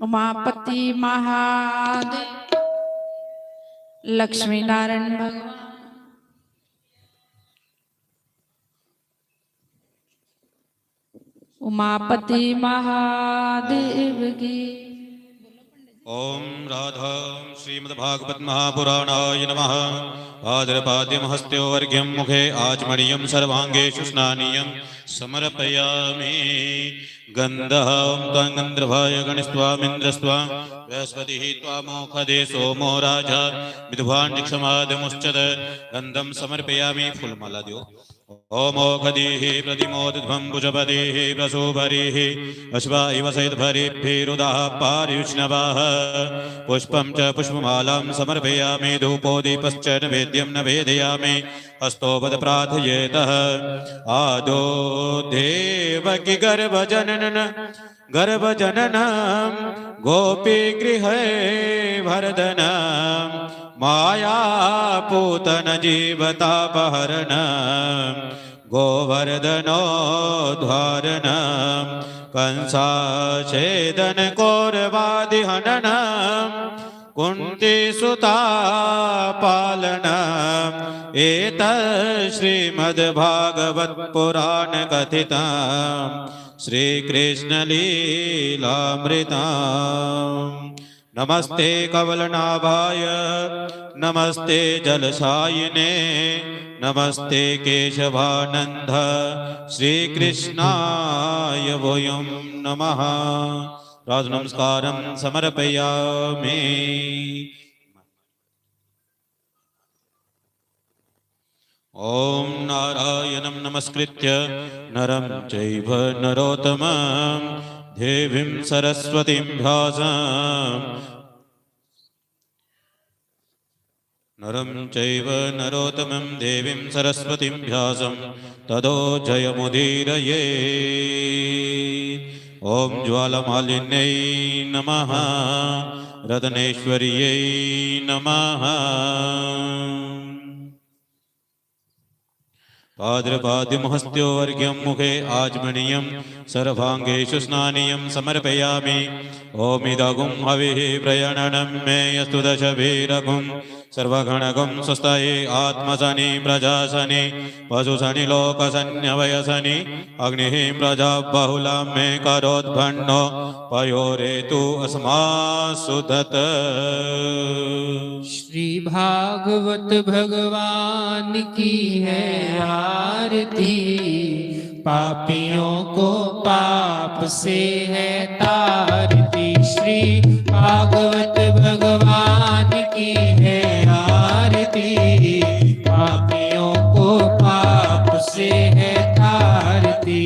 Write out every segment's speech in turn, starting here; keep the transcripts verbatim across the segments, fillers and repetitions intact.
उमापति महादेव, लक्ष्मी नारायण भगवान, उमापति महादेव की। ओम राधा श्रीमद् भागवत महापुराणाय नमः। पादरपाद्यम हस्तयोर्घ्यम मुखे आचमनीयम सर्वांगेषु स्नानीयम समर्पयामि। गंधः ओम त्वं गंधर्वाय गणिस्त्वामिंद्रस्त्वां बृहस्पतिः त्वामोखधे सोमो राजा विद्वान ऋक्षमादमुच्चत। गंधम समर्पयामि। फूलमाला दियो। ओमोखधीः प्रतिमोदिध्वं पुष्पपतीः प्रसूभरीः अश्वा इव सैद्भरीभिरुदाः पार्युष्णवाः। पुष्पं च पुष्पमालां समर्पयामि। धूपो दीपश्च नैवेद्यं निवेदयामि। हस्तोपध प्रार्थयेतः। आदो देवकी गर्भजनन गर्भजननं गोपीगृहे वर्धनं मायापूतनजीवतापहरणं गोवर्धनोद्धारणं कंसाच्छेदनकौरवादिहननं कुन्तीसुता पालनम्। एतत् श्रीमद्भागवत पुराण कथितं श्रीकृष्ण लीलामृतम्। नमस्ते कवलनाभाय नमस्ते जलशायिने नमस्ते केशवानंद श्रीकृष्णाय वयं नमः। राज नमस्कारं समर्पयामि। ओम नारायणं नमस्कृत्य नरं चैव नरोत्तमं देवीं सरस्वतीं व्यासं नरं चैव नरोत्तमं देवीं सरस्वतीं व्यासं ततो जयमुदीरये। ओम ज्वालामालिन्यै नमः। रत्नेश्वर्यै नमः। पाद्रपाद्यमहस्त्योर्घ्यं मुखे आचमनीयं सर्वांगेषु स्नानीयं समर्पयामि। ओमिदगुं हविः प्रयणनं मे यस्तु दशभिरगुं सर्वगणगुं स्वस्तये आत्मसनि प्रजासनि पशुसनि लोकसन्यवयसनि अग्निः प्रजा बहुला मे करोद्भन्नो पयोरेतु अस्मासु तत्। श्री भागवत भगवान की है आरती। पापियों को पाप से है तारती। श्री भागवत भगवान की है आरती। पापियों को पाप से है तारती।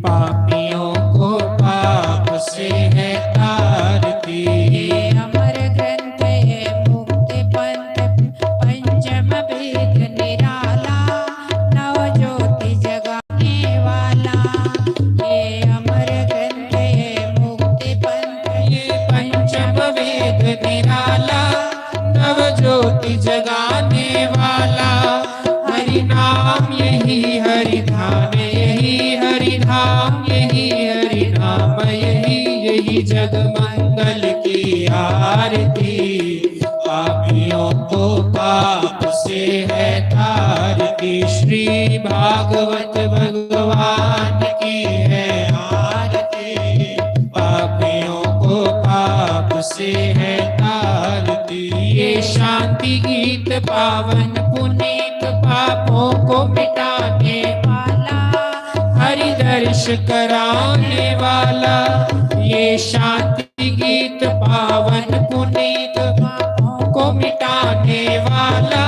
पापियों को पाप से है तारती। ये अमर ग्रंथ है मुक्ति पंथ पंचम वेद निराला। नव ज्योति जगाने वाला ये अमर ग्रंथ है मुक्ति पंथ। ये पंचम वेद निराला नव ज्योति जगाने वाला। हरि नाम यही हरि ध्यान यही हरि धाम यही हरि नाम यही यही जग मंगल की आरती। पापियों को पाप से है तारती। श्री भागवत भगवान की है आरती। पापियों को पाप से है तारती। ये शांति गीत पावन पुनीत पापों को मिटाने वाला हरि दर्श कराने वाला। ये शांति गीत पावन पुनीत पापों को मिटाने वाला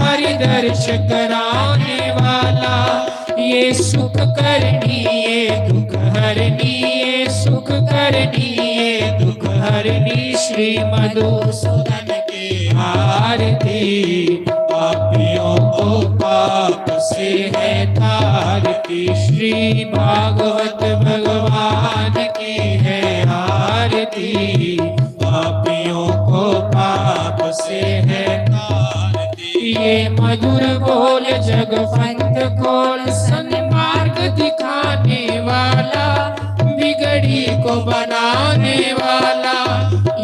हरि दर्श कराने वाला। ये सुख करनी ये दुख हरनी ये सुख करनी ये दुख हरनी श्री मधुसूदन की आरती। पापियों को पाप से है तारती। श्री भागवत भगवान की है आरती। पापियों को पाप से है तारती। ये मधुर बोल जग पंथ खोल सन्मार्ग दिखाने वाला। बिगड़ी को बनाने वाला,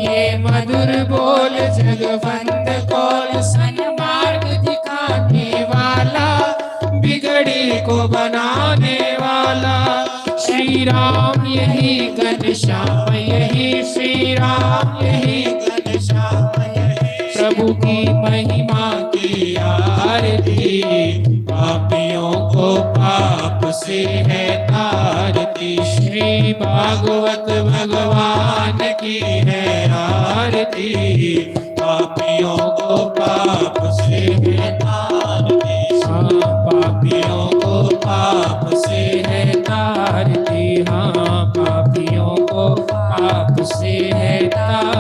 ये मधुर बोल जगवंत कौल, सन्मार्ग दिखाने वाला, बिगड़ी को बनाने वाला। श्री राम यही घनश्याम यही, श्री राम यही घनश्याम यही। प्रभु की महिमा की आरती, पापियों को पाप से है तारती। श्री भागवत भगवान की है आरती, पापियों को पाप से है तारती। हाँ, पापियों को पाप से है तारती। हाँ, पापियों को पाप से है तारती।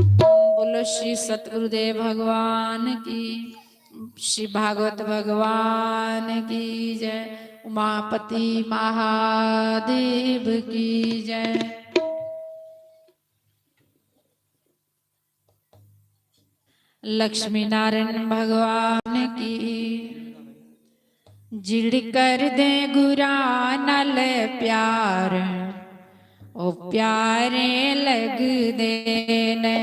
बोलो श्री सतगुरुदेव भगवान की, श्री भागवत भगवान की जय, उमापति महादेव की जय। लक्ष्मी नारायण भगवान की। जिड़ करदे गुरां नाल प्यार, ओ प्यारे लगदे ने।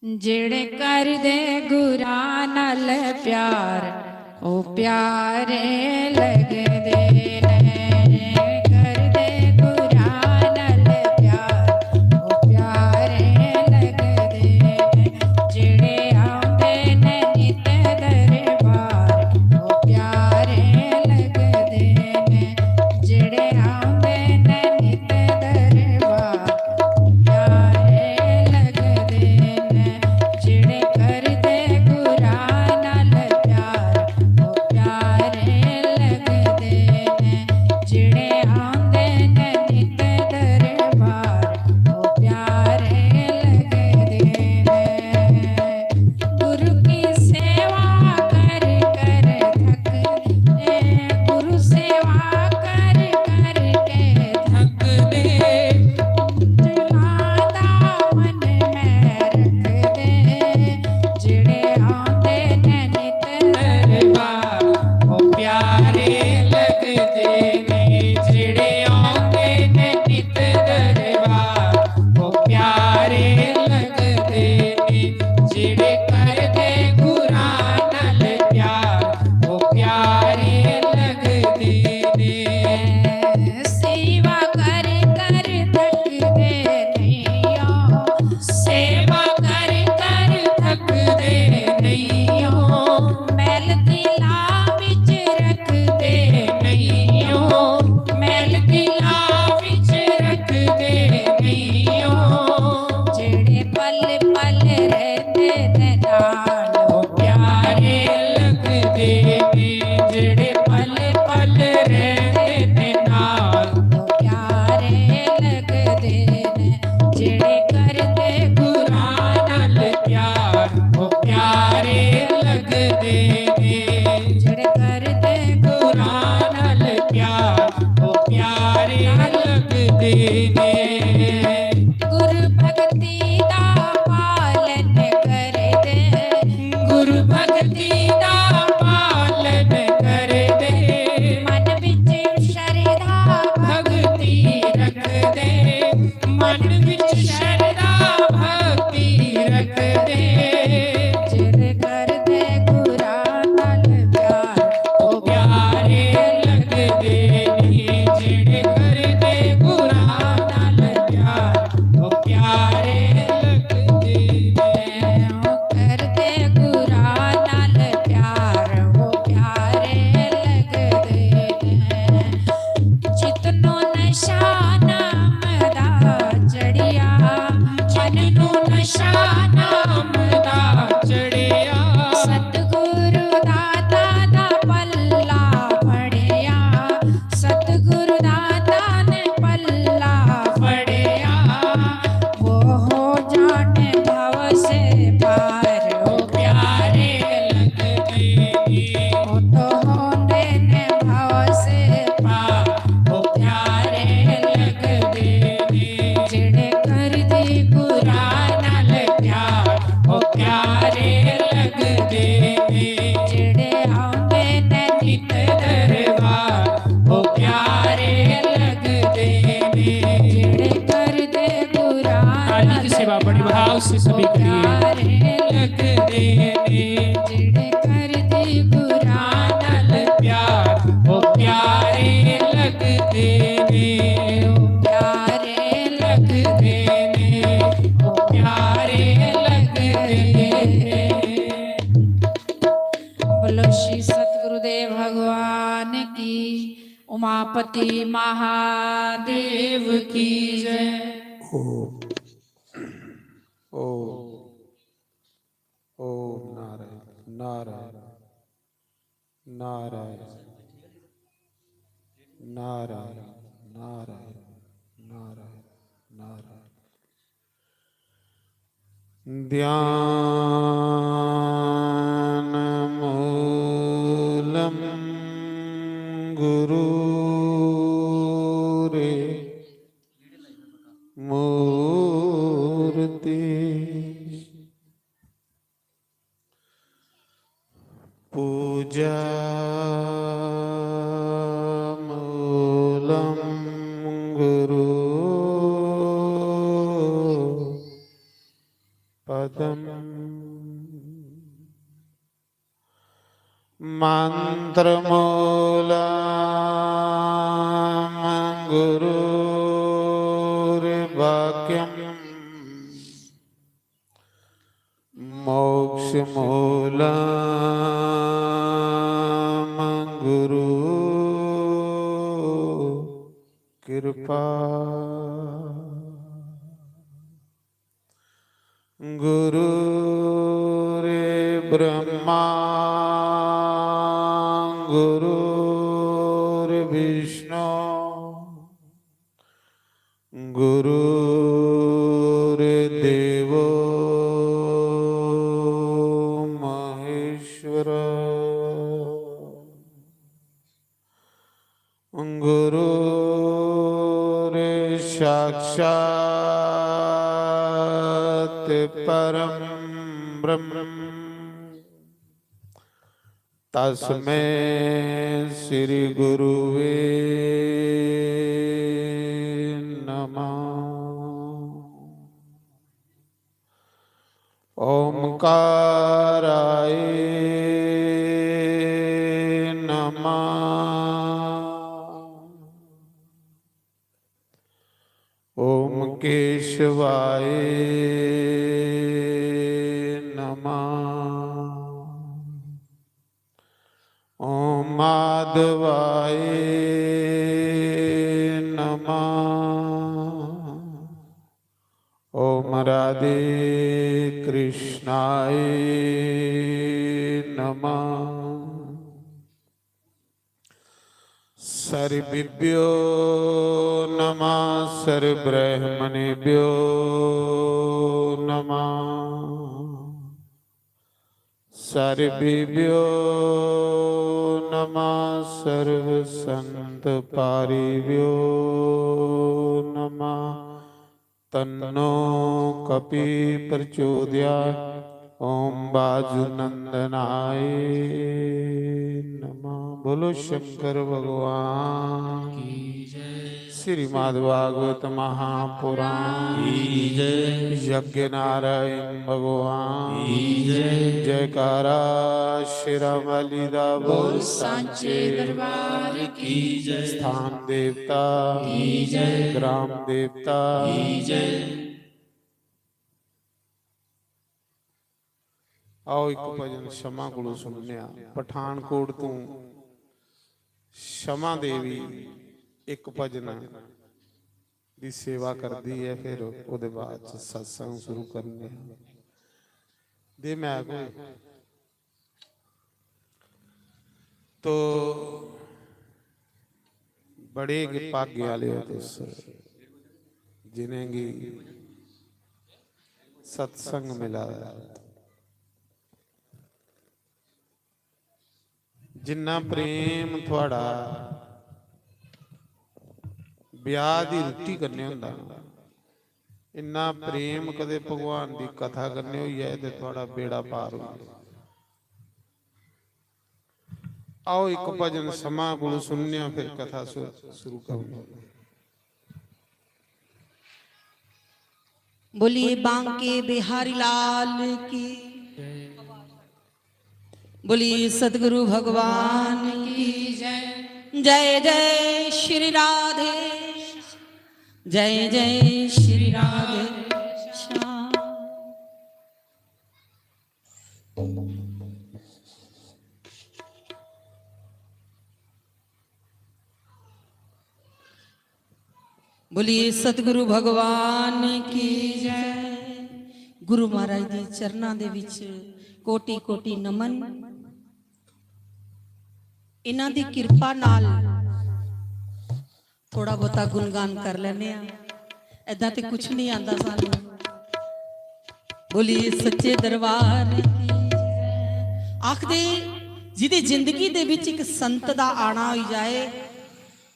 जिड़ करदे गुरां नाल प्यार, ओ प्यारे लगदे ने। करदे गुरां नाल प्यार, ओ प्यारे लगदे ने। जेड़े औंदे ने नित दरबार, ओ प्यारे लगदे ने। जेड़े औंदे ने नित दरबार, प्यारे लगदे ने। जेड़े करदे गुरां नाल प्यार, ओ प्यारे लगदे सभी के लिए। प्यारे लगदे ने। जेह्ड़े करदे बुरा नाल प्यार, ओह् प्यारे लगदे ने। ओह् प्यारे लगदे ने। ओह् प्यारे लगदे ने। बोलो श्री सतगुरुदेव भगवान की, उमापति महादेव की जय। ओम, ओम, ओम नारायण, नारायण, नारायण, नारायण, नारायण, नारायण, नारायण। ध्यानमूलं गुरूरे मूर्ति। पूजामूलं गुरु पदम्। मन्त्रमूलं गुरुर्वाक्यम्। मोक्षमूलं गुरु कृपा। गुरुर्ब्रह्मा गुरुर्विष्णु गुरुर्देवो महेश्वर। गुरुर्साक्षात् परं ब्रह्म। तस्मै श्री गुरुवे नमः। ओंकाराय नमः। ओम केशवाय नमः। ओम माधवाय नमः। ओम राधे कृष्णाय नमः। सर्वेभ्यो नमः, सर्वब्राह्मणेभ्यो नमः, सर्वेभ्यो नमः, सर्वसंतपारिभ्यो नमः। तन्नो कपि प्रचोदयात्। ओम वाजुनंदनाय नमः। बोलो शंकर भगवान की जय। श्रीमद् भागवत महापुराण की जय। यज्ञ नारायण भगवान की जय। जयकारा शेरां वाली दा बोल बोल सांचे दरबार की जय। स्थान देवता की जय। ग्राम देवता की जय। आओ इक भजन शमा कोलों सुनने आं। पठानकोट तों शमा देवी इक भजन दी सेवा करदी ऐ, फिर ओदे बाद च सत्संग शुरू करने आं। दे मैक होए। तो बड़े गै भाग्य आह्ले ओ तुस, जिनेंगी सत्संग मिला दा ऐ। जिन्ना प्रेम थुआढ़ा ब्याह दी रुट्टी कन्नै होंदा ना, इन्ना प्रेम कदे भगवान दी कथा कन्नै होई जाए ते थुआढ़ा बेड़ा पार होई जाए। आओ, इक भजन शमा कोल सुनने आं, फिर कथा सु-, शुरू करने आं। बोलिए बांके बिहारी लाल की, बोलिए सतगुरु भगवान की जय। जय जय श्री राधे, जय जय श्री राधे श्याम। बोलिए सतगुरु भगवान की जय। गुरु महाराज जी चरणां दे विच कोटि कोटि नमन। इन्हां दी किरपा नाल थोड़ा बहुता गुणगान कर लैने आ, ऐदां ते कुछ नहीं आंदा सानू। बोलिए सच्चे दरबार की जय। आखदे जिदी जिंदगी दे विच इक संत दा आना होई जाए,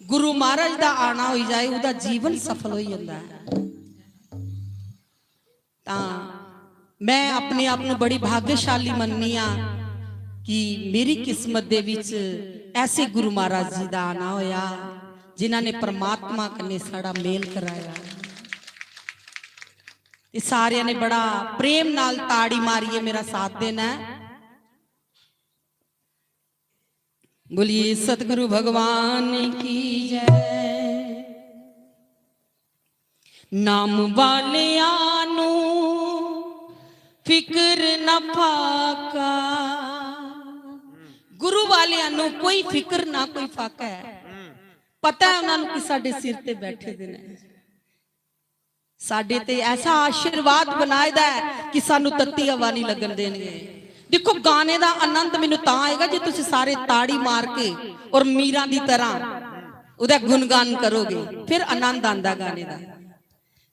गुरु महाराज दा आना होई जाए, ओहदा जीवन सफल होई जंदा है। तां मैं अपने आप नू बड़ी भाग्यशाली मननी आं कि मेरी किस्मत दे विच ऐसे गुरु महाराज जी दा आना होया, जिन्हां ने परमात्मा कन्नै साढ़ा मेल कराया। ते सारेयां ने बड़ा प्रेम नाल ताड़ी मारियै मेरा साथ देना है। बोलिए सतगुरु भगवान की जय। नाम वालियां नू फिकर ना फाका, गुरु वालियां नू कोई फिकर ना कोई फाका है। पता है उन्हां नू कि साडे सिर ते बैठे दे ने, साडे ते ऐसा आशीर्वाद बनाए दा है कि सानू तत्ती हवा नहीं लगन देणगे। देखो, गाने दा आनंद मैनू तां आएगा जे तुसी सारे ताड़ी मार के और मीरां दी तरह ओहदा गुणगान करोगे, फिर आनंद आंदा गाने दा।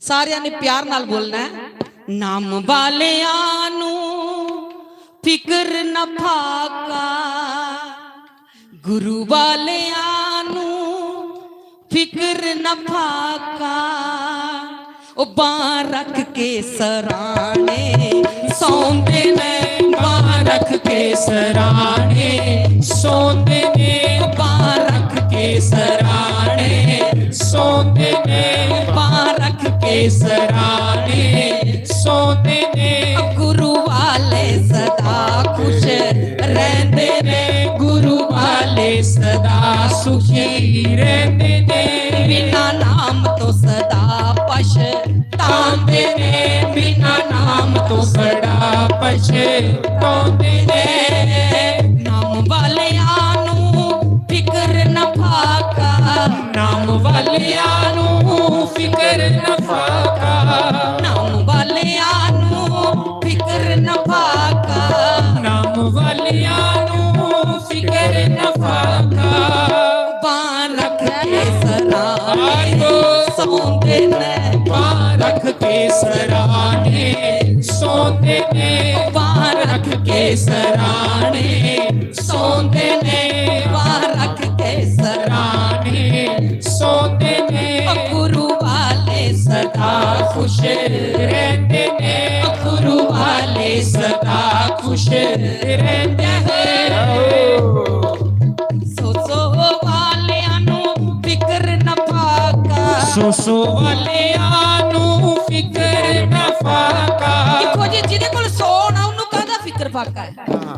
सारेयां ने प्यार नाल बोलना है, नाम वालेआं नू फिकर न फाका, गुरु वालेआं नू फिकर न फाका। ओ बांह रख के सराणे सौंदे ने, बांह रख के सराणे सौंदे ने, बांह रख के सराणे सौंदे ने, बांह रख के सराणे सौंदे ने। गुरु वाले सदा खुश रहंदे ने, गुरु वाले सदा सुखी रहंदे ने। बिना नाम तो सदा पछतांदे ने, बिना नाम तो सदा पछतांदे ने। नाम वालेआं नू फिकर न फाका, नाम वालेआं नू फिकर न फाका, नाम वालेआं नू फिकर न फाका, नाम वालेआं नू फिकर न फाका। बांह रख के सराणे सौंदे ने, बांह रख के सराणे सौंदे ने, बांह रख के सराणे सौंदे ने, बांह रख के सराणे सौंदे ने। गुरु वाले सदा खुश रहंदे ने, गुरु वाले सदा खुश रहंदे ने। सो सो वालेआं नू फिकर न फाका, सो सो वालेआं नू फिकर न फाका। देखो जी, जिदे कोल सौ ना, उन्नू काहदा फिकर फाका है?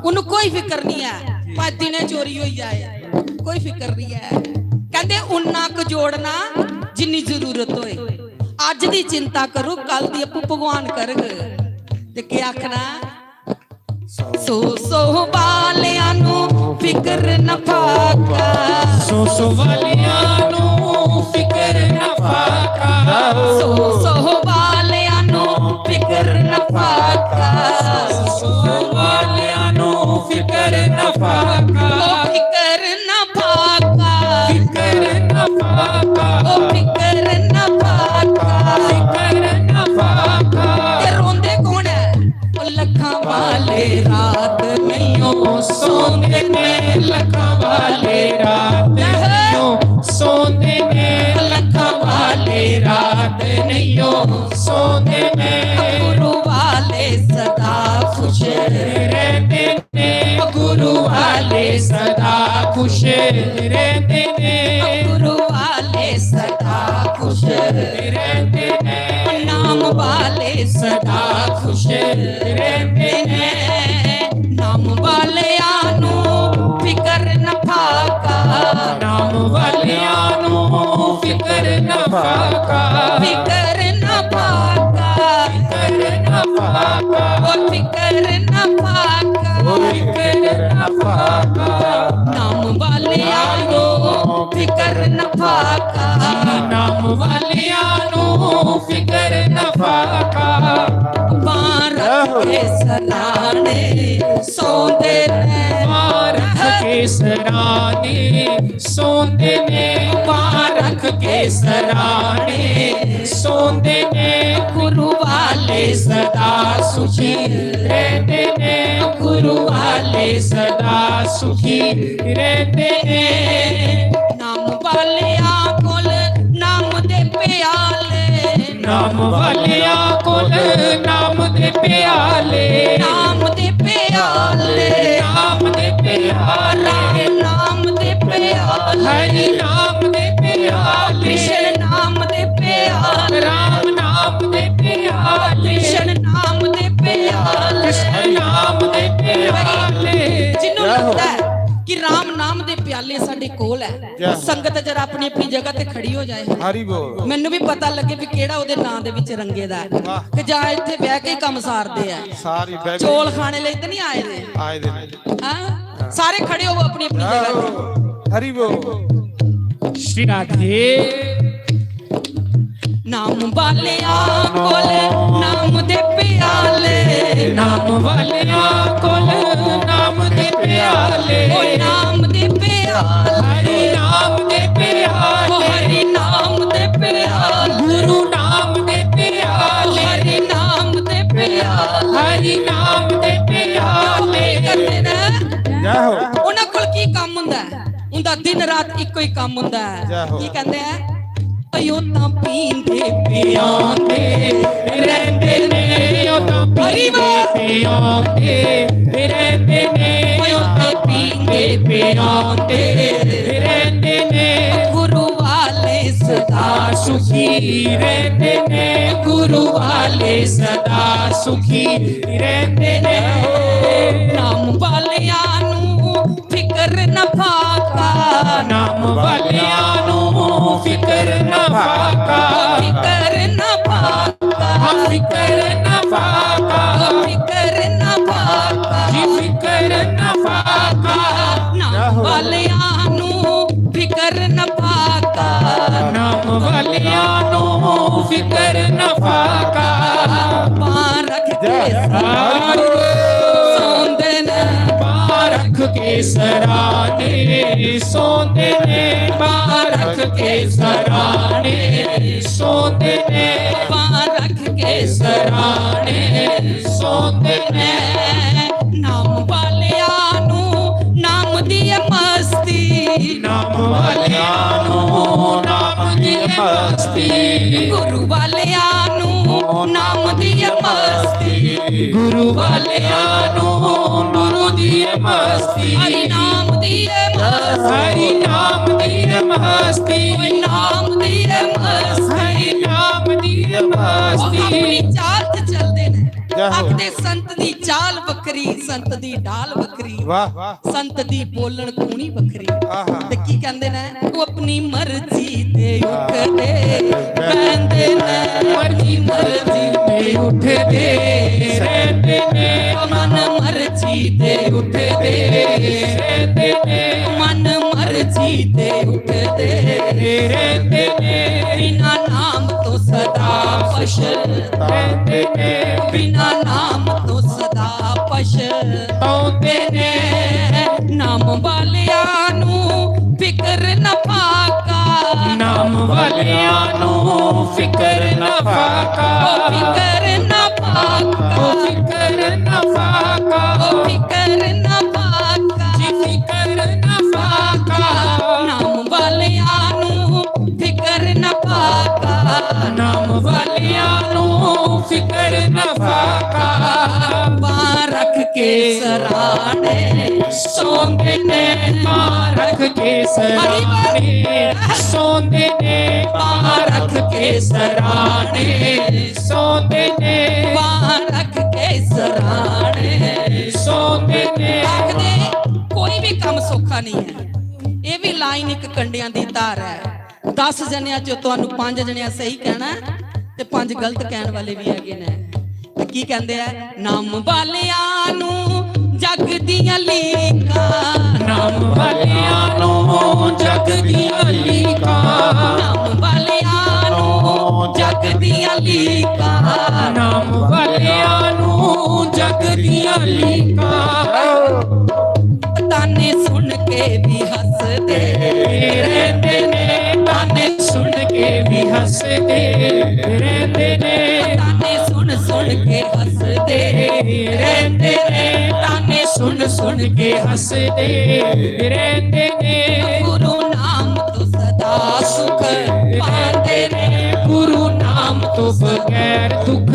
उन्नू कोई फिकर नहीं है, भाएं दिने चोरी होई जाए, कोई फिकर नहीं है। कहंदे उन्ना क जोड़ना जिन्नी जरूरत होए। अज दी चिंता करो, कल दी अप्पू भगवान करग। ते केह् आखना? सो सो वालेआं नू फिकर न फाका, सो सो वालेआं नू फिकर न फाका, सो सो वालेआं नू फिकर न फाका, सो सो वालेआं नू फिकर न फाका। ओ फिकर न फाका, फिकर न फाका, ओ फिकर न फाका, फिकर न फाका। ते रोंदे कौन है? ओ लखां वाले रात नहीं ओ सौंदे ने, लखां वाले रात नहीं ओ सौंदे ने, लखां वाले रात नहीं ओ सौंदे ने। गुरु वाले सदा खुश रहंदे ने, गुरु वाले सदा खुश रहंदे ने, गुरु वाले सदा खुश रहंदे ने। नाम ਵਾਲੇ ਸਦਾ ਖੁਸ਼ ਰਹਿੰਦੇ ਨੇ। ਨਾਮ ਵਾਲਿਆਂ ਨੂੰ ਫਿਕਰ ਨਾ ਫਾਕਾ, ਨਾਮ ਵਾਲਿਆਂ ਨੂੰ ਫਿਕਰ ਨਾ ਫਾਕਾ, ਫਿਕਰ ਨਾ ਫਾਕਾ, ਫਿਕਰ ਨਾ ਫਾਕਾ, ਉਹ ਫਿਕਰ ਨਾ ਫਾਕਾ, ਉਹ ਫਿਕਰ ਨਾ ਫਾਕਾ। ਨਾਮ ਵਾਲਿਆਂ ਨੂੰ ਫਿਕਰ ਨਾ ਫਾਕਾ, ਨਾਮ ਵਾਲਿਆਂ ਨੂੰ ਫਿਕਰ ਨਾ ਫਾਕਾ। ਬਾਂਹ ਰੱਖ ਕੇ ਸਰਾਣੇ ਸੌਂਦੇ ਨੇ, ਬਾਂਹ ਰੱਖ ਕੇ ਸਰਾਣੇ ਸੌਂਦੇ ਨੇ, ਬਾਂਹ ਰੱਖ ਕੇ ਸਰਾਣੇ ਸੌਂਦੇ ਨੇ। ਗੁਰੂ ਵਾਲੇ ਸਦਾ ਸੁਖੀ ਰਹਿੰਦੇ ਨੇ, ਗੁਰੂ ਵਾਲੇ ਸਦਾ ਸੁਖੀ ਰਹਿੰਦੇ ਨੇ। ਨਾਮ ਵਾਲਿਆਂ ਕੋਲ ਨਾਮ ਦੇ ਪਿਆਲੇ, ਨਾਮ ਵਾਲਿਆਂ ਕੋਲ ਨਾਮ ਦੇ ਪਿਆਲੇ, ਨਾਮ ਦੇ ਪਿਆਲੇ, ਨਾਮ ਦੇ ਪਿਆਲੇ, ਰਾਮ ਨਾਮ ਦੇ ਪਿਆਲੇ, ਹਰੀ ਨਾਮ ਦੇ ਪਿਆਲੇ, ਕ੍ਰਿਸ਼ਨ ਨਾਮ ਦੇ ਪਿਆਲੇ, ਰਾਮ ਨਾਮ ਦੇ ਪਿਆਲੇ, ਕ੍ਰਿਸ਼ਨ ਨਾਮ ਦੇ ਪਿਆਲੇ, ਕ੍ਰਿਸ਼ਨ ਨਾਮ ਦੇ ਪਿਆਲੇ। ਜਿਹਨੂੰ ਲੱਗਦਾ ਹੈ ਕਿ ਰਾਮ ਨਾਮ ਦੇ ਪਿਆਲੇ ਸਾਡੇ ਕੋਲ ਹੈ, ਜੈ ਹੋ। ਸੰਗਤ ਜਰਾ ਆਪਣੀ ਆਪਣੀ ਜਗ੍ਹਾ ਤੇ ਖੜੀ ਹੋ ਜਾਏ। ਹਰੀ ਬੋਲ। ਮੈਨੂੰ ਵੀ ਪਤਾ ਲੱਗੇ ਵੀ ਕਿਹੜਾ ਉਹਦੇ ਨਾਂ ਦੇ ਵਿੱਚ ਰੰਗੇ ਦਾ ਹੈ। ਵਾਹ। ਕਿ ਜਾਂ ਇੱਥੇ ਬਹਿ ਕੇ ਹੀ ਕੰਮ ਸਾਰਦੇ ਆ। ਸਾਰੀ ਬਹਿ ਕੇ। ਚੌਲ ਖਾਣੇ ਲਈ ਤਾਂ ਨਹੀਂ ਆਏ ਨੇ? ਆਏ ਦੇ ਨੇ। ਹਾਂ, ਸਾਰੇ ਖੜੇ ਹੋਵੋ ਆਪਣੀ ਆਪਣੀ ਜਗ੍ਹਾ ਤੇ। ਆਹੋ। ਹਰੀ ਬੋਲ। श्री राधे। ਨਾਮ ਵਾਲਿਆਂ ਕੋਲ ਨਾਮ ਦੇ ਪਿਆਲੇ, ਨਾਮ ਵਾਲਿਆਂ ਕੋਲ ਨਾਮ ਦੇ ਪਿਆਲੇ, ਓ ਨਾਮ ਦੇ ਪਿਆਲੇ, ਹਰੀ ਨਾਮ ਦੇ ਪਿਆਲੇ, ਓ ਹਰੀ ਨਾਮ ਦੇ ਪਿਆਲੇ, ਗੁਰੂ ਨਾਮ ਦੇ ਪਿਆਲੇ, ਓ ਹਰੀ ਨਾਮ ਦੇ ਪਿਆਲੇ, ਹਰੀ ਨਾਮ ਦੇ ਪਿਆਲੇ। ਕਰਦੇ ਨੇ। ਜੈ ਹੋ। ਉਹਨਾਂ ਕੋਲ ਕੀ ਕੰਮ ਹੁੰਦਾ ਹੈ? ਉਹਦਾ ਦਿਨ ਰਾਤ ਇੱਕੋ ਹੀ ਕੰਮ ਹੁੰਦਾ ਹੈ। ਜੈ ਹੋ। ਕੀ ਕਹਿੰਦੇ ਆ? ਓ ਤਾਂ ਪੀਂਦੇ ਪਿਆਉਂਦੇ ਰਹਿੰਦੇ ਨੇ, ਓ ਤਾਂ ਹਰੀ ਪੀਂਦੇ ਵਾਹ। ਪਿਆਉਂਦੇ ਰਹਿੰਦੇ ਨੇ, ਓ ਤਾਂ ਪੀਂਦੇ ਪਿਆਉਂਦੇ ਰਹਿੰਦੇ ਨੇ। ਗੁਰੂ ਵਾਲੇ ਸਦਾ ਸੁਖੀ ਰਹਿੰਦੇ ਨੇ, ਗੁਰੂ ਵਾਲੇ ਸਦਾ ਸੁਖੀ ਰਹਿੰਦੇ ਨੇ। ਨਾਮ ਵਾਲਿਆਂ ਨੂੰ ਫਿਕਰ ਨਾ ਫਾਕਾ, ਨਾਮ ਵਾਲਿਆਂ ਨੂੰ ਫਿਕਰ ਨਾ ਫਾਕਾ, ਫਿਕਰ ਨਾ ਫਾਕਾ, ਹਾਂ, ਫਿਕਰ ਨਾ ਫਾਕਾ, ਫਿਕਰ ਨਾ ਫਾਕਾ, ਜੀ, ਫਿਕਰ ਨਾ ਫਾਕਾ। ਨਾਮ ਵਾਲਿਆਂ ਨੂੰ ਫਿਕਰ ਨਾ ਫਾਕਾ, ਨਾਮ ਵਾਲਿਆਂ ਨੂੰ ਫਿਕਰ ਨਾ ਫਾਕਾ। ਬਾਂਹ ਰੱਖ ਕੇ ਸੌਂਦੇ ਨੇ, ਬਾਂਹ ਰੱਖ ਕੇ ਸਰਾਣੇ ਸੌਂਦੇ ਨੇ, ਬਾਂਹ ਰੱਖ ਕੇ ਸਰਾਣੇ ਸੌਂਦੇ ਨੇ, ਬਾਂਹ ਰੱਖ ਕੇ ਸਰਾਣੇ ਸੌਂਦੇ ਨੇ। ਨਾਮ ਵਾਲਿਆਂ ਨੂੰ ਨਾਮ ਦੀ ਮਸਤੀ, ਨਾਮ ਵਾਲਿਆਂ ਨੂੰ ਨਾਮ ਦੀ ਮਸਤੀ, ਗੁਰੂ ਵਾਲਿਆਂ ਨੂੰ ਨਾਮ ਦੀ ਮਸਤੀ, ਗੁਰੂ ਵਾਲਿਆਂ ਨੂੰ ਗੁਰੂ ਦੀ ਮਸਤੀ, ਹਰੀ ਨਾਮ ਦੀ ਮਸਤੀ, ਹਰੀ ਨਾਮ ਦੀ ਮਸਤੀ, ਓਏ ਨਾਮ ਦੀ ਮਸਤੀ, ਹਰੀ ਨਾਮ ਦੀ ਮਸਤੀ। ਉਹ ਆਪਣੀ ਚਾਲ ਤੇ ਚੱਲਦੇ ਨੇ। ਜੈ ਹੋ। ਆਖਦੇ, "ਸੰਤ ਦੀ ਚਾਲ ਵੱਖਰੀ, ਸੰਤ ਦੀ ਢਾਲ ਵੱਖਰੀ।" ਵਾਹ। "ਸੰਤ ਦੀ ਬੋਲਣ ਕੂਣੀ ਵੱਖਰੀ।" ਆਹਾ। ਤੇ ਕੀ ਕਹਿੰਦੇ ਨੇ? "ਉਹ ਆਪਣੀ ਮਰਜ਼ੀ ਤੇ ਉੱਠਦੇ ਬਹਿੰਦੇ ਨੇ, ਆਪਣੀ ਮਰਜ਼ੀ ਤੇ ਉੱਠਦੇ ਰਹਿੰਦੇ ਨੇ, ਮਨ ਮਰਜ਼ੀ ਤੇ ਉੱਠਦੇ ਰਹਿੰਦੇ ਨੇ, ਮਨ ਮਰਜ਼ੀ ਤੇ ਉੱਠਦੇ ਰਹਿੰਦੇ ਨੇ, ਬਿਨਾ ਨਾਮ ਤੋਂ ਸਦਾ ਪਛ ਰਹਿੰਦੇ ਨੇ, ਬਿਨਾ ਨਾਮ ਤੋਂ ਸਦਾ ਪਛਤਾਉਂਦੇ ਨੇ।" ਨਾਮ ਵਾਲਿਆਂ ਨੂੰ ਫਿਕਰ ਨਾ ਫਾਕਾ, ਨਾਮ ਵਾਲਿਆਂ ਨੂੰ ਫਿਕਰ ਨਾ ਫਾਕਾ, ਉਹ ਫਿਕਰ ਨਾ ਫਾਕਾ, ਉਹ ਫਿਕਰ ਨਾ ਫਾਕਾ, ਉਹ ਫਿਕਰ ਨਾ ਫਾਕਾ, ਜੀ, ਫਿਕਰ ਨਾ ਫਾਕਾ। ਨਾਮ ਵਾਲਿਆਂ ਨੂੰ ਫਿਕਰ ਨਾ ਫਾਕਾ, ਨਾਮ ਵਾਲਿਆਂ ਨੂੰ ਫਿਕਰ ਨਾ ਫਾਕਾ। ਬਾਂਹ ਰੱਖ ਕੇ ਸਰਾਣੇ ਸੌਂਦੇ ਨੇ, ਬਾਂਹ ਰੱਖ ਕੇ ਸਰਾਣੇ ਸੌਂਦੇ ਨੇ, बांह रख के सराणे सौंदे ने, बांह रख के सराणे सौंदे ने। आखदे कोई भी काम सौखा नहीं है। ਇਹ ਵੀ ਲਾਈਨ ਇੱਕ ਕੰਡਿਆਂ ਦੀ ਧਾਰ ਹੈ। दस ਜਣਿਆਂ ਚੋਂ ਤੁਹਾਨੂੰ ਪੰਜ ਜਣਿਆਂ ਸਹੀ ਕਹਿਣਾ ਹੈ ਤੇ ਪੰਜ ਗਲਤ ਕਹਿਣ ਵਾਲੇ ਵੀ ਹੈਗੇ ਨੇ। ਤੇ ਕੀ ਕਹਿੰਦੇ ਆ? ਨਮ ਵਾਲਿਆਂ ਨੂੰ ਜਗ ਦੀਆਂ ਲੀਕਾਂ, ਨਮ ਵਾਲਿਆਂ ਨੂੰ ਜਗ ਦੀਆਂ ਲੀਕਾਂ, ਨਮ ਵਾਲਿਆਂ ਨੂੰ ਜਗ ਦੀਆਂ ਲੀਕਾਂ, ਨਮ ਵਾਲਿਆਂ ਨੂੰ ਜਗ ਦੀਆਂ ਲੀਕਾਂ। ਤਾਨੇ ਸੁਣ ਕੇ ਵੀ ਹੱਸਦੇ ਰਹਿੰਦੇ ਨੇ, ਤਾਨੇ ਸੁਣ ਕੇ ਵੀ ਹੱਸਦੇ ਰਹਿੰਦੇ ਨੇ, ਤਾਨੇ ਸੁਣ ਸੁਣ ਕੇ ਹੱਸਦੇ ਰਹਿੰਦੇ ਨੇ, ਤਾਨੇ ਸੁਣ ਸੁਣ ਕੇ ਹੱਸਦੇ ਰਹਿੰਦੇ ਨੇ। ਗੁਰੂ ਨਾਮ ਤੋਂ ਸਦਾ ਸੁਖ ਪਾਉਂਦੇ ਨੇ, ਗੁਰੂ ਨਾਮ ਤੋਂ ਬਗੈਰ ਦੁੱਖ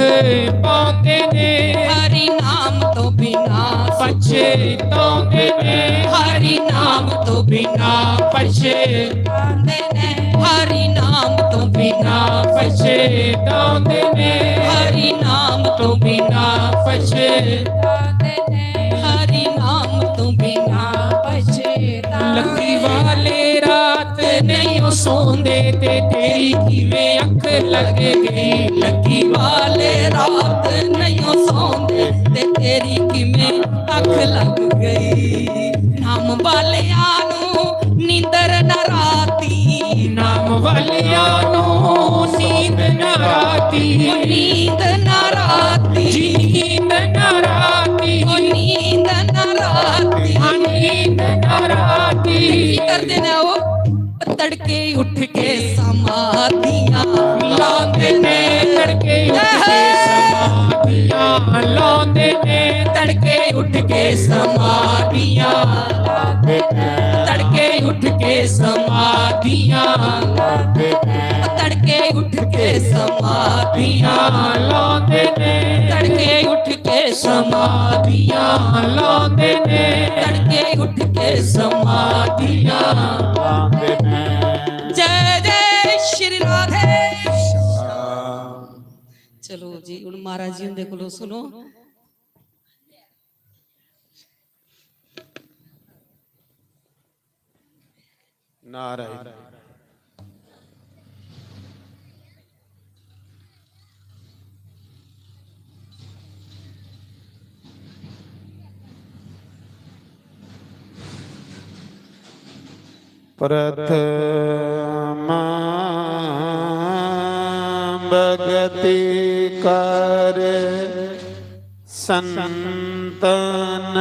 ਪਾਉਂਦੇ ਨੇ। ਹਰੀ ਨਾਮ ਤੋਂ ਬਿਨਾ ਪਛਤਾਉਂਦੇ ਨੇ, ਹਰੀ ਨਾਮ ਤੋਂ ਬਿਨਾ ਪਛਤਾਉਂਦੇ ਨੇ, ਹਰੀ ਨਾਮ ਤੋਂ ਬਿਨਾ ਪਛਤਾਉਂਦੇ ਨੇ, ਹਰੀ ਨਾਮ ਤੋਂ ਬਿਨਾ ਪਛਤਾਉਂਦੇ ਨੇ, ਹਰੀ ਨਾਮ ਤੋਂ ਬਿਨਾ ਪਛਤਾਉਂਦੇ। ਲੱਕੀ ਵਾਲੇ ਰਾਤ ਨਹੀਂ ਉਹ ਸੌਂਦੇ ਤੇ ਤੇਰੀ ਕਿਵੇਂ ਅੱਖ ਲੱਗ ਗਈ। ਲੱਕੀ ਵਾਲੇ ਰਾਤ ਨਹੀਂ ਉਹ ਸੌਂਦੇ ਤੇ ਤੇਰੀ ਕਿਵੇਂ ਅੱਖ ਲੱਗ ਗਈ। ਨਾਮ ਵਾਲਿਆਂ ਨੂੰ ਨੀਂਦਰ ਨਾ ਰਾਤੀ, ਨਾਮ ਵਾਲਿਆਂ ਨੂੰ ਨੀਂਦ ਨਾ ਰਾਤੀ, ਓ ਨੀਂਦ ਨਾ ਰਾਤੀ, ਜੀ ਨੀਂਦ ਨਾ ਰਾਤੀ, ਓ ਨੀਂਦ ਨਾ ਰਾਤੀ, ਹਾਂ ਨੀਂਦ ਨਾ ਰਾਤੀ। ਕੀ ਕਰਦੇ ਨੇ ਉਹ? ਤੜਕੇ ਉੱਠ ਕੇ ਸਮਾਧੀਆਂ ਲਾਉਂਦੇ ਨੇ, ਤੜਕੇ ਉੱਠ ਕੇ ਸਮਾਧੀਆਂ ਲਾਉਂਦੇ ਨੇ, ਤੜਕੇ ਉੱਠ ਕੇ ਸਮਾਧੀਆਂ ਲਾਉਂਦੇ ਨੇ, ਤੜਕੇ ਉੱਠ ਕੇ ਸਮਾਧੀਆਂ ਲਾਉਂਦੇ ਨੇ, ਤੜਕੇ ਉੱਠ ਕੇ ਸਮਾਧੀਆਂ ਲਾਉਂਦੇ ਨੇ, ਤੜਕੇ ਉੱਠ ਕੇ ਸਮਾਧੀਆਂ ਲਾਉਂਦੇ ਨੇ, ਤੜਕੇ ਉੱਠ ਕੇ ਸਮਾਧੀਆਂ ਲਾਉਂਦੇ ਨੇ। जय जय श्री राधे। चलो जी, हुण महाराज जी हुंदे कोलों सुनो। नारायण। प्रथम भगति कर संतन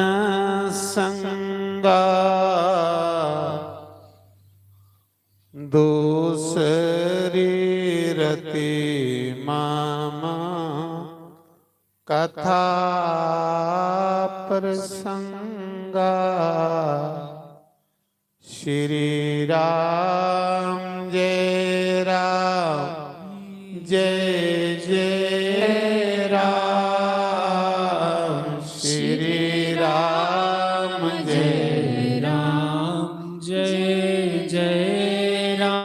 संगा, दूसरी रति मम कथा प्रसंगा। श्री राम जय राम जय जय राम। श्री राम जय राम जय जय राम।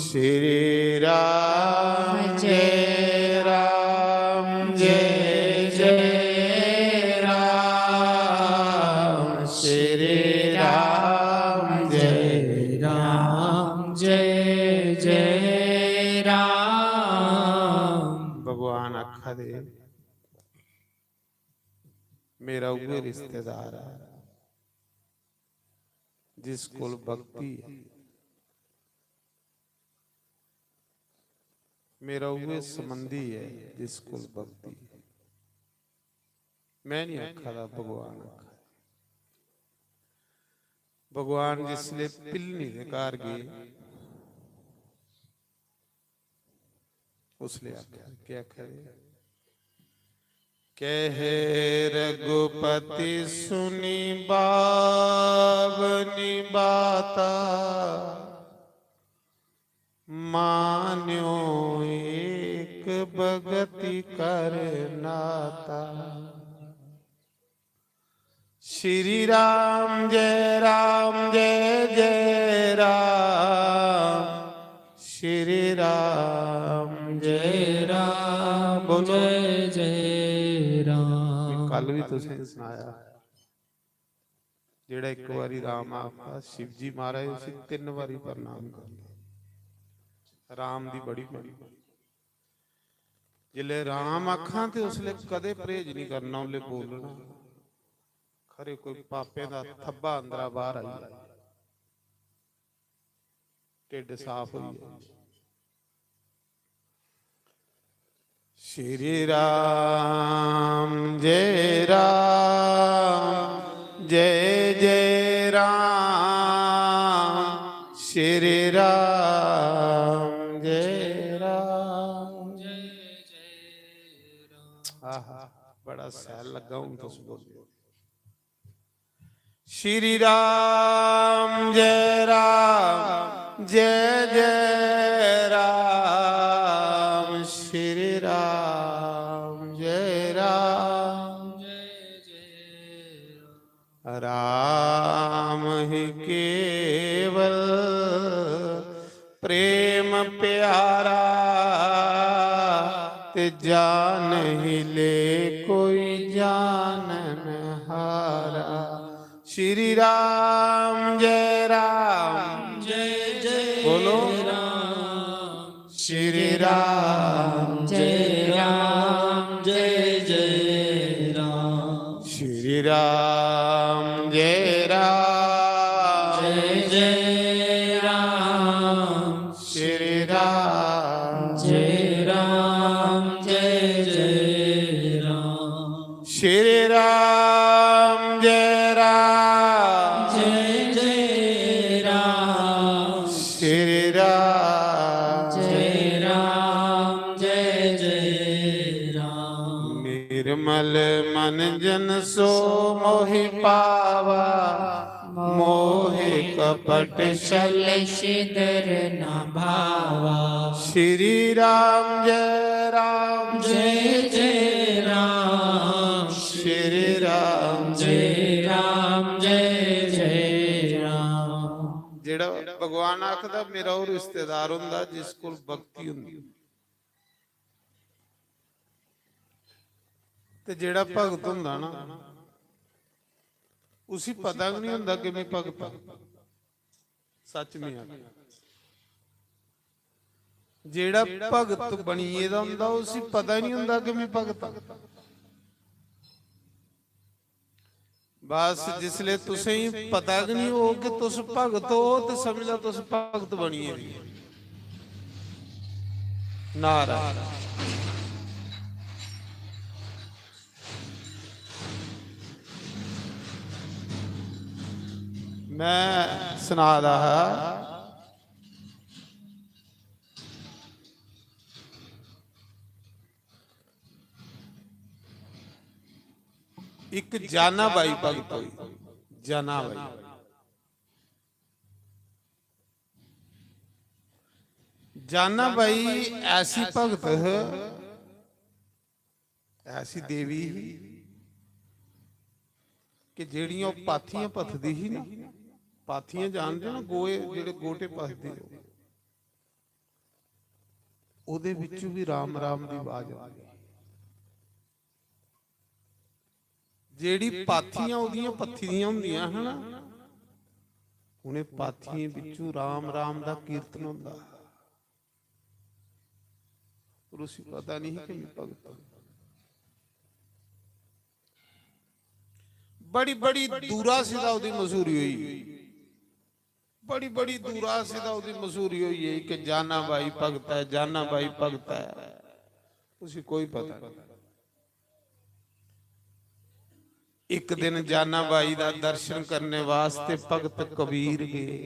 श्री राम जय राम जय जय राम। श्री राम जय राम जय जय राम। भगवान आखा दे, मेरा उहे रिश्तेदार है जिस कोल भक्ति है। मेरा उहे संबंधी है जिस कोल भक्ति है। मैं नहीं आखा दा, भगवान आखा। भगवान जिसले पिल्लनी दे घर गए, उसले आखा, क्या आखा? कहे रघुपति सुनी बावनी बाता, मान्यो एक भगति कर नाता। श्री राम जय राम जय जय राम। राम जय राम बोलो। जय जय राम। कल भी तुसें सनाया, जेड़ा इक बारी राम आखदा, शिव जी महाराज उसी तिन्न बारी प्रणाम करदे। राम दी बड़ी महिमा। जिसलै राम आखां ते उसलै कदें परहेज नहीं करना, उसलै बोलना। खरे कोई पापें दा थब्बा अंदरा बाहर आई जाए, ढिड्ड साफ होई जाए। श्री राम जय राम जय जय राम, श्री राम जय राम। आहा, बड़ा सैल लग्गा हूं तुस बोलियै। श्री राम जय राम जय जय राम, श्री राम जय राम। राम ही केवल प्रेम प्यारा, ते जान ही ले कोई जानन हारा। श्री राम जय राम जय जय बोलो। राम श्री राम जय राम जय जय राम। श्री राम जय राम जय जय राम। श्री राम जय राम जय जय राम। श्री राम जय राम जय जय राम। श्री राम जय राम जय जय राम। निर्मल मन जन सो मोहि पावा, मोह कपट छल छिद्र न भावा। श्री राम जय राम जय जय राम। श्री राम जय राम जय जय राम। जेड़ा भगवान आखदा, मेरा ओह रिश्तेदार हुंदा जिस कोल भक्ति हुंदी। ते जेड़ा भगत हुंदा ना, उसी पता गै नहीं हुंदा कि मैं भगत आं। सच में आखेआ, जेड़ा भगत बनी गेदा हुंदा, उसी पता ही नहीं हुंदा कि मैं भगत आं। बस जिसले तुसें गी पता गै नहीं हो कि तुस भगत हो, ते समझ लो तुस भगत बनी गेदे। नारायण। मैं सना दा हा, इक जाना बाई भगत होई, जाना बाई। जाना बाई ऐसी भगत ही, ऐसी देवी ही कि जेड़ियां ओह पाथियां पथदी ही ना, पाथियां जानदे ना, गोए जेड़े गोटे पथदे, ओहदे बिच्चों भी राम राम दी आवाज आंदी। जेड़ी पाथियां ओहदियां पत्थी दियां होंदियां हन ना, उ'नें पाथियें बिच्चों राम राम दा कीर्तन होंदा। और उसी पता नहीं कि मैं भगत आं। बड़ी बड़ी दूरा सिदा ओहदी मशहूरी होई, बड़ी बड़ी दूरा सिदा ओहदी मशहूरी होई है कि जाना बाई भगत है, जाना बाई भगत है। उसी कोई पता नहीं। एक दिन जाना बाई दा दर्शन करने वास्ते भगत कबीर गए।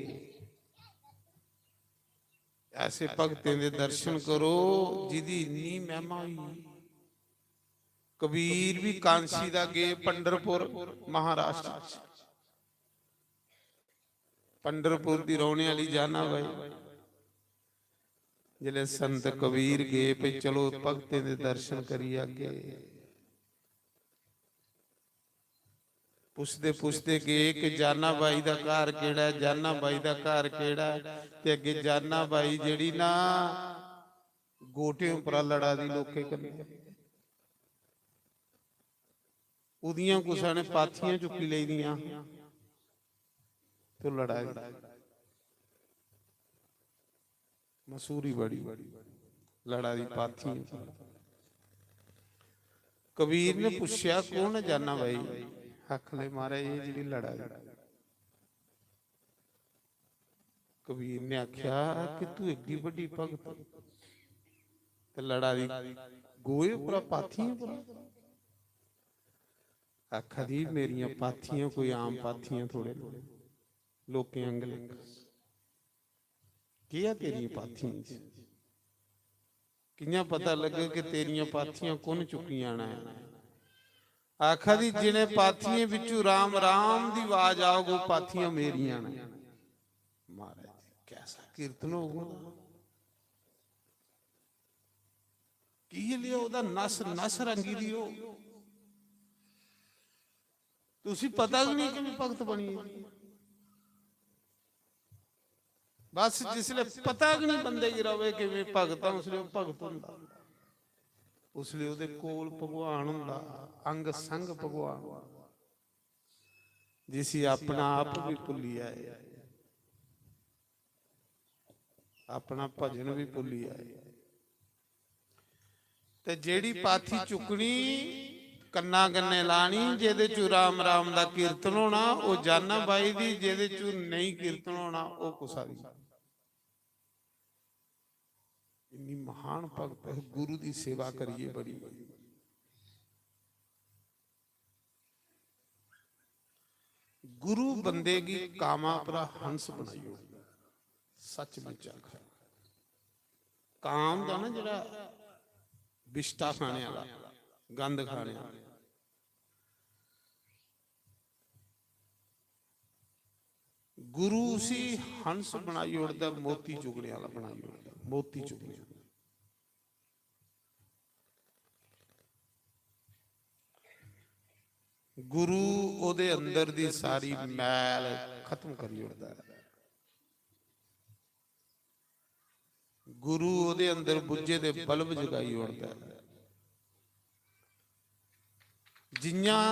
ऐसे भगतें दे दर्शन करो जिदी इन्नी महिमा हुई। कबीर भी कांसी दा गए, पंडरपुर महाराष्ट्र च। पंडरपुर दी रौहने आली जाना बाई। जिसलै संत कबीर गए, भई चलो भगतें दे दर्शन करी आगे। पुछदे पुछदे गे कि जाना बाई दा घर केह्ड़ा ऐ, जाना बाई दा घर केह्ड़ा ऐ। ते अग्गे जाना बाई जेह्ड़ी ना गोटें उप्परा लड़ा दी लोकें कन्नै, ओह्दियां कुसै ने पाथियां चुक्की लेई दियां, तो लड़ा दी। मसूरी बड़ी लड़ा दी पाथियां। कबीर ने पुच्छेआ, "कौन ऐ जाना बाई?" आखन लगे, "महाराज, एह् जेह्ड़ी लड़ा दी।" कबीर ने आखेआ कि तू एड्डी बड्डी भगत ते लड़ा दी गोहे उप्परा, पाथियें उप्परा। आखा दी, "मेरियां पाथियां कोई आम पाथियां थोड़े न, लोकें आंगर लेखा। केह् ऐ तेरियें पाथियें च? कि'यां पता लग्गग कि तेरियां पाथियां कु'न चुक्कियां न?" आखा दी, "जिनें पाथियें बिच्चू राम राम दी आवाज आग, ओह् पाथियां मेरियां न।" महाराज, कैसा कीर्तन होग उं'दा। की लिया ओह्दा नस नस रंगी दी हो, ते उसी पता गै नहीं कि मैं भगत बनी गेदी। बस जिसले पता गै नहीं बंदे गी रवे कि मैं भगत हां, उसले ओह् भगत होंदा, उसले ओह्दे कोल भगवान होंदा, अंग संग भगवान होंदा। जिसी अपना आप भी भुल्ली जाए, अपना भजन भी भुल्ली जाए, ते जेह्ड़ी पाथी चुक्कनी, कन्ना कन्नै लानी, जेह्दे च राम राम दा कीर्तन होना, ओह् जाना बाई दी, जेह्दे च नेईं कीर्तन होना, ओह् कुसा दी। इन्नी महान भगत है, गुरु दी सेवा करिए बड़ी। गुरु बंदे गी कामा परा हंस बनाई ओड़दा। सच बिच आखा, काम दा ना जेह्ड़ा बिष्टा खाने आह्ला, गंद खाने आह्ला, गुरु उसी हंस बनाई ओड़दा, मोती चुगने आह्ला बनाई ओड़दा, मोती चुगने आह्ला। गुरु ओह्दे अंदर दी सारी मैल खत्म करी ओड़दा ऐ। गुरु ओह्दे अंदर बुज्झे दे बल्ब जगाई ओड़दा ऐ। जि'यां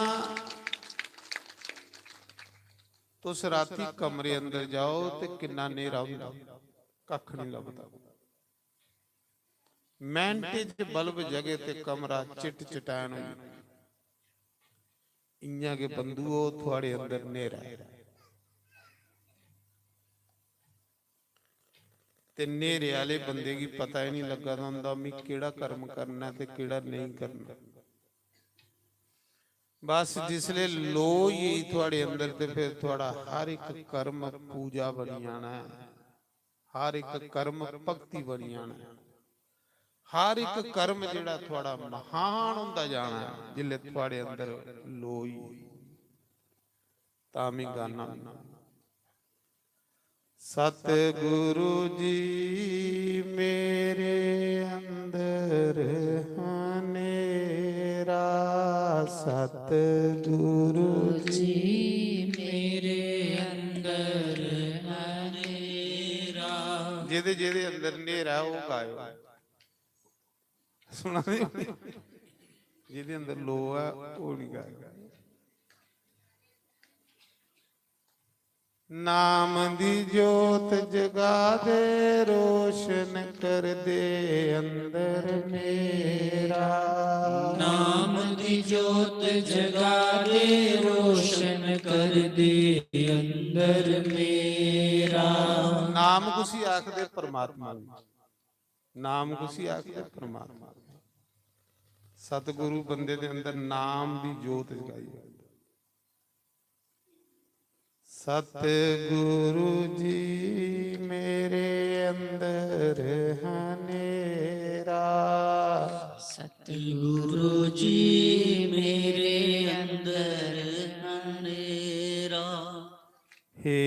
तुस रातीं कमरे अंदर जाओ ते किन्ना न्हेरा होंदा, कक्ख निं लभदा। मैंटे च बल्ब जगे ते कमरा चिट चटैन होई जंदा। इ'यां गै बंधुओ, थुआढ़े अंदर न्हेरा ऐ। ते न्हेरे आह्ले बंदे गी पता ही निं लग्गा दा होंदा, मी केह्ड़ा कर्म करना ते केह्ड़ा नेईं करना। बस जिसलै लो होई गेई थुआढ़े अंदर, ते फिर थुआढ़ा हर इक कर्म पूजा बनी जाना ऐ, हर इक कर्म भक्ति बनी जाना ऐ, हर इक कर्म जेह्ड़ा थुआढ़ा महान होंदा जाना ऐ। जिसलै थुआढ़े अंदर लो होई गेई, तां मी गाना। सतगुरु जी मेरे अंदर हनेरा, सतगुरु जी मेरे अंदर हनेरा। जेह्दे जेह्दे अंदर न्हेरा ऐ, ओह् गायो। सुना दे? जेह्दे अंदर लो ऐ, ओह् निं गायो। नाम दी जोत जगा दे, रोशन कर दे अंदर मेरा। नाम दी जोत जगा दे, रोशन कर दे अंदर मेरा। नाम कुसी आखदे? परमात्मा गी। नाम कुसी आखदे? परमात्मा। सतगुरु बंदे दे अंदर नाम दी जोत जगाई। सतगुरु जी मेरे अंदर हनेरा। सतगुरु जी मेरे अंदर हनेरा। हे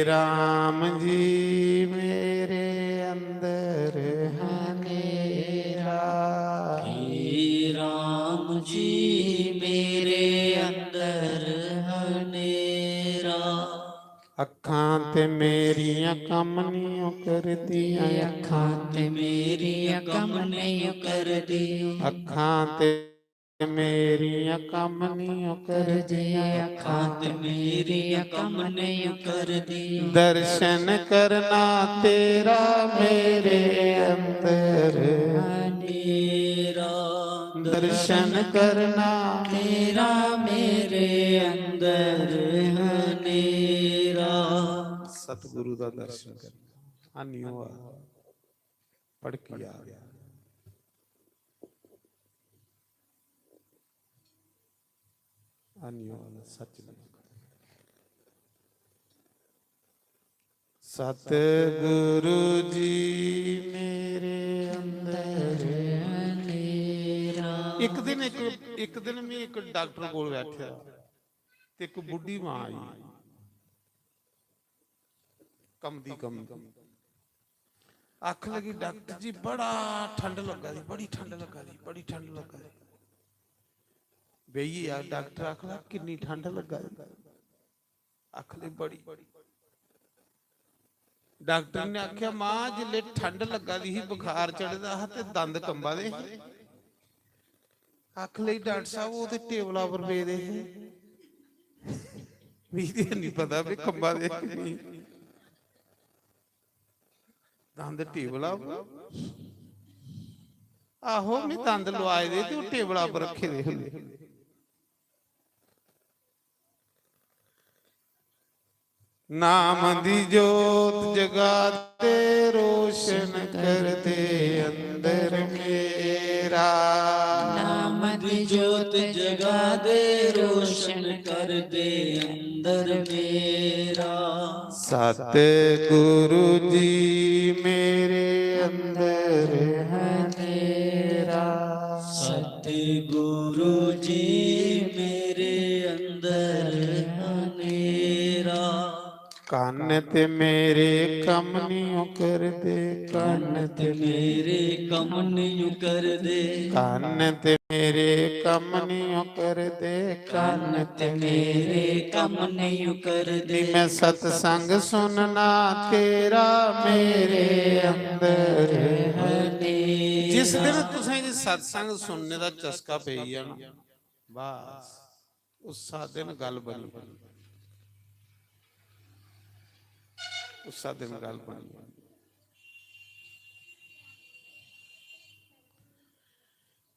राम जी मेरे अंदर हनेरा। हे राम जी मेरे अंदर हनेरा। कम्म नहीं करदियां। अखां ते मेरियां कम्म नहीं करदियां। अखां ते मेरियां कम्म नहीं करदियां। अखां ते मेरियां कम्म नहीं करदियां। दर्शन करना तेरा मेरे अंदर हनेरा। दर्शन करना तेरा मेरे अंदर हनेरा। सतगुरु दा दर्शन करना। हन्नी होआ, भड़की आ। हन्नी होआ, सच नहीं। सतगुरु जी मेरे अंदर हनेरा। एक दिन, एक, एक दिन मैं एक डॉक्टर कोल बैठा, ते एक बुढ़ी मां आई, कंबदी कंबदी। आखन लगी, "डॉक्टर जी, बड़ा ठंड लग्गा दी, बड़ी ठंड लग्गा दी, बड़ी ठंड लग्गा दी।" बेही गेआ। डॉक्टर आखदा, "किन्नी ठंड लग्गा दी?" आखन लगी, "बड़ी।" डॉक्टर ने आखेआ, "मां, जिसलै ठंड लग्गा दी ही, बुखार चढ़े दा हा ते दंद कंबा दे हे।" आखन लगी, "डॉक्टर साहब, ओह् ते टेबला पर पेदे हे, मिगी ते निं पता भी कंबा दे कि नेईं।" दंद टेबला पर? आहो, में दंद लुआए दे ते ओह् टेबला पर रक्खे दे होंदे। नाम दी जोत जगा दे, रोशन कर दे अंदर मेरा। नाम दी जोत जगा दे, रोशन कर दे अंदर मेरा। सतगुरु जी मेरे अंदर हनेरा। सतगुरु जी मेरे अंदर हनेरा। कन्न ते मेरे कम्म निं ओ करदे, कन्न ते मेरे कम्म निं ओ करदे। कन्न ते मेरे कम्म निं ओ करदे, कन्न ते मेरे कम्म निं ओ करदे। नी मैं सत्संग सुनना तेरा मेरे अंदर हनेरा। जिस दिन तुसें गी सत्संग सुनने दा चस्का पेई गेआ ना, बस उस्सा दिन गल्ल बनी। उस्सा दिन गल्ल बनी।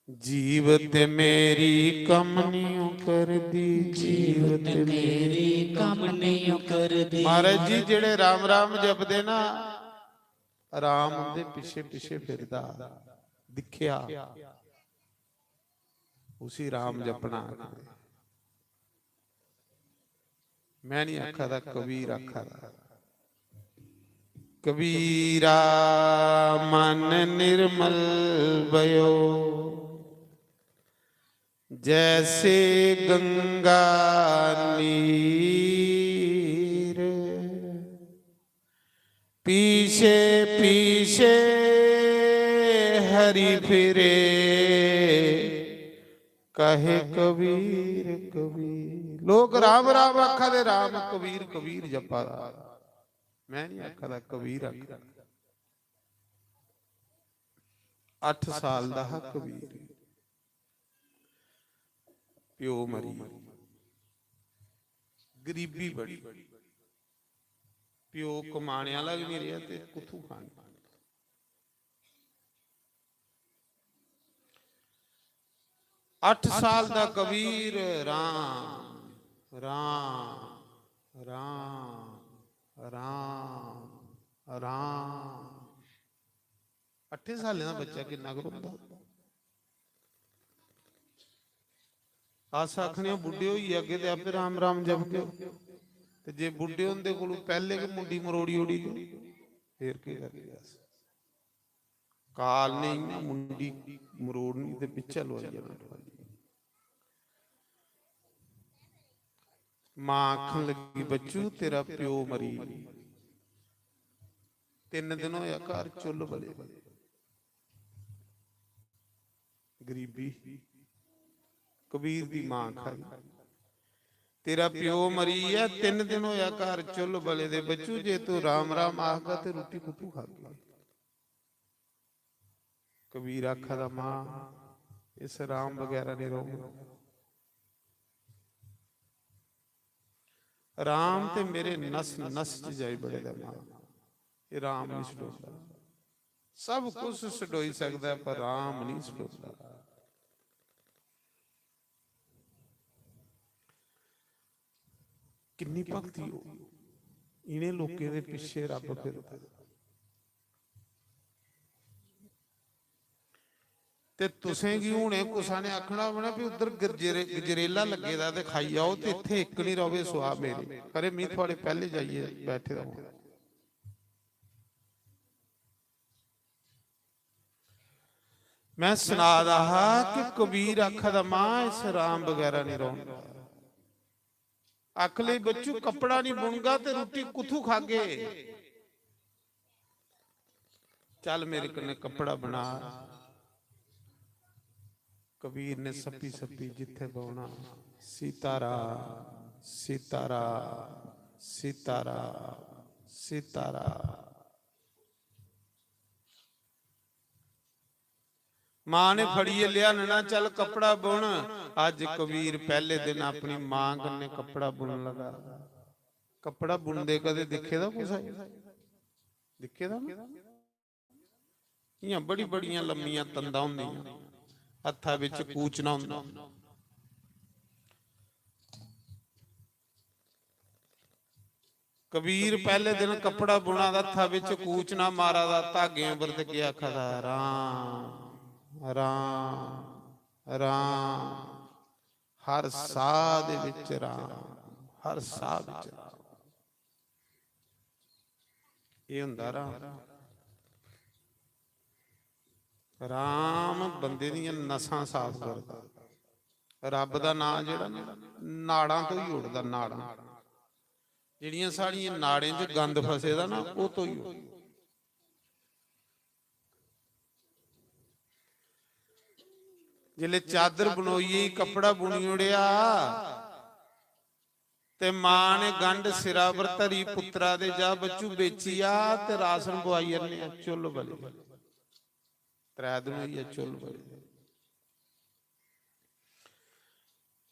जीवत मेरी कम्म निं ओ करदी, जीवत मेरी कम्म निं ओ करदी। महाराज जी, जेह्ड़े राम राम जपदे ना, राम उं'दे पिच्छे पिच्छे फिरदा। दिक्खेआ, उसी राम जपना आखदे। मैं नहीं आखा दा, कबीर आखा दा। कबीरा मन निर्मल भयो, जैसे गंगा नीर। पीछे पीछे हरि फिरे, कहे कबीर कबीर। लोग राम राम आखा दे, राम कबीर कबीर जपा दा। मैं नहीं आखा दा, कबीर आखा दा। अठ साल दा हा कबीर, प्यो मरी, गरीबी बड़ी, प्यो कमाने आह्ला बी नहीं रेहा ते कुत्थूं खानी। अठ साल दा कबीर राम, राम, राम, राम, राम। अठें सालें दा बच्चा किन्ना गै रोंदा। अस आखने आं, बुड्ढे होई गे अग्गें ते आपे राम राम जपदे ओ। ते जे बुड्ढे होंदे कोलू पैह्ले गै मुंडी मरोड़ी ओड़ी ते, फेर केह् करदे अस? काल ने इ'यां मुंडी मरोड़नी ते पिच्छै लोआई जाना। मां आखन लगी, "बच्चू, तेरा प्यो मरी, तिन्न दिन होया घर चुल्ल बले, गरीबी।" कबीर दी मां आखा दी, तेरा प्यो मरी गेआ, तिन्न दिन होया घर चुल्ल बले दे, बच्चू जे तू राम राम आखगा ते रुट्टी कुत्थू खागे? कबीर आखा दा, मां, इस राम बगैरा नहीं रौहना। राम ते मेरे नस नस च जाई बड़े दा, मां, ये राम नहीं छडोंदा। सब कुछ छडोई सकदा है, पर राम नहीं छडोंदा। किन्नी भक्ति हो, इन्हें लोकें दे पिछे रब फिरदा। ते तुसें गी हुने कुसा ने आखना होवे ना भी उधर गजरे-, गजरेला लग्गे दा ते खाई आओ, ते इत्थे इक नहीं रवे सुआ मेरे। खरे, मैं थुआड़े पहले जाइए बैठे दा हां। मैं सना दा हा कि कबीर आखा दा, मां, इस राम बगैरा नहीं रौहना। आख ले, बच्चू, कपड़ा नहीं बुनगा ते रुट्टी कुत्थू खागे? चल मेरे कन्नै कपड़ा बना। कबीर ने सप्पी सप्पी जित्थे बौना, सीताराम, सीताराम, सीताराम, सीताराम। मां ने फड़ियै लेआनना, चल कपड़ा बुन। अज कबीर पहले दिन अपनी मां कन्नै कपड़ा बुनन लगा। कपड़ा बुनदे कदे दिक्खे दा कुसै? दिक्खे दा ना? इयां बड़ी बड़ियां लम्मियां तंदां होंदियां, हत्था बिच कूचना होंदा। कबीर पहले दिन कपड़ा बुना दा, हत्था बिच कूचना मारा दा, धागे उपर ते केह् आखा दा, राम, राम, राम, हर साह दे विच राम, हर साह विच राम। एह् होंदा राम। राम बंदे दियां नसां साफ करदा। रब दा नां जेह्ड़ा ना, नाड़ां धोई ओड़दा, नाड़ां। जेह्ड़ियां साढ़ियां नाड़ें च गंद फसे दा ना, ओह् धोई ओड़दा। जिसलै चादर बनोइयै कपड़ा बुनी ओड़ेआ, ते मां ने गंढ सिरा पर धरी, पुत्तरा दे, जा बच्चू बेची आ ते राशन पुआई आने आ। चुल्ल बली। त्रै दिन होई गे चुल्ल बली।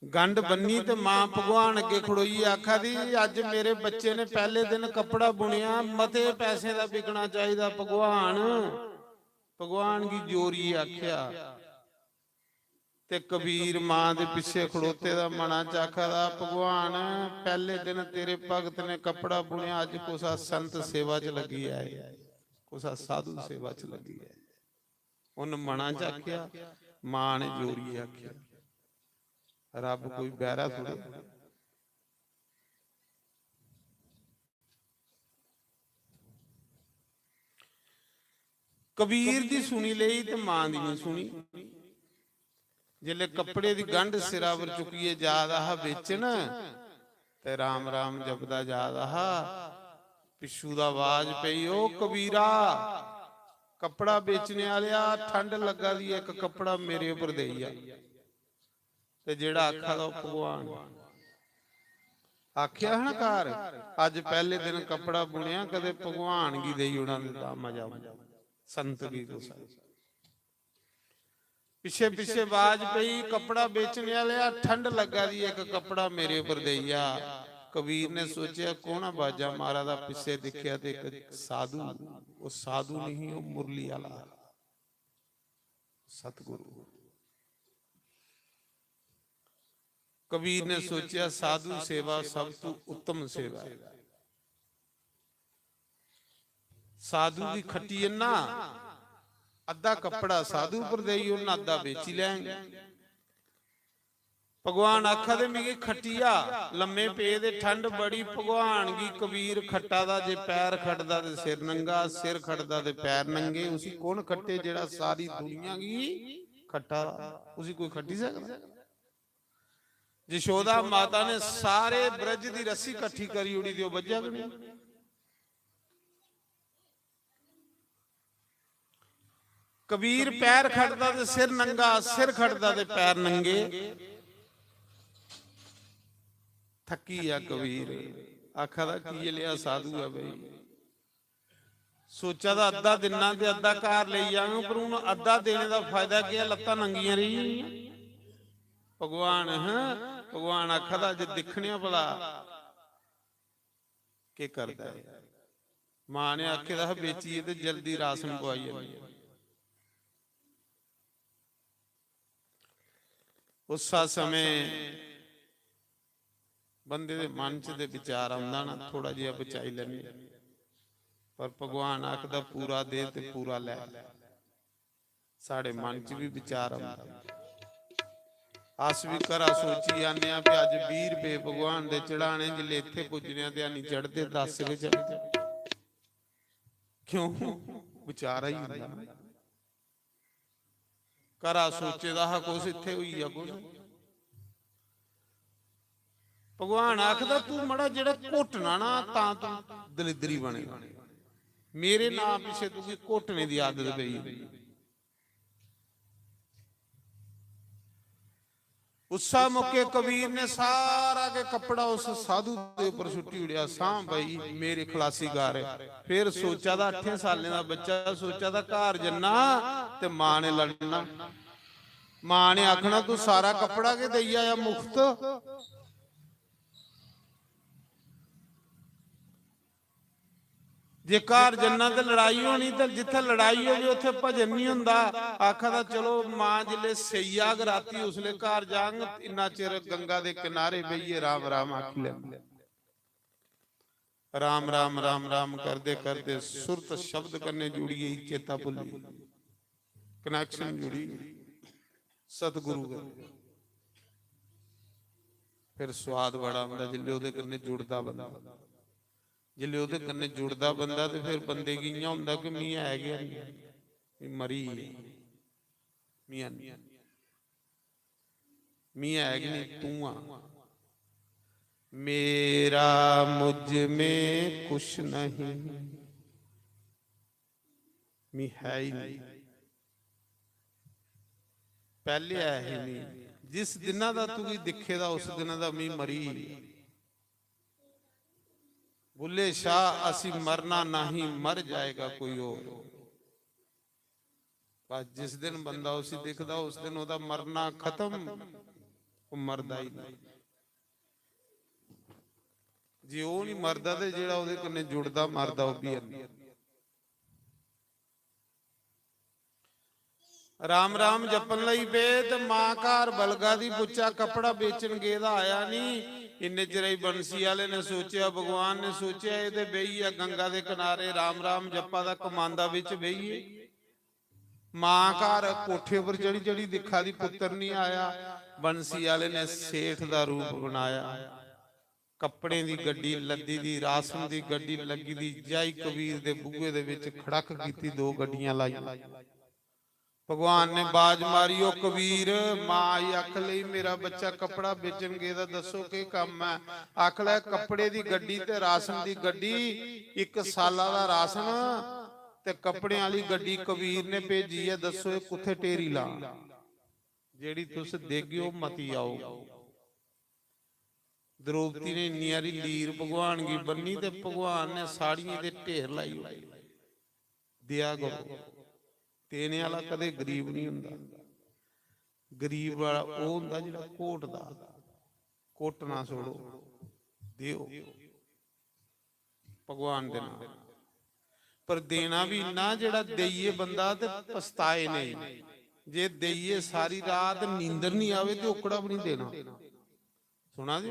गंढ बन्नी ते मां भगवान अग्गे खड़ोइयै आखा दी, अज्ज मेरे बच्चे ने पैह्ले दिन कपड़ा बुनेआ, मते पैसें दा बिकना चाहिदा भगवान। भगवान गी जोरियै आखेआ। ते कबीर मां दे पिच्छे खड़ोते दा मना च आखा दा, "भगवान, पैह्ले दिन तेरे भगत ने कपड़ा बुनेआ, अज्ज कुसा संत सेवा च लग्गी जाए, कुसा साधु सेवा च लग्गी जाए।" उन्न मना च आखेआ, मां ने जोरियै आखेआ। रब कोई बैरा थोड़े। कबीर दी सुनी लेई ते मां दी नहीं सुनी। जिसलै कपड़े दी गंढ सिरा पर चुक्कियै जा दा हा बेचन, ते राम राम जपदा जा दा हा, पिच्छू दा आवाज पेई, "ओ कबीरा, कपड़ा बेचने आह्लेआ, ठंड लग्गा दी, इक कपड़ा मेरे उप्पर देई जा।" ते जेह्ड़ा आखा दा ओह् भगवान। आखेआ हा ना घर, अज्ज पैह्ले दिन कपड़ा बुनेआ, कदे भगवान गी देई ओड़ां ते तां मजा औंदा। संत गी कुसै। पिच्छे पिच्छे बाज पेई, "कपड़ा बेचने आह्लेआ, ठंड लग्गा दी, इक कपड़ा मेरे उप्पर देई जा।" कबीर ने सोचेआ, "कौन ऐ बाजा मारा दा?" पिच्छे दिक्खेआ ते इक साधु, ओह् साधु नहीं, ओह् मुरली आह्ला हा। सतगुरु। कबीर ने सोचेआ, साधु सेवा सब तू उत्तम सेवा है। साधु दी खट्टी अन्ना, अद्धा कपड़ा साधु पर देई ओड़ना, अद्धा बेची लैंग। भगवान आखा दे, "मिगी खट्टिया, लम्मे पे दे, ठंड बड़ी।" भगवान गी कबीर खट्टा दा, जे पैर खटदा ते सिर नंगा, सिर खटदा ते पैर नंगे। उसी कौन खट्टे जेह्ड़ा सारी दुनिया गी खट्टा दा? उसी कोई खट्टी सकदा? यशोदा माता ने सारे ब्रज दी रस्सी कट्ठी करी ओड़ी, ते ओह् बज्झा गै नहीं। कबीर पैर खटदा ते सिर नंगा, सिर खटदा ते पैर नंगे। थक्की गेआ कबीर, आखा दा, "की लिया साधु ऐ भाई, सोचा दा अद्धा दिन्ना ते अद्धा घर लेई जाङ, पर हून अद्धा देने दा फायदा केह् ऐ? लत्तां नंगियां रेही जानियां।" भगवान, हां, भगवान आखा दा, "अज्ज दिक्खने आं भला केह् करदा ऐ।" मां ने आखे दा हा, "बेचियै ते जल्दी राशन पुआई आनी।" उस्सा समें बंदे दे मन च ते विचार औंदा ना, थोड़ा जेहा बचाई लैने, पर भगवान आखदा, "पूरा दे ते पूरा लै।" साढ़े मन च भी विचार औंदा। अस भी घरा सोची आने आं कि अज्ज बीह् रपेऽ भगवान दे चढ़ाने, जिसलै इत्थै पुज्जने आं ते हैनी चढ़दे, दस गै चढ़दे। क्यों? विचार आई जंदा ना। घरा सोचे दा हा कुछ, इत्थै होई गेआ कुछ। भगवान आखदा, "तू मड़ा जेह्ड़ा घोटना ना, तां तू दलिद्री बने। मेरे नां पिच्छे तुगी घोटने दी आदत पेई।" उस्सा मौके कबीर ने सारा के कपड़ा उस साधु दे उप्पर सुट्टी ओड़ेआ, "सांभ भाई, मेरी खलासी कर।" फिर सोचा दा, अट्ठें सालें दा बच्चा सोचा दा, घर जन्ना ते मां ने लड़ना, मां ने आखना, "तू सारा कपड़ा गै देई आया मुफ्त।" जे घर जन्ना ते लड़ाई होनी, ते जित्थै लड़ाई होई, उत्थै भजन नहीं होंदा। आखा दा, चलो, मां जिसलै सेई जाग राती, उसलै घर जांग, इन्ना चिर गंगा दे किनारे बेहियै राम राम आखी लैंदे। राम राम, राम राम करदे करदे सुरत शब्द कन्नै जुड़ी गेई, चेता भुल्ली, connection जुड़ी गेई सतगुरु कन्नै। फिर स्वाद बड़ा आंदा जिसलै ओह्दे कन्नै जुड़दा बंदा। जिसलै ओह्दे कन्नै जुड़दा बंदा ते फिर बंदे गी इ'यां होंदा कि मी है गै निं, मी मरी गे, मी है निं, मी है गै निं, तूं आ। मेरा मुझ में कुछ नहीं, मी है ही नहीं। पैह्ले है ही नहीं। जिस दिना दा तुगी दिक्खे दा, उस दिना दा मी मरी गेआ। बुल्ले शाह, असी मरना नहीं, मर जाएगा कोई और। बस जिस दिन बंदा उसी दिखदा, उस दिन ओह्दा मरना खत्म, ओह् मरदा ही नहीं। जे ओह् नहीं मरदा ते जेह्ड़ा ओह्दे कन्नै जुड़दा, मरदा, ओह् बी है नहीं। राम राम जपन लगी पे ते मां घर बलगा दी, बुच्चा कपड़ा बेचन गेदा, आया नहीं। इन्ने चिरे गी बंसी आह्ले ने सोचेआ, भगवान ने सोचेआ, एह् ते बेही गेआ गंगा दे किनारे, राम राम जप्पा दा, कमांदा बिच बेहियै। मां घर कोठे पर चढ़ी चढ़ी दिक्खा दी, पुत्तर नहीं आया। बंसी आह्ले ने सेठ दा रूप बनाया। कपड़ें दी गड्डी लद्दी दी, राशन दी गड्डी लग्गी दी, जाई कबीर दे बूहे दे विच खड़क कीती, दो गड्डियां लाइयां। भगवान ने बाज मारी, "ओ कबीर।" मां आई, आखन लगी, "मेरा बच्चा कपड़ा बेचन गेदा, दस्सो केह् कम्म ऐ?" आखन लगा, "कपड़े दी गड्डी ते राशन दी गड्डी, इक साला दा राशन ते कपड़ें आह्ली गड्डी कबीर ने भेजी ऐ, दस्सो एह् कुत्थै ढेरी लां? जेह्ड़ी तुस देगे, ओह् मती आओ।" द्रौपदी ने इन्नी हारी लीर भगवान गी बन्नी ते भगवान ने साड़ियें दे ढेर लाई ओड़े। देआ करो। देने आह्ला कदें गरीब निं होंदा। गरीब आह्ला ओह् होंदा जेह्ड़ा घोटदा। घोटना छोड़ो, देओ भगवान दे नाम। पर देना बी इन्ना जेह्ड़ा देइयै बंदा ते पछताए नेईं। जे देइयै सारी रात नींदर निं आवे ते ओकड़ा बी निं देना। सुना दे?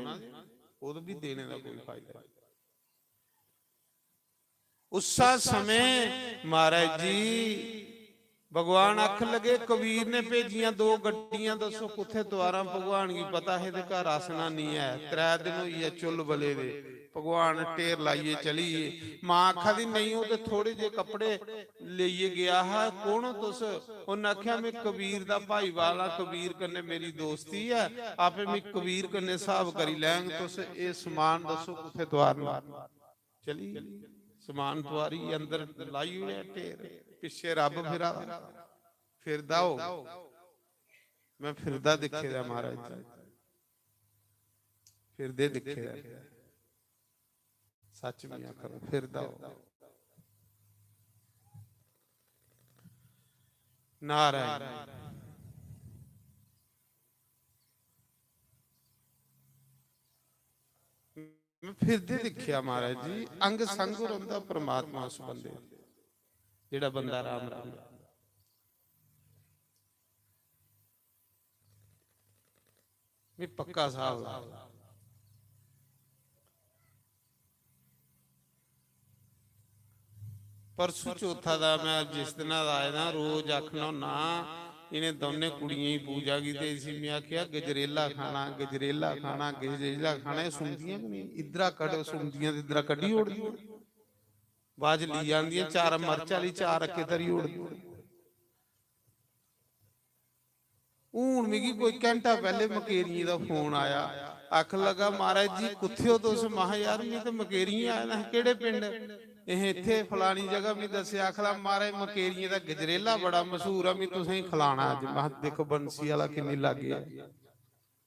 ओह् बी देने दा कोई फायदा निं। उस्सा समें महाराज जी भगवान आखन लगे, "कबीर ने भेजियां दो गड्डियां, दस्सो कुत्थै तुआरां?" भगवान गी पता हे ते घर आसना निं ऐ। त्रै दिन होई गे चुल्ल बले दे, भगवान ढेर लाइयै चली गे। मां आखा दी, "नेईं, ओह् ते थोड़े जे कपड़े लेइयै गेआ हा, कौन ओ तुस?" उन्न आखेआ, "में कबीर दा भाईवाल आं, कबीर कन्नै मेरी दोस्ती ऐ, आपे में कबीर कन्नै स्हाब करी लैंग, तुस एह् समान दस्सो कुत्थै तुआरना।" चली समान तुआरी अंदर लाई ओड़ेआ ढेर, पिच्छे रब फिरा दा, फिरदा हो, में फिरदा दिक्खे दा महाराज जी। फिरदे दिक्खे दा ऐ। सच में आखा दा, फिरदा हो। नारायण। में फिरदे दिक्खेआ महाराज जी, अंग संग रौंह्दा परमात्मा उस बंदे दा, जेह्ड़ा बंदा राम राम। में पक्का स्हाब ला। परसों चौथा दा में जिस दिन दा आए दा, रोज आखना होन्ना, इ'नें दौनें कुड़ियें दी पूजा कीती। इसी में आखेआ, "गजरेला खाना, गजरेला खाना, गजरेला खाना।" एह् सुनदियां गै नेईं, इद्धरा कड्ढ, सुनदियां ते इद्धरा कड्ढी ओड़दियां। बाद च लेई आंदियां, चार मर्च आह्ली चार अक्के धरी ओड़दियां। हून मिगी कोई घैंटा पैह्ले मकेरियें दा फोन आया, आखन लगा, "महाराज जी, कुत्थे ओ तुस?" महां, "यार, में ते मकेरियें आए दा हा।" "केह्ड़े पिंड?" "एह् इत्थे फलानी जगह।" मी दस्सेआ, आखन लगा, "महाराज, मकेरियें दा गजरेला बड़ा मशहूर ऐ, में तुसेंगी खलाना अज्ज।" महां, "दिक्खो, बंसी आह्ला किन्नी लाग्गे ऐ।"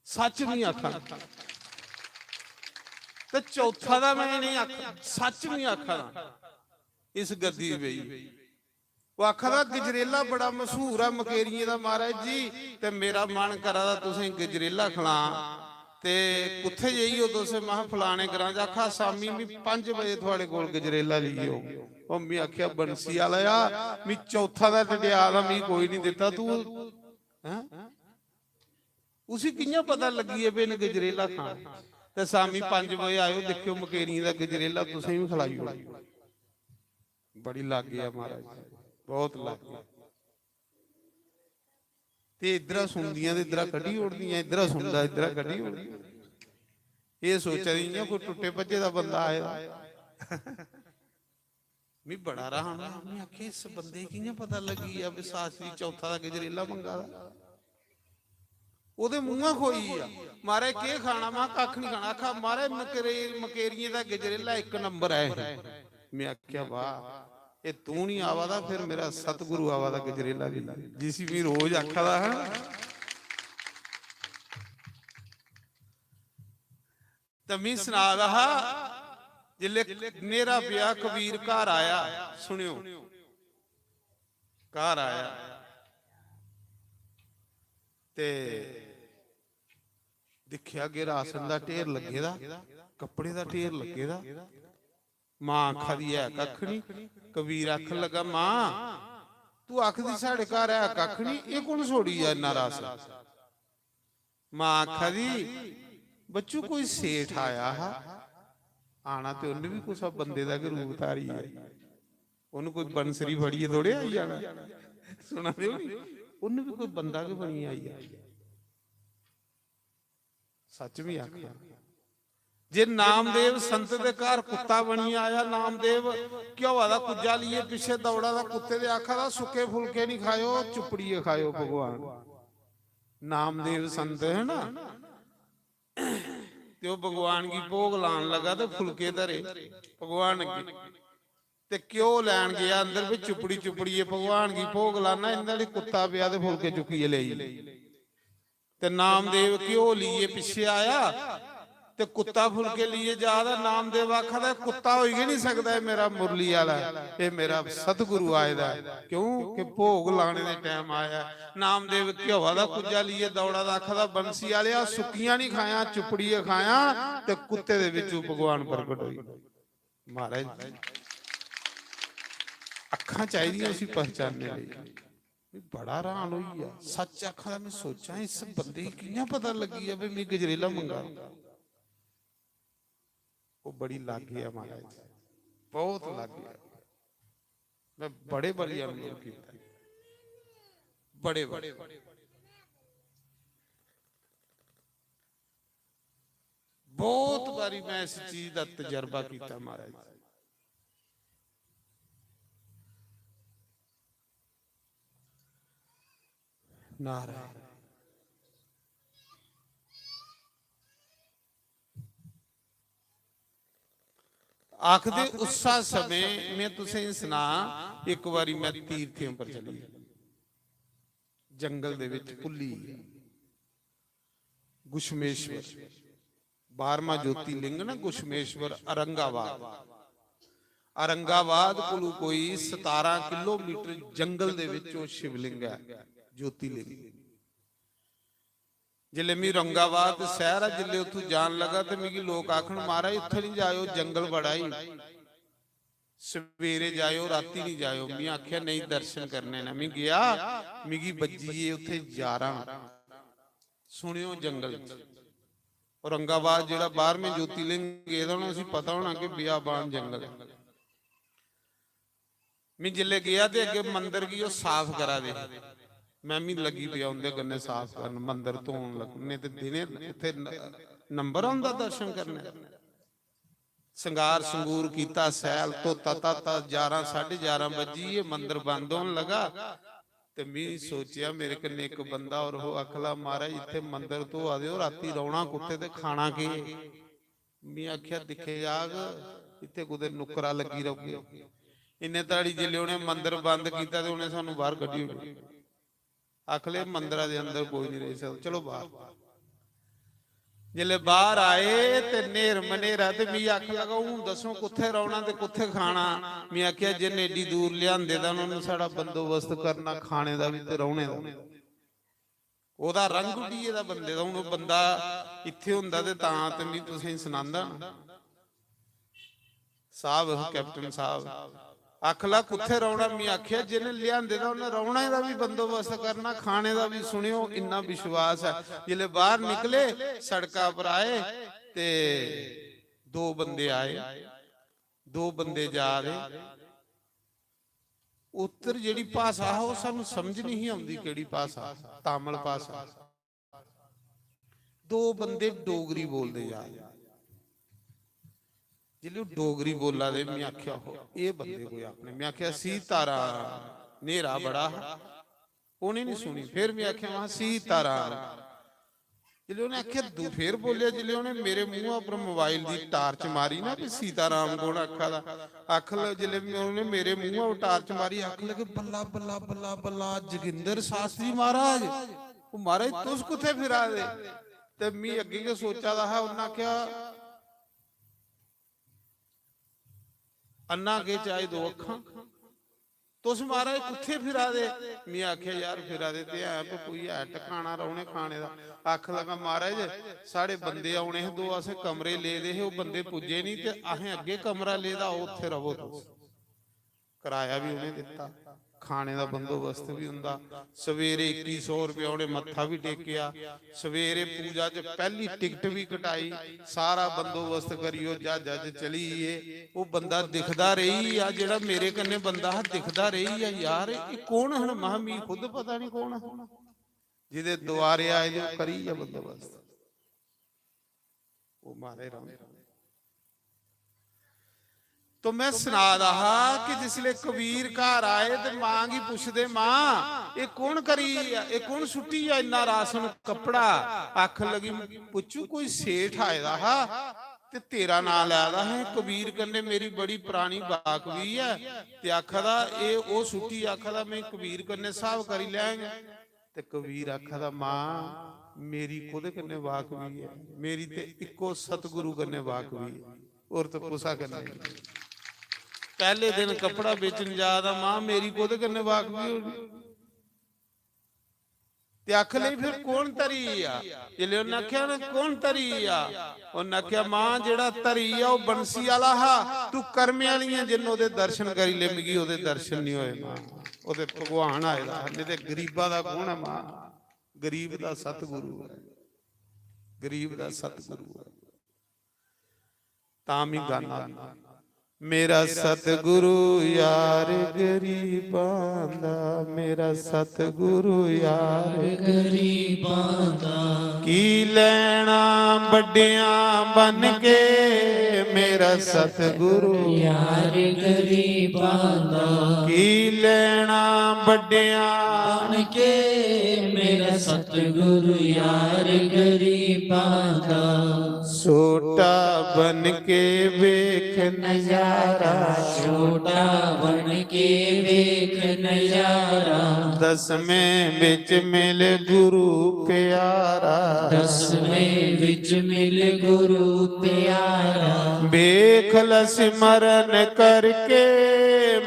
सच नहीं आखा। ते चौथा दा में नहीं आखा, सच नहीं आखा ना। इस गद्दी बेही, ओह् आखा दा, "गजरेला बड़ा मशहूर ऐ मकेरियें दा, महाराज जी, ते मेरा मन करा दा तुसें गजरेला खलां। ते कुत्थै जाइयै तुस?" महां, "फलाने ग्रां च।" आखा, "शामी मी पंज बजे थुआड़े कोल गजरेला लेइयै औङ।" ओह् मी आखेआ, "बंसी आह्ला, मी चौथा दा डंडेआ दा मी कोई निं दित्ता, तू, हैं?" उसी कि'यां पता लग्गी गेआ, "इ'न्न गजरेला खाना?" ते शामी पंज बजे आएओ, दिक्खेओ मकेरियें दा गजरेला तुसें बी खलाई ओड़ेआ। बड़ी लाग्गे ऐ महाराज, बहुत लाग्गे। ते इद्धरा सुनदियां ते इद्धरा कड्ढी ओड़दियां, इद्धरा सुनदा इद्धरा कड्ढी ओड़दियां। एह् सोचा दी इ'यां कोई टुट्टे भज्जे दा बंदा आए दा। मी बड़ा हैरान होआ, में आखेआ, "इस बंदे गी कि'यां पता लग्गी गेआ भी शास्त्री चौथा दा गजरेला मंगा दा?" ओह्दे मुंहा खोई गेआ, "महाराज, केह् खाना?" में आखेआ, "कक्ख निं खाना।" आखा, "महाराज, मकरे-, मकेरियें दा गजरेला इक नंबर ऐ।" में आखेआ, "वाह, एह् तूं निं आवा दा, फिर मेरा सतगुरु आवा दा गजरेला लेइयै, जिसी में रोज आखा दा हा।" ते मी सना दा हा, जिसलै न्हेरा पेआ, कबीर घर आया, सुनेओ, घर आया ते दिक्खेआ कि राशन दा ढेर लग्गे दा, कपड़े दा ढेर लग्गे दा। मां आखा दी, "है कक्ख निं।" कबीर आखन लगा, "मां, तू आखदी साढ़े घर है कक्ख निं, एह् कु'न छोड़ी गेआ इन्ना राशन?" मां आखा दी, "बच्चू, कोई सेठ आया हा, आना ते उन्न बी कुसै बंदे दा गै रूप धारियै, उन्न कोई बंसरी फड़ियै थोड़े आई जाना।" सुना दे ओ नी? उन्न बी कोई बंदा गै बनियै आई जाना। सच बी आखा, जे नामदेव संत दे घर कुत्ता बनियै आया, नामदेव घ्योआ दा कुज्जा लेइयै पिच्छे दौड़ा दा, कुत्ते दे आखा दा, "सुक्के फुलके निं खाएओ, चुप्पड़ियै खाएओ भगवान।" नामदेव संत है ना, ते ओह् भगवान गी भोग लान लगा ते फुलके धरे भगवान अग्गें, ते घ्यो लैन गेआ अंदर, भी चुप्पड़ी चुप्पड़ियै भगवान गी भोग लाना, इंदे आह्ली कुत्ता पेआ ते फुलके चुक्कियै लेई। ते नामदेव घ्यो लेइयै पिच्छे आया ते कुत्ता फुलके लेइयै जा दा। नामदेव आखा दा, "कुत्ता होई गै निं सकदा, एह् मेरा मुरली आह्ला ऐ, एह् मेरा सतगुरु आए दा ऐ।" क्यों कि भोग लाने दे टैम आया ऐ। नामदेव घ्योआ दा कुज्जा लेइयै दौड़ा दा, आखा दा, "बंसी आह्लेआ, सुक्कियां निं खायां, चुप्पड़ियै खायां।" ते कुत्ते दे बिच्चों भगवान प्रगट होई। महाराज, अक्खां चाहिदियां उसी पहचानने लेई। में बड़ा हैरान होई गेआ, सच्च आखां तां में सोचां, इस बंदे गी कि'यां पता लग्गी गेआ भी में गजरेला मंगा? ओह् बड़ी लाग्गे ऐ महाराज, बहुत लाग्गे ऐ। में बड़े बारी अनुभव कीता, बड़े बारी। बहुत बारी मैं इस चीज दा तजर्बा कीता महाराज। नारायण। आखदे उस्सा समें में तुसें सना, इक बारी मैं तीर्थें पर चली, जंगल दे विच भुल्ली गेआ। गुशमेश्वर, बारहवां ज्योतिलिंग ना घुश्मेश्वर औरंगाबाद। औरंगाबाद कोलू कोई सतारां किलोमीटर जंगल दे विच ओह शिवलिंग ऐ, ज्योतिलिंग। जिसलै मी औरंगाबाद शैहर आ, जिसलै उत्थूं जान लगा ते मिगी लोक आखन, "महाराज, उत्थै निं जाएओ, जंगल बड़ा ही, सवेरे जाएओ, राती निं जाएओ।" मी आखेआ, "नेईं, दर्शन करने न।" मी गेआ, मिगी बज्जी गे उत्थै यारां। सुनेओ जंगल च। औरंगाबाद जेह्ड़ा बारहवें ज्योतिलिंग गेदा होना, उसी पता होना कि बियाबान जंगल ऐ। में जिसलै गेआ ते अग्गें मंदर गी ओह् साफ करा दे हे। में मी लग्गी पेआ उं'दे कन्नै साफ करन, मंदर धोन लग, नेईं ते दिनें उत्थै न-, नंबर औंदा दर्शन करने। संगार संगूर कीता, सैल धोता धाता, जारां साढ़े जारां बज्जी गे, मंदर बंद होन लगा। ते मी सोचेआ, मेरे कन्नै इक बंदा होर हो, आखला, "महाराज, इत्थै मंदर धोआ दे ओ, राती रौह्ना कुत्थै ते खाना केह्?" मी आखेआ, "दिक्खे जाग, इत्थै कुतै नुक्करा लग्गी रौह्गे।" इन्ने धड़ी जिसलै उ'नें मंदर बंद कीता ते उ'नें सानूं बाह्र कड्ढी ओड़े। आखले, "मंदरा दे अंदर कोई निं रेही सकदा, चलो बाह्र।" जिसलै बाह्र आए ते न्हेर मन्हेरा ते मी आखन लगा, "हून दस्सो कुत्थै रौह्ना ते कुत्थै खाना?" मी आखेआ, "जिन्न एड्डी दूर लेआंदे दा, उ'न्न साढ़ा बंदोबस्त करना खाने दा बी ते रौह्ने दा बी।" ओह्दा रंग उड्डी गेदा बंदे दा। हून ओह् बंदा इत्थै होंदा ते तां ते मी तुसेंगी सनांदा ना। साहब, कैप्टन साहब, आखला, "कुत्थै रौह्ना?" मी आखेआ, "जिन्ने लेआंदे दा उन्नै रौह्ने दा बी बंदोबस्त करना, खाने दा बी।" सुनेओ, इन्ना विश्वास ऐ। जिसलै बाह्र निकले, सड़का पर आए ते दो बंदे आए, दो बंदे जा दे। उत्तर जेह्ड़ी भाशा हा, ओह् सानूं समझ निं ही औंदी, केह्ड़ी भाशा, तामिल भाशा। दो बंदे डोगरी बोलदे जा दे। जिसलै ओह् डोगरी बोला दे, में आखेआ, "हो, एह् बंदे कोई अपने।" में आखेआ, "सीताराम।" न्हेरा बड़ा हा, उ'नें निं सुनी। फिर में आखेआ, "महां, सीताराम।" जिसलै उ'नें आखेआ, दू-, फिर बोलेआ, जिसलै उ'नें मेरे मूंहा उप्पर मोबाइल दी टार्च मारी ना, "भी सीताराम कु'न आखा दा?" आखन लग-, जिसलै में, उ'नें मेरे मूंहा उप्पर टार्च मारी, आखन लगे, "बल्ला, बल्ला, बल्ला, बल्ला, जोगिंदर शास्त्री महाराज।" ओह्, "महाराज, तुस कुत्थै फिरा दे?" ते मी अग्गें गै सोचा दा हा, उन्नै आखेआ, "अन्ना के चाहे दो अक्खां, तुस महाराज कुत्थै फिरा दे?" में आखेआ, "यार, फिरा दे ते है, पर कोई है टकाना रौह्ने खाने दा?" आखन लगा, "महाराज, साढ़े बंदे औने हे दो, असें कमरे ले दे हे, ओह् बंदे पुज्जे निं ते असें अग्गें कमरा ले दा, ओह् उत्थै र'वो तुस।" कराया बी उ'नें दित्ता, खाने दा बंदोबस्त बी उं'दा। सवेरे इक्की सौ रपेआ उ'नें मत्था बी टेकेआ, सवेरे पूजा च पैह्ली टिकट बी कटाई, सारा बंदोबस्त करियै ओह् ज्हाजा च चली गे। ओह् बंदा दिखदा रेही गेआ, जेह्ड़ा मेरे कन्नै बंदा हा, दिखदा रेही गेआ, "यार, एह् कौन हन?" महां, "मी खुद पता निं कौन हन।" जेह्दे दुआरे आए दे, ओह् करी गेआ बंदोबस्त। ओह् मारे रौंह्दे। तो में सना दा हा कि जिसलै कबीर घर आए ते मां गी पुछदे, "मां, एह् कौन करी, एह् कौन सुट्टी गेआ इन्ना राशन, कपड़ा?" आखन लगी, पुच्छू, कोई सेठ आए दा हा ते तेरा नांऽ लै दा हा, "कबीर कन्नै मेरी बड़ी परानी बाकवी ऐ।" ते आखा दा, "एह् ओह् सुट्टी", आखा दा, "में कबीर कन्नै स्हाब करी लैंग।" ते कबीर आखा दा, "मां, मेरी कोह्दे कन्नै बाकवी ऐ? मेरी ते इक्को सतगुरु कन्नै बाकवी ऐ, होर ते कुसा कन्नै नेईं।" पैह्ले दिन कपड़ा बेचन जा दा, "मां, मेरी कोह्दे कन्नै बाकवी होनी?" ते आख लेई, "फिर कौन धरी गेआ?" जिसलै उन्नै आखेआ ना, "कौन धरी गेआ?" उन्नै आखेआ, "मां, जेह्ड़ा धरी गेआ, ओह् बंसी आह्ला हा, तू कर्मे आह्ली ऐं, जिन्न ओह्दे दर्शन करी ले, मिगी ओह्दे दर्शन निं होए, मां।" ओह् ते भगवान आए दा हा, नेईं ते गरीबा दा कौन ऐ, मां? गरीब दा सतगुरु ऐ, गरीब दा सतगुरु ऐ। तां मी गाना, मेरा सतगुरु यार गरीबां दा, मेरा सतगुरु यार गरीबां दा। की लैना बड्डियां बन के, मेरा सतगुरु यार गरीबां दा। की लैना बड्डियां बन के, मेरा सतगुरु यार गरीबां दा। छोटा बन के वेख नजारा, छोटा बन के वेख नजारा। दसवें विच मिल गुरु प्यारा, दसवें विच मिल गुरु प्यारा। वेख ल सिमरन करके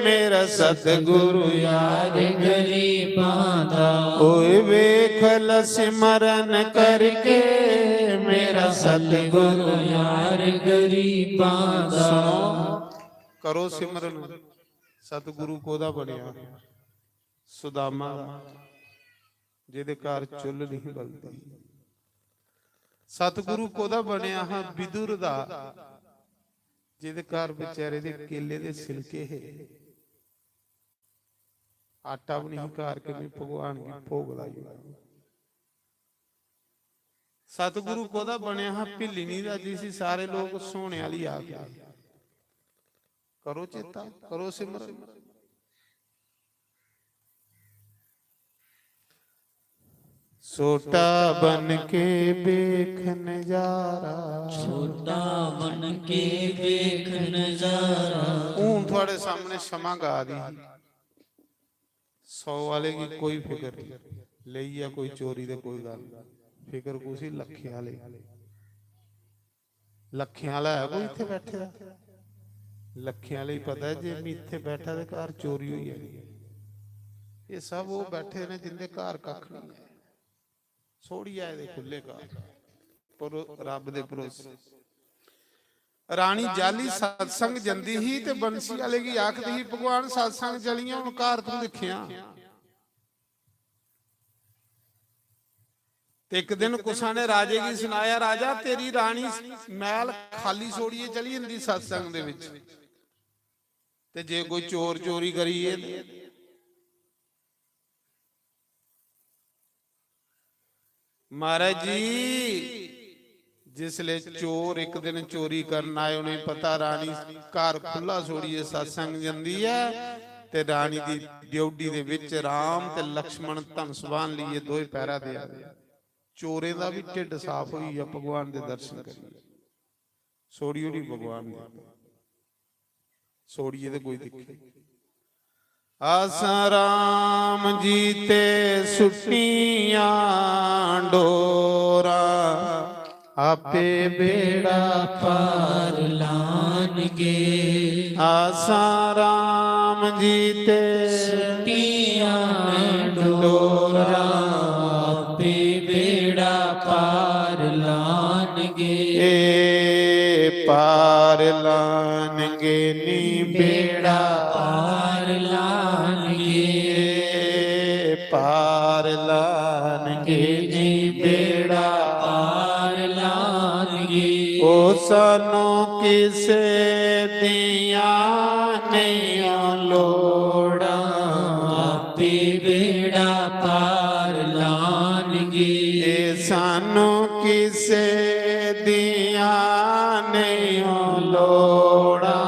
मेरा सतगुरु यार गरीबां दा। ओए वेख ल सिमरन करके मेरा सतगुरु यार गरीबां दा। सुनो, करो सिमरन। सतगुरु कोदा बनेआ? सुदामा दा, जेदे घर चुल्ल नहीं बलदी। सतगुरु कोदा बनेआ हा? विदुर दा, जेदे घर बेचारे दे केले दे सिलके हे, आटा भी नहीं घर के मैं भगवान गी भोग लाई ओड़ां। सतगुरु कोदा बनेआ हा? भिल्लिनी दा, जिसी सारे लोग सोने आह्ली आखदे। करो चेता, करो सिमरन। छोटा बन के वेख नजारा, छोटा बन के वेख नजारा। हून थुआड़े सामने क्षमा गा दी ही। सौ आह्ले गी कोई फिकर नहीं, लेई गेआ कोई चोरी ते कोई गल्ल नहीं। फिकर कुसी लक्खें आह्ले, लक्खें आह्ला है कोई इत्थै बैठे दा? लक्खें आह्ले गी पता ऐ जे मैं इत्थै बैठा ते घर चोरी होई जानी ऐ। एह् सब ओह् बैठे ने जिंदे घर कक्ख नहीं ऐ, छोड़ी आए दे खु'ल्ले घर, पर रब दे भरोसे। रानी जाली सत्संग जंदी ही ते बंसी आह्ले गी आखदी ही, "भगवान, सत्संग चलियां, हून घर तूं दिक्खेआं।" ते इक दिन कुसा ने राजे गी सनाया, "राजा, तेरी रानी मैह्ल खाली छोड़ियै चली जंदी सत्संग दे बिच, ते जे कोई चोर चोरी करियै ते।" महाराज जी, जिसले चोर इक दिन चोरी करन आए, उ'नेंगी पता रानी घर खु'ल्ला छोड़ियै सत्संग जंदी ऐ, ते रानी दी ड्योढ़ी दे बिच राम ते लक्ष्मण धनुष बाण लेइयै दोए पैरा देआ दे। चोरें दा बी ढिड्ड साफ होई गेआ भगवान दे दर्शन करियै। छोड़ी ओड़ी भगवान दे, छोड़ियै ते कोई दिक्खे। आसां राम जी ते सुट्टियां डोरां, आपे बेड़ा पार लानगे। आसां राम जी ते सुट्टियां डोरां, आपे बेड़ा पार लानगे। ए पार लानगे नी बेड़ा पार लानगे। ए पार लानगे नी बेड़ा पार लानगे। ओ सानू किसे दियां नहीं लोड़ां, आपे बेड़ा पार लानगे। ए सानू किसे दियां नहीं लोड़ां,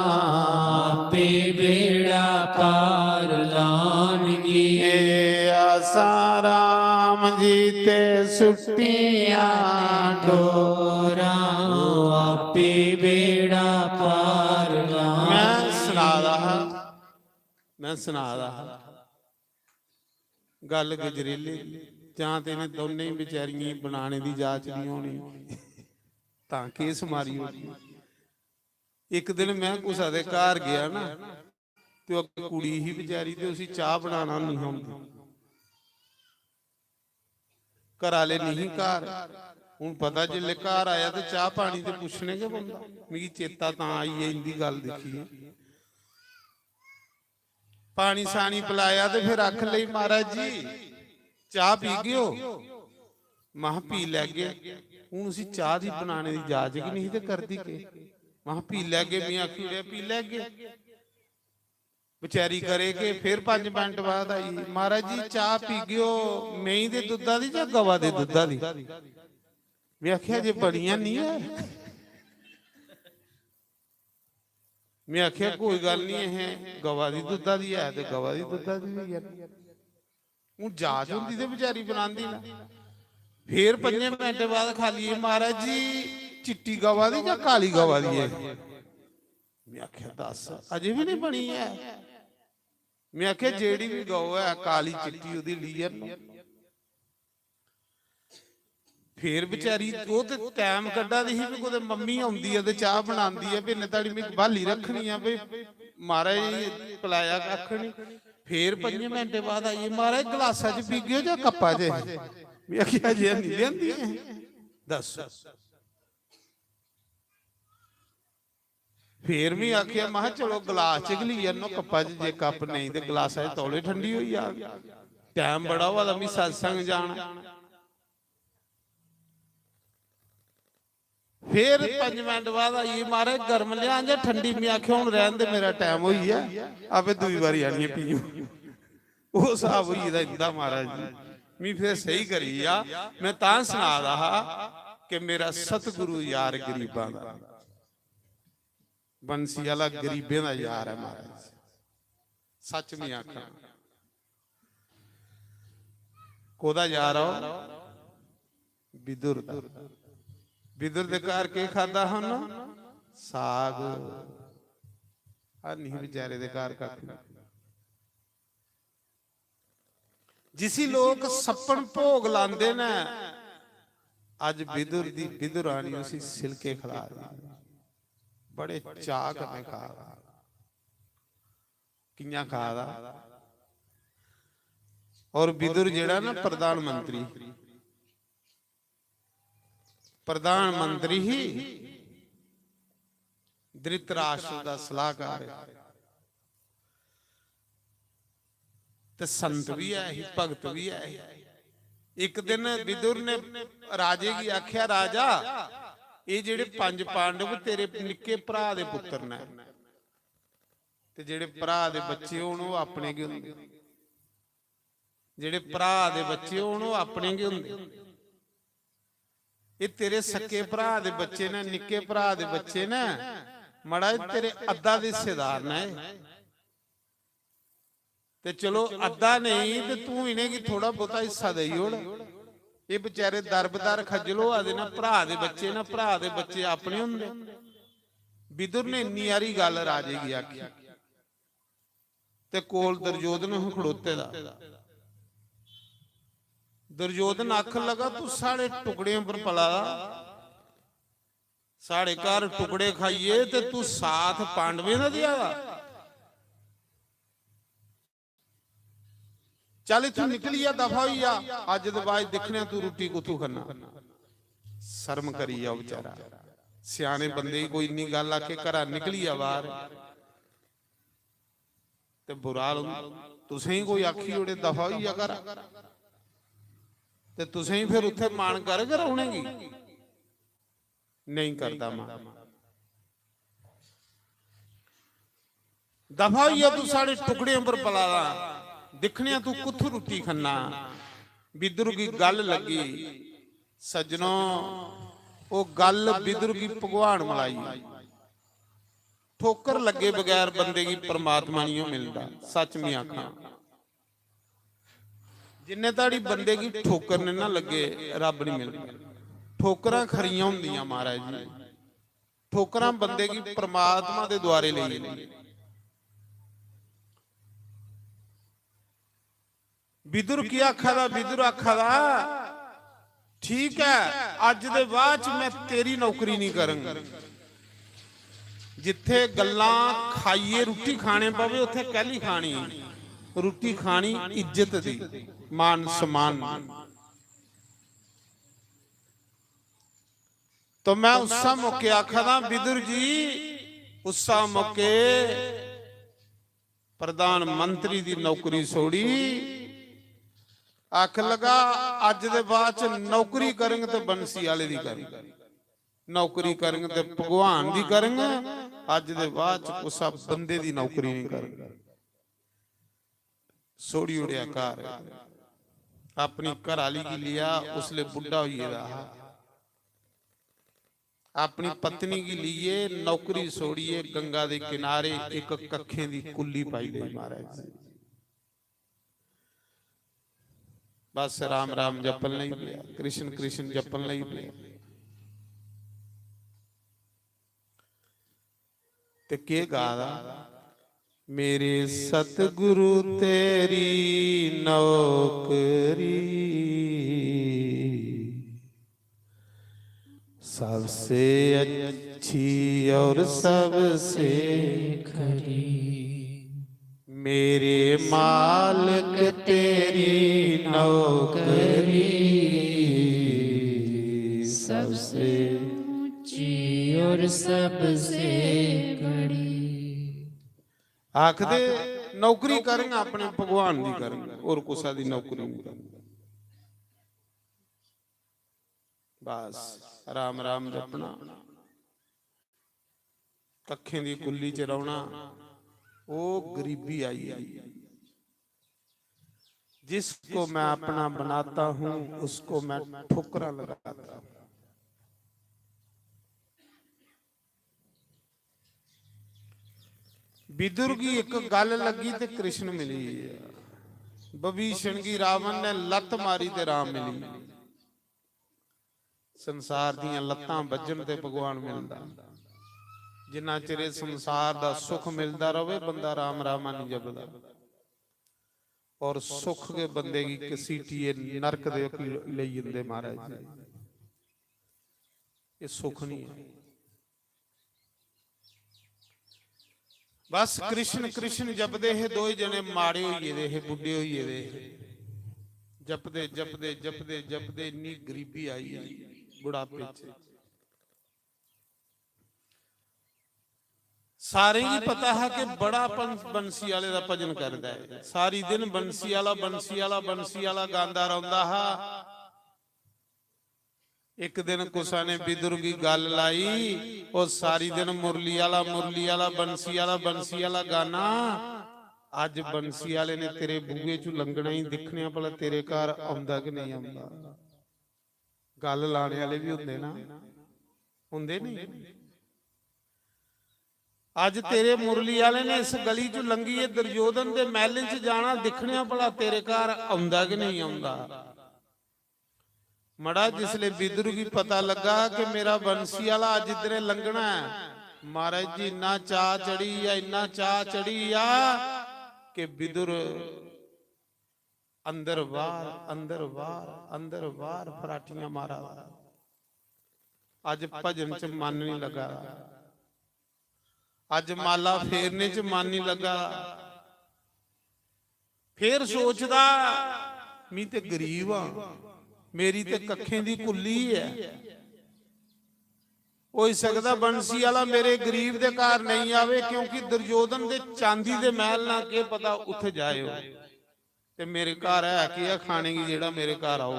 आपे बेड़ा पार लानगे। ए आसां राम जी ते सुट्टियां डोरां, आपे बेड़ा पार लानगे। मैं सना दा हा, मैं सना दा हा। गल्ल गजरेले दी, जां ते इ'नें दौनें बेचारियें गी बनाने दी जाच निं होनी, तां केस मारी ओड़ी। इक दिन में कुसै दे घर गेआ ना, ते ओह् कुड़ी ही बेचारी, ते उसी चाह् बनाना निं हा औंदी। घरा आह्ले निं ही घर। हून पता, जिसलै घर आया ते चाह् पानी ते पुच्छने गै पौंदा। मिगी चेता तां आई ऐ इं'दी गल्ल दिक्खियै। पानी सानी पलाया ते फिर आखन लगी, "महाराज जी, चाह् पीगेओ?" महां, "पी लैगे।" हून उसी चाह् दी बनाने दी जाच गै निं ही ते करदी केह्? महां, "पी लैगे।" में आखी ओड़ेआ, "पी लैगे।" बेचारी करे केह्, फिर पंज मिंट बाद आई, "महाराज जी, चाह् पीगेओ मेहीं दे दुद्धा दी जां गवा दे दुद्धा दी?" में आखेआ, "जे बनियां निं ऐ।" में आखेआ, "कोई गल्ल निं, अहें गवा दी दुद्धा दी ऐ ते गवा दी दुद्धा दी होई जानी।" हून जाच होंदी ते बेचारी बनांदी ना। फिर पंजें मिंटें बाद खाल्ली, "महाराज जी, चिट्टी गवा दी जां काली गवा दी ऐ? में आखेआ, "दस्स, अजें बी निं बनी ऐ।" में आखेआ, "जेह्ड़ी बी गौ ऐ, काली चिट्टी, ओह्दी ली आह्नो।" फिर बेचारी ओह् ते टैम कड्ढा दी ही, भी कुतै मम्मी औंदी ऐ ते चाह् बनांदी ऐ, भी इन्ने धोड़ी में ब्हाली रक्खनी ऐ, भी महाराज पलाया कक्ख निं। फिर पंजें मिंटें बाद आई, "महाराज, गलासा च पीगेओ जां कप्पा च?" में आखेआ, "अजें निं लेआंदी ऐ।" दस्स। फिर मी आखेआ, महां, "चलो, गलास च गै लेई आह्नो, कप्पा च, जे कप्प नेईं ते गलासा च तौले ठंडी होई जाग। टैम बड़ा होआ दा, मी सत्संग जाना।" फिर पंज मिंट बाद आई, "महाराज, गर्म लेआं जां ठंडी?" में आखेआ, "हून रैह्न दे, मेरा टैम होई गेआ, आपे दूई बारी आनियै पीओ।" ओह् स्हाब होई गेदा इंदा, महाराज जी। मी फिर स्हेई करी गेआ। में तां सना दा हा कि मेरा सतगुरु यार गरीबां दा, बंसी आह्ला गरीबें दा यार ऐ, महाराज। सच में आखना, कोह्दा यार ऐ ओह्? विदुर दा। विदुर दे घर केह् खादा हा उन्नै? साग। हन्नी बेचारे दे घर कक्ख निं। जिसी लोक सप्पन भोग लांदे न, अज्ज विदुर दी विदुरानी उसी सिलके खला दी, बड़े चाऽ कन्नै खा दा। कि'यां खा दा? और विदुर जेह्ड़ा ना, प्रधानमंत्री, प्रधानमंत्री ही, धृतराष्ट्र दा सलाहकार, ते संत भी ऐ ही, भगत भी ऐ ही। इक दिन विदुर ने राजे गी आखेआ, "राजा, एह् जेह्ड़े पंज पांडव तेरे निक्के भ्राऽ दे पुत्तर न, ते जेह्ड़े भ्राऽ दे बच्चे होन, ओह् अपने गै होंदे। जेह्ड़े भ्राऽ दे बच्चे होन, ओह् अपने गै होंदे। एह् तेरे सक्के भ्राऽ दे बच्चे न, निक्के भ्राऽ दे बच्चे न, मड़ा, एह् तेरे अद्धा दे हिस्सेदार न एह्। ते चलो, अद्धा नेईं ते तूं इ'नेंगी थोह्ड़ा बहुता हिस्सा देई ओड़। एह् बेचारे दर-बदर खज्जल होआ दे न, भ्राऽ दे बच्चे न, भ्राऽ दे बच्चे अपने होंदे।" विदुर ने इन्नी हारी गल्ल राजे गी आखी। ते कोल दुर्योधन हा खड़ोते दा। दुर्योधन आखन लगा, "तू साढ़े टुकड़ें पर पला दा, साढ़े घर टुकड़े खाइयै ते तू साथ पांडवें दा देआ दा। चल, इत्थूं निकली जा, दफा होई जा, अज्ज दे बाद दिक्खने आं तू रुट्टी कुत्थूं खन्ना।" शर्म करी जा बेचारा, स्याने बंदे गी कोई इन्नी गल्ल आखे, घरा निकली जा बाहर। ते बुरा हाल होंदा। तुसें गी कोई आखी ओड़े, "दफा होई जा घरा," ते तुसें गी फिर उत्थे मन करग रौहने गी? नेईं करदा मन। "दफा होई जा, तू साढ़े टुकड़े उप्पर पला दा, दिक्खने आं तू कुत्थू रुट्टी खन्ना।" विदुर गी गल्ल लग्गी। सज्जनो, ओह् गल्ल विदुर गी भगवान मलाई। ठोकर लग्गे बगैर बंदे गी परमात्मा निं मिलदा। सच में आखां, जिन्ने धड़ी बंदे गी ठोकर निं ना लग्गे, रब्ब निं मिलदा। ठोकरां खरियां होंदियां, महाराज जी। ठोकरां बंदे गी परमात्मा दे द्वारे लेई जंदियां। विदुर केह् आखा दा? विदुर आखा दा, "ठीक ऐ, अज्ज दे बाद च में तेरी नौकरी निं करङ।" जित्थे गल्लां खाइयै रुट्टी खाने पवे, उत्थे कैली खानी? रुट्टी खानी इज्जत दी, मान सम्मान दी। तो मैं उस्सा मौके आखा दा, विदुर जी, उस्सा मौके प्रधानमंत्री दी नौकरी छोड़ी, आख लगा, "अज्ज दे बाद च नौकरी करङ ते बंसी आले दी करङ, नौकरी करङ ते भगवान दी करङ, अज्ज दे बाद च कुसा बंदे दी नौकरी नहीं करङ।" छोड़ी ओड़ेआ घर, अपनी घर आली गी लिया, उसले बुड्ढा होई गेदा हा। अपनी पत्नी गी लेइयै नौकरी छोड़ियै गंगा दे किनारे इक कक्खें दी कुल्ली पाई लेई महाराज जी। बस राम राम जपन लगी पेआ, कृष्ण कृष्ण जपन लगी पेआ। ते केह् गा दा? मेरे सतगुरु तेरी नौकरी सबसे अच्छी और सबसे खरी। मेरे मालिक तेरी नौकरी सबसे ऊंची और सबसे बड़ी। आखदे, नौकरी करङ अपने भगवान दी करङ, होर कुसा दी नौकरी नहीं करङ। बस राम राम जपना, कक्खें दी कुल्ली च रौहना, ओह् गरीबी आई। जिसको मैं अपना बनाता हूं, उसको मैं ठोकरा लगाता हूं। विदुर गी इक गल लगी ते कृष्ण मिली। विभीषण गी रावण ने लत मारी ते राम मिली। संसार दियां लत्तां बज्जन ते भगवान मिलदा। जिन्ना चिर इस संसार दा सुख मिलदा रवे, बंदा राम रामा नहीं जपदा। और सुख गै बंदे गी घसीटियै नरक दे लेई जंदे महाराज जी। ये सुख नहीं है। बस कृष्ण कृष्ण जपदे हे, दोए जने माड़े होई गेदे हे, बुड्ढे होई गेदे हे। जपदे जपदे जपदे जपदे इन्नी गरीबी आई है बुढ़ापे च। सारें गी पता हा कि बड़ा बंसी आले दा भजन करदा है, सारी दिन बंसी आला, बंसी आला, बंसी आला गांदा रौंदा हा। एक दिन कुसा ने विदुर की गल लाई, "ओ सारी दिन मुरली आला, मुरली आला, बंसी आला, बंसी आला गाना, अज बंसी आले ने तेरे बूहे चू लंघना ही दिखने भला तेरे घर आंदा कि नहीं आंदा।" गल लाने वाले भी होंदे ना, होंदे नहीं? अज तेरे मुरली आले ने इस गली चू लंघियै दुर्योधन दे महलें च जाना, दिखने भला तेरे घर आंदा कि नहीं आंदा। मड़ा, जिसले विदुर गी पता लगा कि मेरा बंसी आला अज इधरे लंघना है, महाराज जी, इन्ना चाऽ चढ़ी गेआ, इन्ना चाऽ चढ़ी गेआ कि विदुर अंदर बाहर, अंदर बाहर, अंदर बाहर फराटियां मारा दा। अज भजन च मन नहीं लगा दा, अज माला फेरने च मन नहीं लगा। फिर सोचदा, "मी ते गरीब हां, मेरी ते कक्खें दी कुल्ली ऐ। होई सकदा बंसी आला मेरे गरीब दे घर नहीं आवे, क्योंकि दुर्योधन दे चांदी दे महल ना, केह् पता उत्थे जाए हो। ते मेरे घर है केह् ऐ खाने गी जेह्ड़ा मेरे घर आओ?"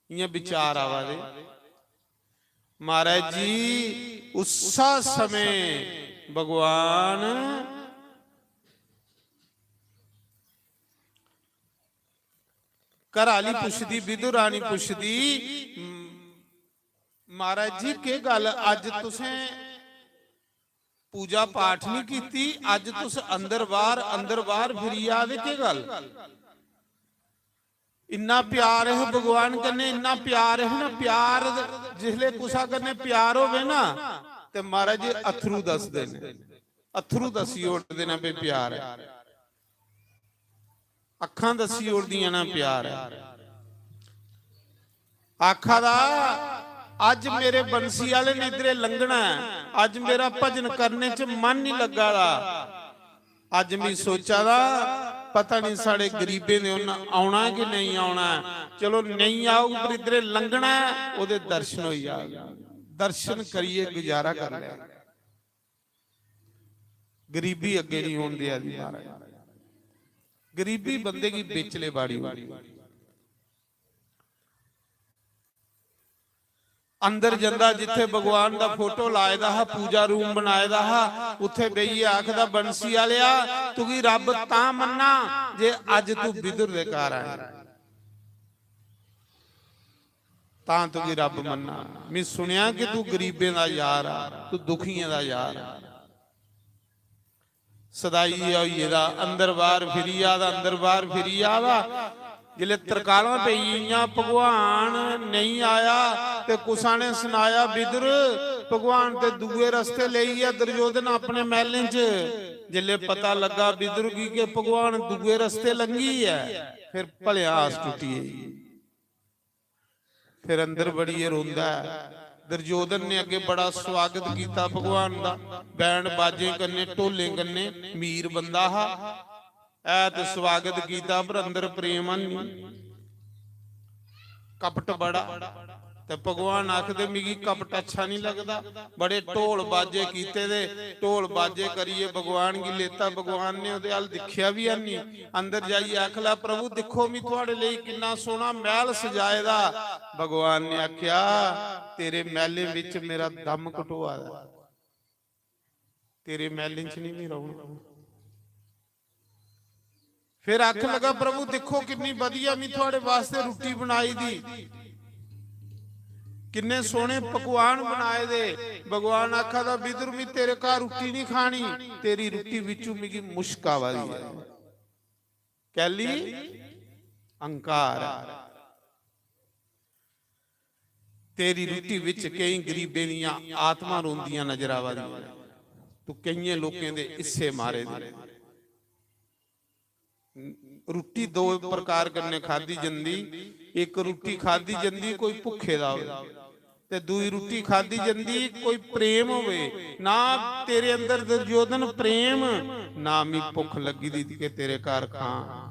इयां विचार आवा दे। महाराज जी, उस्सा समें भगवान घर आली पुछदी, विदुर रानी पुछदी, "महाराज जी, केह् गल्ल, अज तुसें पूजा पाठ नहीं कीती, अज तुस अंदर बाहर, अंदर बाहर फिरी आ दे, केह् गल्ल?" इन्ना प्यार है भगवान कन्नै, इन्ना प्यार है ना। प्यार, जिसले कुसा कन्नै प्यार होवे ना, ते महाराज जी अथरू दसदे ने, अथरू दसी ओड़दे ने, भाई प्यार है। अक्खां दसी ओड़दियां ना प्यार है। आखा दा, "अज मेरे बंसी आले ने इधरे लंघना है, अज मेरा भजन करने च मन नहीं लगा दा। अज मैं सोचा दा, पता नहीं साढ़े गरीबें दे उन्न औना कि नहीं औना। चलो, नहीं आऊग, पर इधरे लंघना है, ओदे दर्शन होई जाग।" दर्शन करिए गुजारा कर लिया। गरीबी अग्गे नहीं होन दिया दी महाराज। गरीबी बंदे की बेचले बाड़ी होंदी। अंदर जंदा, जिथे भगवान दा फोटो लाए दा हा, पूजा रूम बनाए दा हा, उथे बेहियै आखदा, "बंसी आलेआ, तुगी रब तां मन्ना जे अज तू विदुर दे घर आया, तां तुगी रब मन्ना। मैं सुनेआ कि तू गरीबें दा यार आ, तू दुखियें दा यार आ।" सदाई जेहा होई गेदा, अंदर बाहर फिरी जा दा, अंदर बाहर फिरी जा दा। जिसलै तरकालां पेई गेइयां, भगवान नेईं आया, ते कुसा ने सनाया, "बिदुर, भगवान ते दूए रस्ते लेई गेआ दुर्योधन अपने मैहलें च।" जिसलै पता लग्गा बिदुर गी कि भगवान दूए रस्ते लंघी ऐ, फिर भलेआं आस टुट्टी गेई। फिर अंदर बड़ियै रोंदा ऐ। दुर्योधन ने अग्गे बड़ा स्वागत कीता भगवान दा, बैंड बाजें कन्नै, ढोलें कन्नै, मीर बंदा हा। ऐ ते स्वागत कीता, पर अंदर प्रेम हन्नी, कपट बड़ा। ते भगवान आखदे, "मिगी कपट अच्छा नहीं लगदा।" बड़े ढोल बाजे कीते दे, ढोल बाजे करियै भगवान गी लेता। भगवान ने ओह्दे अल दिक्खेआ बी हन्नी। अंदर जाइयै आख लै, "प्रभु, दिक्खो, मी थुआड़े लेई किन्ना सोहना मैहल सजाए दा।" भगवान ने आखेआ, "तेरे मैहलें बिच मेरा दम घटोआ दा, तेरे मैहलें च नहीं मी रौहना।" फिर आख लगा, "प्रभु, दिक्खो, किन्नी बधिया मी थुआड़े वास्ते रुट्टी बनाई दी, किन्ने सोहने पकवान बनाए दे।" भगवान आखा दा, "बिदुर, मी तेरे घर रुट्टी नहीं खानी, तेरी रुट्टी बिचू मिगी मुश्क आवा दी है।" कैली? अहंकार। तेरी रुट्टी विच केई गरीबें दियां आत्मा रोंदियां नजर आवा दियां। तू केइयें लोकें दे हिस्से मारे दे। रुट्टी दो प्रकार कन्नै खादी जंदी, इक रुट्टी खादी जंदी कोई भुक्खे दा होवे, ते दूई रुट्टी खादी जंदी कोई प्रेम होवे। ना तेरे अंदर दुर्योधन प्रेम, ना मी भुख लगी दी के तेरे घर खां।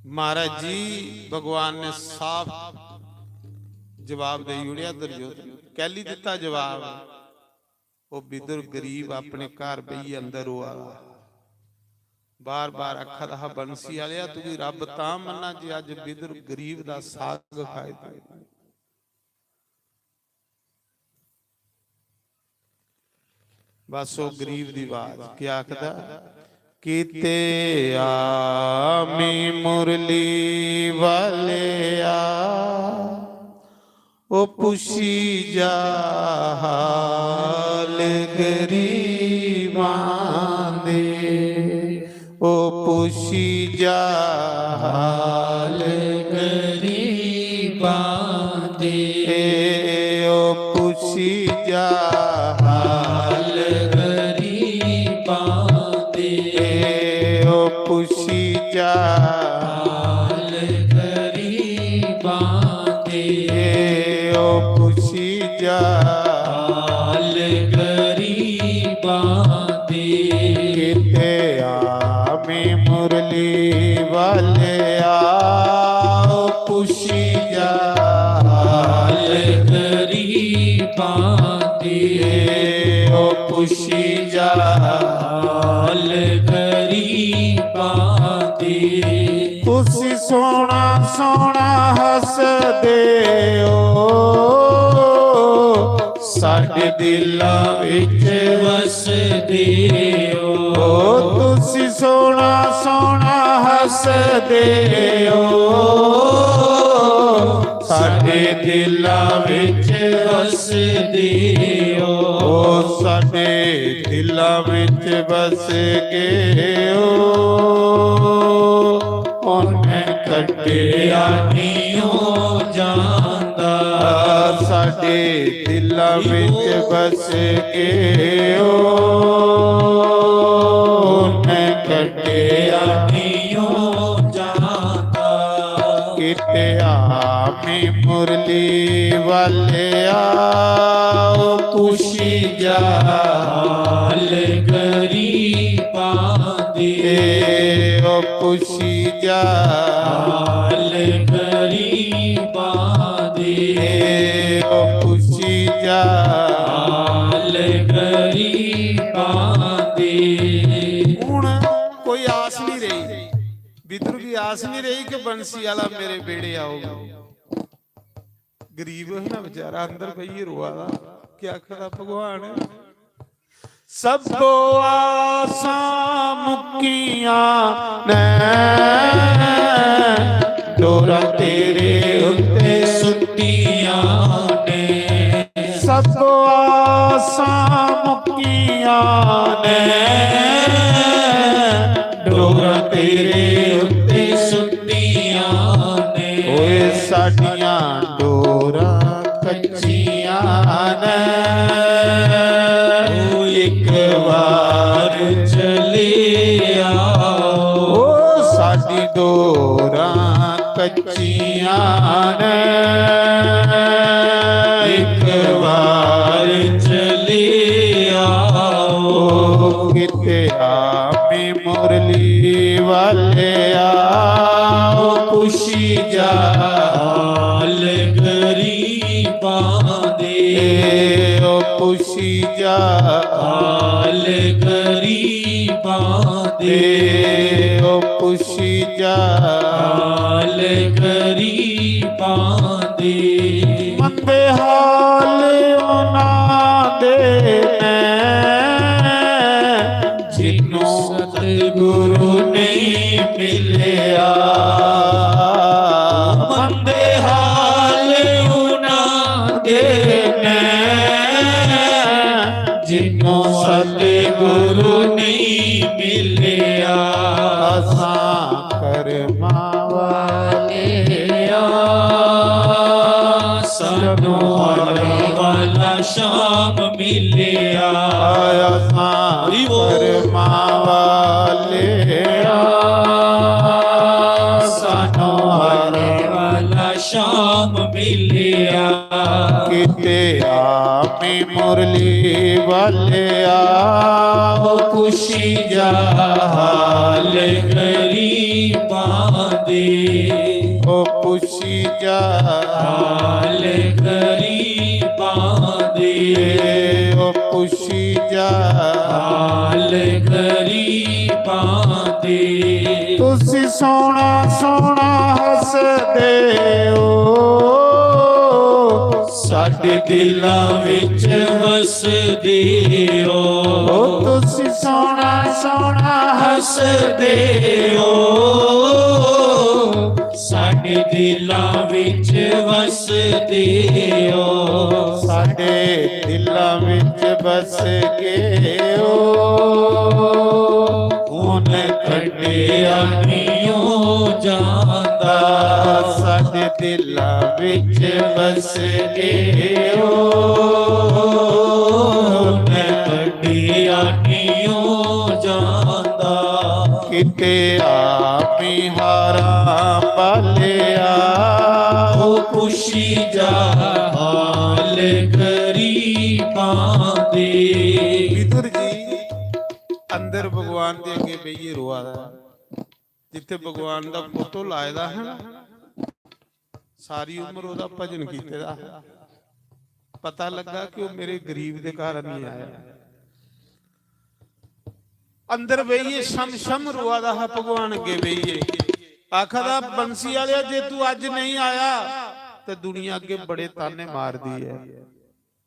महाराज जी, भगवान ने साफ जवाब देई ओड़ेआ दुर्योधन। कैली दित्ता जवाब? ओह् बिदुर गरीब अपने घर बेहियै अंदर रोआ दा। बार-बार आखा दा हा, "बंसी आलेआ, तुगी रब तां मन्ना जे अज्ज बिदुर गरीब दा साग खाए तूं।" बस ओह् गरीब दी बात। क्या आखदा? "किते आमी मुरली वालेआ, ओ पुछी जा हाल गरीबां दे, ओ पुछी जा हाल गरीबां दे, ओ पुछी जा हाल गरीबां दे, ओ पुछी जा हाल गरीबां दे, ओ पुछी जा हाल गरीबां दे।" किते आमी मुरली वालेआ, ओ पुछी जा हाल गरीबां दे, ओ पुछी जा हाल गरीबां दे। तुसी सोहना सोहना हसदे ओ, साडे दिलां विच वसदे ओ। ओ तुसी सोहना सोहना हसदे ओ, साडे दिलां विच वसदे ओ। ओ साडे दिलां विच बस गए ओ। उन्हें कटिया नियो जांदा। साडे दिलां विच बस गए ओ, उन्हें कटिया नियो जांदा। किते आमी मुरली वालेआ, ओ पुछी जा हाल गरीबां दे, ओ पुछी जा हाल गरीबां दे, ओ पुछी जा हाल गरीबां दे। हुण कोई आस नहीं रही, बिदुर की आस नहीं रही कि बंसी आला मेरे बेड़े आओगा। गरीब है ना बेचारा, अंदर बेहियै रोआ दा। क्या आखदा भगवान? "सब्बो आसां मुक्कियां ने, डोरा तेरे उत्ते सुट्टियां ने।" सब्बो आसां मुक्कियां ने, डोरा ਤੇਰੇ ਉੱਤੇ ਸੁੱਟੀਆਂ ਨੇ। ਓਏ ਸਾਡੀਆਂ ਡੋਰਾਂ ਕੱਚੀਆਂ ਨੇ। ਓ ਇੱਕ ਵਾਰ ਚਲੇ ਆਓ। ਓ ਸਾਡੀ ਡੋਰਾਂ ਕੱਚੀਆਂ ਨੇ। ਇੱਕ ਵਾਰ ਚਲੇ ਆਓ। ਕਿਤੇ ਆਵੇਂ ਮੁਰਲੀ ਵਾਲਿਆ, ਓ ਪੁੱਛੀ ਜਾ ਹਾਲ ਗਰੀਬਾਂ ਦੇ। ਓ ਪੁੱਛੀ ਜਾ ਹਾਲ ਗਰੀਬਾਂ ਦੇ। ਓ ਪੁੱਛੀ ਜਾ ਹਾਲ ਗਰੀਬਾਂ ਦੇ। ਮੰਦੇ ਹਾਲ ਉਹਨਾਂ ਦੇ ਨੇ, ਜਿਨ੍ਹਾਂ ਸਤਿਗੁਰੂ ਨਹੀਂ ਮਿਲਿਆ। ਮੰਦੇ ਹਾਲ ਉਹਨਾਂ ਦੇ ਨੇ, ਜਿਨ੍ਹਾਂ ਸਤਿਗੁਰੂ ਨਹੀਂ ਮਿਲਿਆ। ਅਸਾਂ ਕਰਮਾਂ ਵਾਲੇ ਆ, ਸਾਨੂੰ ਹਰ ਵੇਲਾ ਸ਼ਾਮ ਮਿਲਿਆ। ਅਸਾਂ ਹਰੀ ਬੋਲ। ਕਰਮਾਂ ਵਾਲੇ ਆ, ਸਾਨੂੰ ਹਰ ਵੇਲਾ ਸ਼ਾਮ ਮਿਲਿਆ। ਕਿਤੇ ਆਵੇਂ ਮੁਰਲੀ ਵਾਲਿਆ, ਓ ਪੁੱਛੀ ਜਾ ਹਾਲ ਗਰੀਬਾਂ ਦੇ। ਓ ਪੁੱਛੀ ਜਾ ਹਾਲ ਗਰੀਬਾਂ ਦੇ। ਓ ਪੁੱਛੀ ਜਾ ਹਾਲ ਗਰੀਬਾਂ ਦੇ। ਤੁਸੀਂ ਸੋਹਣਾ ਸੋਹਣਾ ਹੱਸਦੇ ਹੋ, ਸਾਡੇ ਦਿਲਾਂ ਵਿੱਚ ਵਸਦੇ ਹੋ। ਓ ਤੁਸੀਂ ਸੋਹਣਾ ਸੋਹਣਾ ਹੱਸਦੇ ਹੋ, ਸਾਡੇ ਦਿਲਾਂ ਵਿੱਚ ਵਸਦੇ ਹੋ। ਸਾਡੇ ਦਿਲਾਂ ਵਿੱਚ ਵਸ ਗਏ ਹੋ, ਹੁਣ ਕੱਢਿਆ ਨਹੀਂ ਓ ਜਾਂਦਾ। ਸਾਡੇ ਦਿਲਾਂ ਵਿੱਚ ਵਸ ਗਏ ਹੋ, ਹੁਣ ਕੱਢਿਆ ਨਹੀਂ ਓ ਜਾਂਦਾ। ਕਿਤੇ ਆਵੇਂ ਹਾਰਾਂ ਵਾਲਿਆ, ਓ ਪੁੱਛੀ ਜਾ ਹਾਲ ਗਰੀਬਾਂ ਦੇ। ਵਿਦੁਰ ਜੀ, ਅੰਦਰ ਭਗਵਾਨ ਦੇ ਅੱਗੇ ਬਈਏ ਰੋਆ ਦਾ, ਜਿੱਥੇ ਭਗਵਾਨ ਦਾ ਫੋਟੋ ਲਾਇਆ ਦਾ ਹੈ ਨਾ, ਸਾਰੀ ਉਮਰ ਉਹਦਾ ਭਜਨ ਕੀਤੇ ਦਾ। ਪਤਾ ਲੱਗਾ ਕਿ ਉਹ ਮੇਰੇ ਗਰੀਬ ਦੇ ਘਰ ਨਹੀਂ ਆਇਆ। ਅੰਦਰ ਬਈਏ ਸ਼ਮ ਸ਼ਮ ਰੋਆ ਦਾ ਹੈ, ਭਗਵਾਨ ਅੱਗੇ ਬਈਏ। ਆਖਦਾ, "ਬੰਸੀ ਵਾਲਿਆ, ਜੇ ਤੂੰ ਅੱਜ ਨਹੀਂ ਆਇਆ ਤੇ ਦੁਨੀਆ ਅੱਗੇ ਬੜੇ ਤਾਨੇ ਮਾਰਦੀ ਹੈ,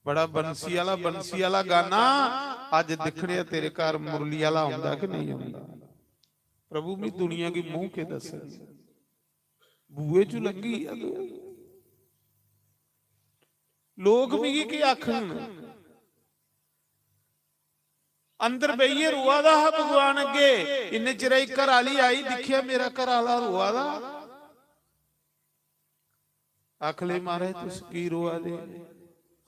ਬੜਾ ਬੰਸੀ ਵਾਲਾ, ਬੰਸੀ ਵਾਲਾ ਗਾਣਾ। ਅੱਜ ਦੇਖਣੇ ਆ ਤੇਰੇ ਘਰ ਮੁਰਲੀ ਵਾਲਾ ਆਉਂਦਾ ਕਿ ਨਹੀਂ ਆਉਂਦਾ।" प्रभु मी दुनिया की मुंह के दस, बूए चु लगी है तू। लोग मिगी की आखन? अंदर बेहियै रोआ दा हा भगवान अग्गे। इन्ने चिरै च घर आली आई, दिक्खेआ मेरा घर आला रोआ दा। आखले, "महाराज, तुस की रोआ दे?"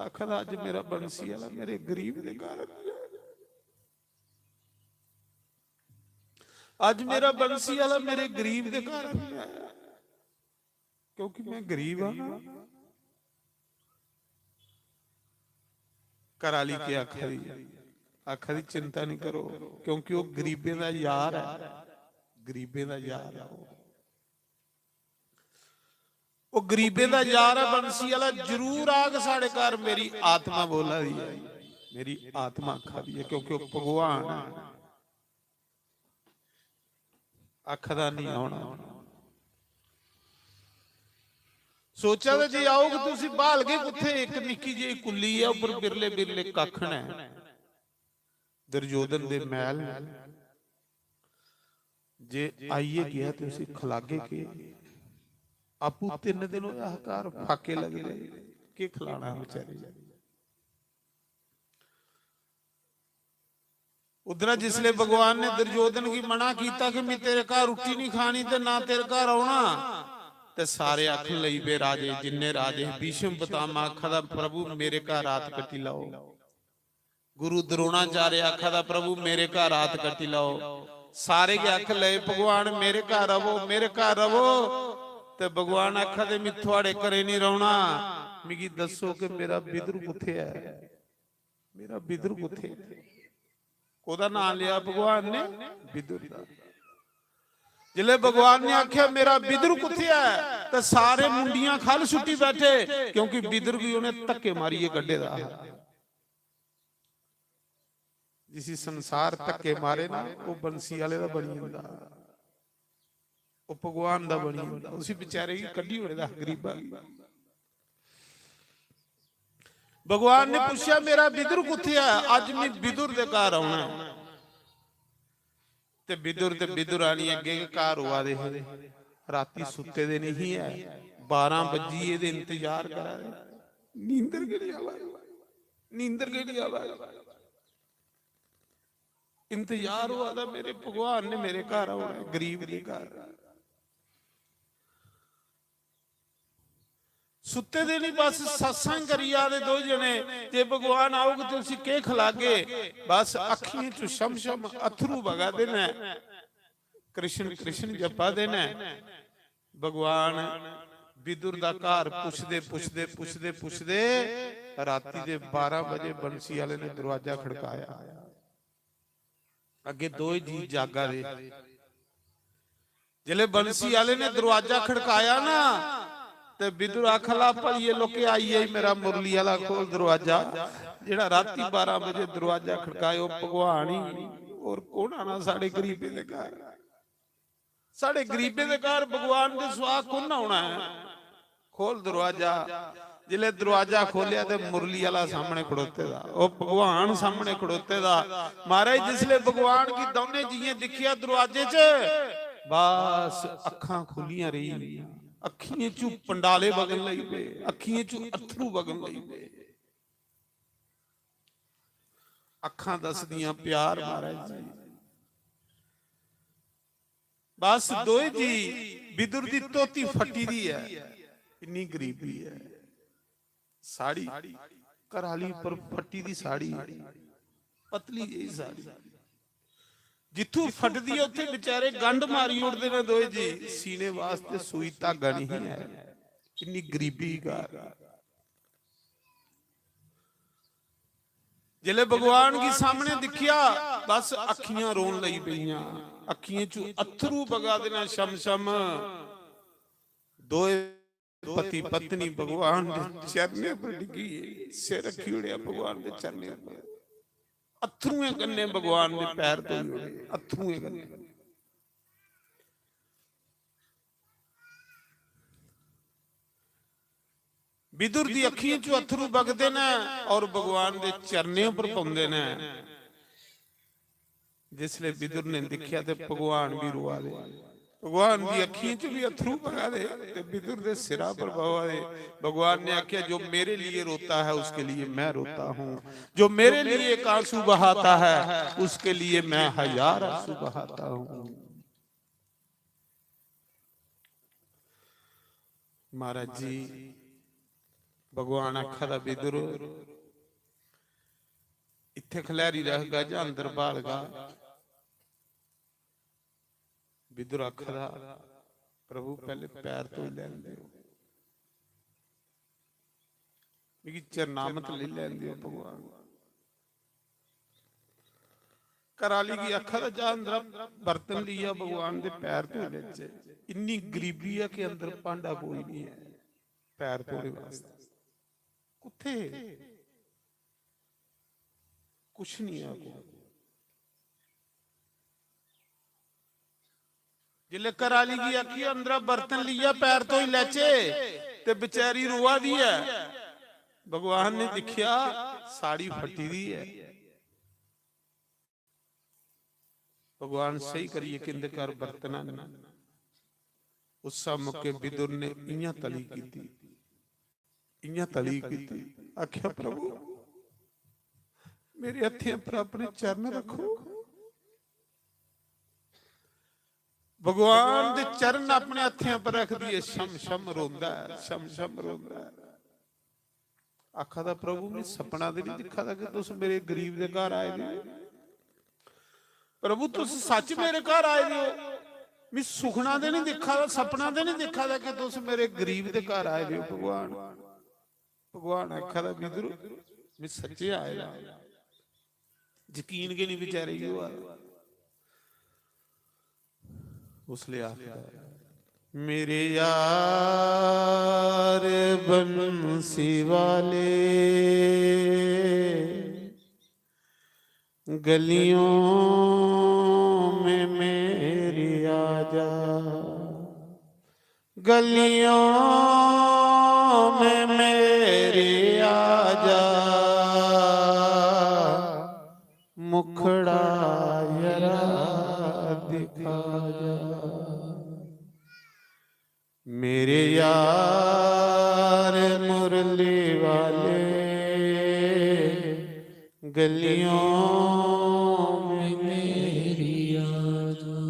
आखदा, "अज्ज मेरा बंसी आला मेरे गरीब दे घर नहीं आया। अज्ज मेरा बंसी आला मेरे गरीब दे घर नहीं आया, क्योंकि मैं गरीब हाँ ना।" घर आली के आखा दी? आखा दी, "चिंता नहीं करो, क्योंकि वो गरीबें दा यार है, गरीबें दा यार है वो।" ਉਹ ਗਰੀਬੇ ਦਾ ਯਾਰ ਹੈ, ਬੰਸੀ ਵਾਲਾ, ਜ਼ਰੂਰ ਆਗ ਸਾਡੇ ਘਰ। ਮੇਰੀ ਆਤਮਾ ਬੋਲਾ ਦੀ ਹੈ, ਮੇਰੀ ਆਤਮਾ ਆਖਾ ਦੀ ਹੈ, ਕਿਉਂਕਿ ਉਹ ਭਗਵਾਨ ਹੈ। ਆਖਦਾ ਨਹੀਂ ਆਉਣਾ। ਸੋਚਿਆ ਤਾਂ ਜੇ ਆਓਗੇ ਤੁਸੀਂ, ਭਾਲਗੇ ਕਿੱਥੇ? ਇੱਕ ਨਿੱਕੀ ਜਿਹੀ ਕੁੱਲੀ ਹੈ, ਉੱਪਰ ਬਿਰਲੇ ਬਿਰਲੇ ਕੱਖ ਨੇ, ਦੁਰਜੋਧਨ ਦੇ ਮਹਿਲ ਨੇ। जे आइए गया तो उसे खिलागे के? आपू तीन दिन होया घर फाके लगदे, के खिलाना बेचारे? उद्धरा जिसले भगवान ने दुर्योधन गी मना कीता कि "मैं तेरे घर रुट्टी नहीं खानी ते ना तेरे घर औना", ते सारे आखन लगी पे राजे, जिन्ने राजे, भीष्म पितामह आखा दा, "प्रभु, मेरे घर रात कट्टी लाओ।" गुरु द्रोणाचार्य आखा दा, "प्रभु, मेरे घर रात कट्टी लाओ।" सारे गै आखन लगे, "भगवान, मेरे घर आवो, मेरे घर आवो।" ते भगवान आखा दे, "मैं थुआड़े घरे नहीं रौहना, मिगी दस्सो कि मेरा विदुर कुत्थे ऐ, मेरा विदुर कुत्थे?" कोदा नाम लिया भगवान ने? विदुर दा। जिसले भगवान ने आख्या, "मेरा विदुर कुत्थे ऐ?" ते सारे मुंडियां खल सुट्टी बैठे, क्योंकि विदुर गी उन्हें धक्के मारिये कड्ढे दा हा। जिसी संसार धक्के मारे ना, वो बंसी आले दा बनी जंदा, वो भगवान दा बनी जंदा। उसी बेचारे गी कड्ढी ओड़े दा हा, गरीबा गी। भगवान ने पूछेआ, "मेरा विदुर कुत्थे ऐ? अज्ज मैं विदुर दे घर औना ऐ।" ते विदुर ते विदुरानी अग्गे गै घर होआ दे हे। राती सुत्ते दे नहीं ऐ, बारां बज्जी गे ते इंतजार करा दे। नींदर गै नहीं आवा दी, नींदर गै नहीं आवा दी। इंतजार होआ दा, मेरे भगवान ने मेरे घर औना ऐ, गरीब दे घर। सुत्ते दे नहीं, बस सत्संग करी जा दे दो जने। जे भगवान आउग ते उसी केह् खलागे? बस अक्खियें चों शम शम अथरू बगा दे न, कृष्ण कृष्ण जपा दे न। भगवान विदुर दा घर पुछदे, पुछदे, पुछदे, पुछदे राती दे बारां बजे बंसी आले ने दरवाजा खड़काया। अग्गे दोए जी जागा दे। जिसले बंसी आले ने दरवाजा खड़काया ना, ते विदुर आखन लगा, "भलिये लोके, आई आई मेरा मुरली आला, खोल दरवाजा।" जेड़ा राती बारां बजे दरवाजा खड़काए, ओ भगवान ही, और कौन आना साढ़े गरीबें दे घर? साढ़े गरीबें दे घर भगवान दे सुआ कु'न औना ऐ? खोल दरवाजा। जिसले दरवाजा खोलिया ते मुरली आला सामने खड़ोते दा, ओ भगवान सामने खड़ोते दा। महाराज, जिसले भगवान गी दौने जियें दिक्खेआ दरवाजे च, बस अक्खां खुलियां रेही, अक्खियें चू पंडाले बगन लगी पे, अक्खियें चू अथरू बगन लगी पे। अक्खां दसदियां प्यार, महाराज जी। बस दोए जी, विदुर दी धोती फटी दी ऐ, इन्नी गरीबी ऐ। साड़ी, घराली पर फटी दी साड़ी, पतली जेही साड़ी, जित्थू फटदी ऐ, उत्थे बेचारे गंढ मारी ओड़दे ने दोए जी, सीने वास्ते सूई धागा नहीं है, इन्नी गरीबी घर। जिसले भगवान गी सामने दिक्खेआ, बस अक्खियां रोन लगी पेइयां, अक्खियें चू अथरू बगा दे न, शम शम। दोए पति पत्नी भगवान दे चरणें पर डिग्गी गे, सिर रखी ओड़ेआ भगवान दे चरणें पर, अथरुएं कन्ने भगवान दे पैर धोई ओड़े, अथरुएं कन्ने। विदुर दी अखियें चों अथरू बगदे न और भगवान दे चरणें पर पौंदे न। जिसले विदुर ने दिखेया ते भगवान भी रोआ दे, भगवान दी अखियें च भी अथरू बगा दे ते विदुर दे सिरा पर पवा दे। भगवान ने आख्या, "जो मेरे लिए रोता है, उसके लिए मैं रोता हूँ। जो मेरे लिए एक आंसू बहाता है, उसके लिए मैं हजार आंसू बहाता हूँ।" महाराज जी, भगवान आखा दा, "विदुर, इत्थे खलैरी रखगा जां अंदर बालगा?" विदुर आखा दा, "प्रभु, पैहले पैर धोई लैन देओ।" मिगी चरणामत लेई लैन देओ भगवान। घराली गी आखा दा, "जा अंदरा बर्तन लेइयै भगवान दे पैर धोई लैचे।" इन्नी गरीबी ऐ कि अंदर भांडा कोई नहीं है पैर धोने वास्ते। कुत्थे? कुछ नहीं है कोल। जिसले घराली गी आखी, "अंदरा बर्तन लेइयै पैर धोई लैचे," ते बेचारी रोआ दी ऐ। भगवान ने दिखेया, साड़ी फटी दी ऐ। भगवान सही करिए किंदे घर बर्तन न। उस मौके विदुर ने इयां तली कीती। इयां तली कीती, आख्या, "प्रभु, मेरे हत्थें पर अपने चरण रखो, भगवान दे चरण अपने हत्थें पर रख दिए, शम शम रोंदा ऐ, शम शम रोंदा ऐ। आखा दा, "प्रभु, मैं सपना ते नहीं दिखा दा कि तुस मेरे गरीब दे घर आए दे हो। प्रभु, तुस सच मेरे घर आए दे हो। मैं सुखना ते नहीं दिखा दा, सपना ते नहीं दिखा दा कि तुस मेरे गरीब दे घर आए दे हो।" भगवान, भगवान आखा दा, "मित्रो, मैं सच्चे आए दा।" यकीन गै नहीं बेचारे गी होआ दा। उसले आखदा, "मेरे यार बंसी वाले, गलियों में मेरी आजा, गलियों में मेरी आजा, मुखड़ा जरा दिखा जा।" मेरे यार मुरली वाले, गलियों में मेरी आजा।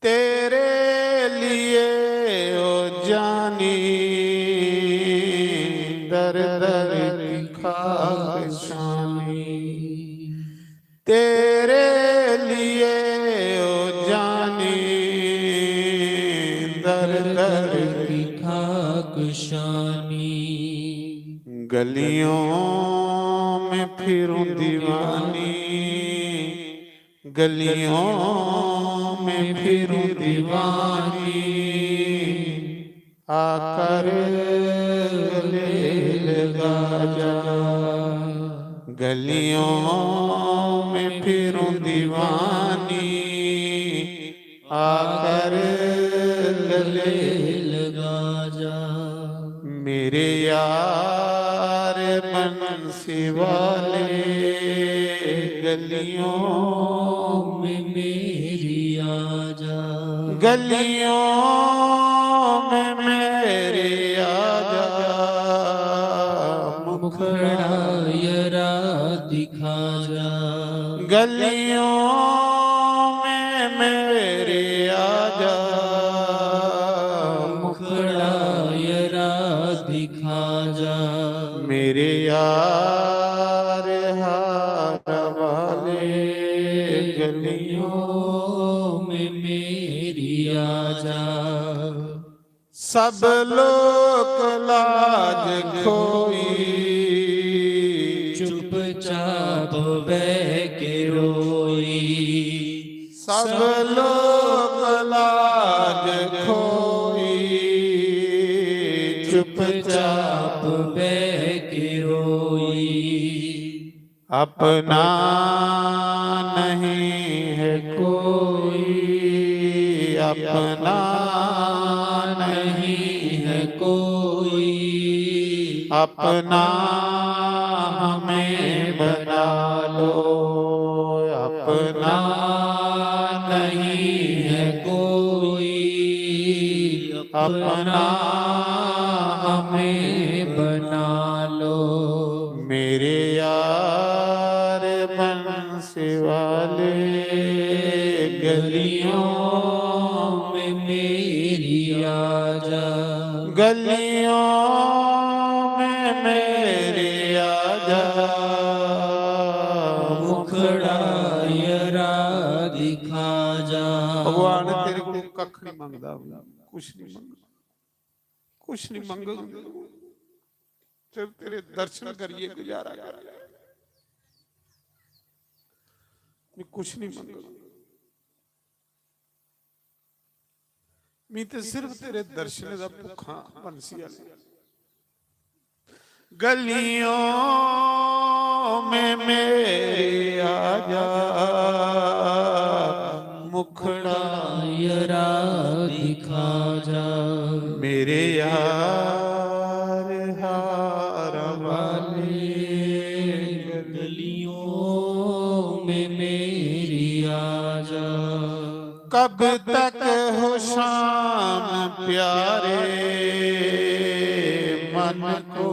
तेरे लिए ओ जानी, दर दर की खाक शानी। तेरे लिए ओ जानी, दर दर की खाक शानी। गलियों में फिरूं दीवानी, गलियों में फिरूं दीवानी, आकर गले लगा जा। गलियों में फिरूं दीवानी, आकर गले लगा जा। मेरे यार बंसी वाले, गलियों में मेरी आजा। गलियों में मेरी आजा, मुखड़ा जरा दिखा जा। गलियों में मेरी आजा, मुखड़ा जरा दिखा जा। मेरे यार हार वाले, गलियों में मेरी आजा। सब लोक लाज खोई, चुपचाप बह के रोई। सब लोक लाज खोई, चुपचाप बह के रोई। अपना नहीं है कोई, अपना नहीं है कोई, अपना हमें बना लो। अपना नहीं है कोई, अपना हमें बना लो। मेरे यार बंसी वाले, गलियों में मेरी आजा। गलियों में मेरी आजा, मुखड़ा जरा दिखा जा। भगवान तेरे को कख नहीं मंगदा, कुछ नहीं मंगदा, कुछ नहीं मंगदा। सिर्फ तेरे दर्शन करिए गुजारा कर। मैं कुछ नहीं मंगदा। मैं तो सिर्फ तेरे दर्शन का भुखा, बंसी वाले। गलियों में मेरे आजा, मुखड़ा जरा दिखा जा। मेरे यार हार वाले, गलियों में मेरी आजा। कब तक हो शाम प्यारे, मन को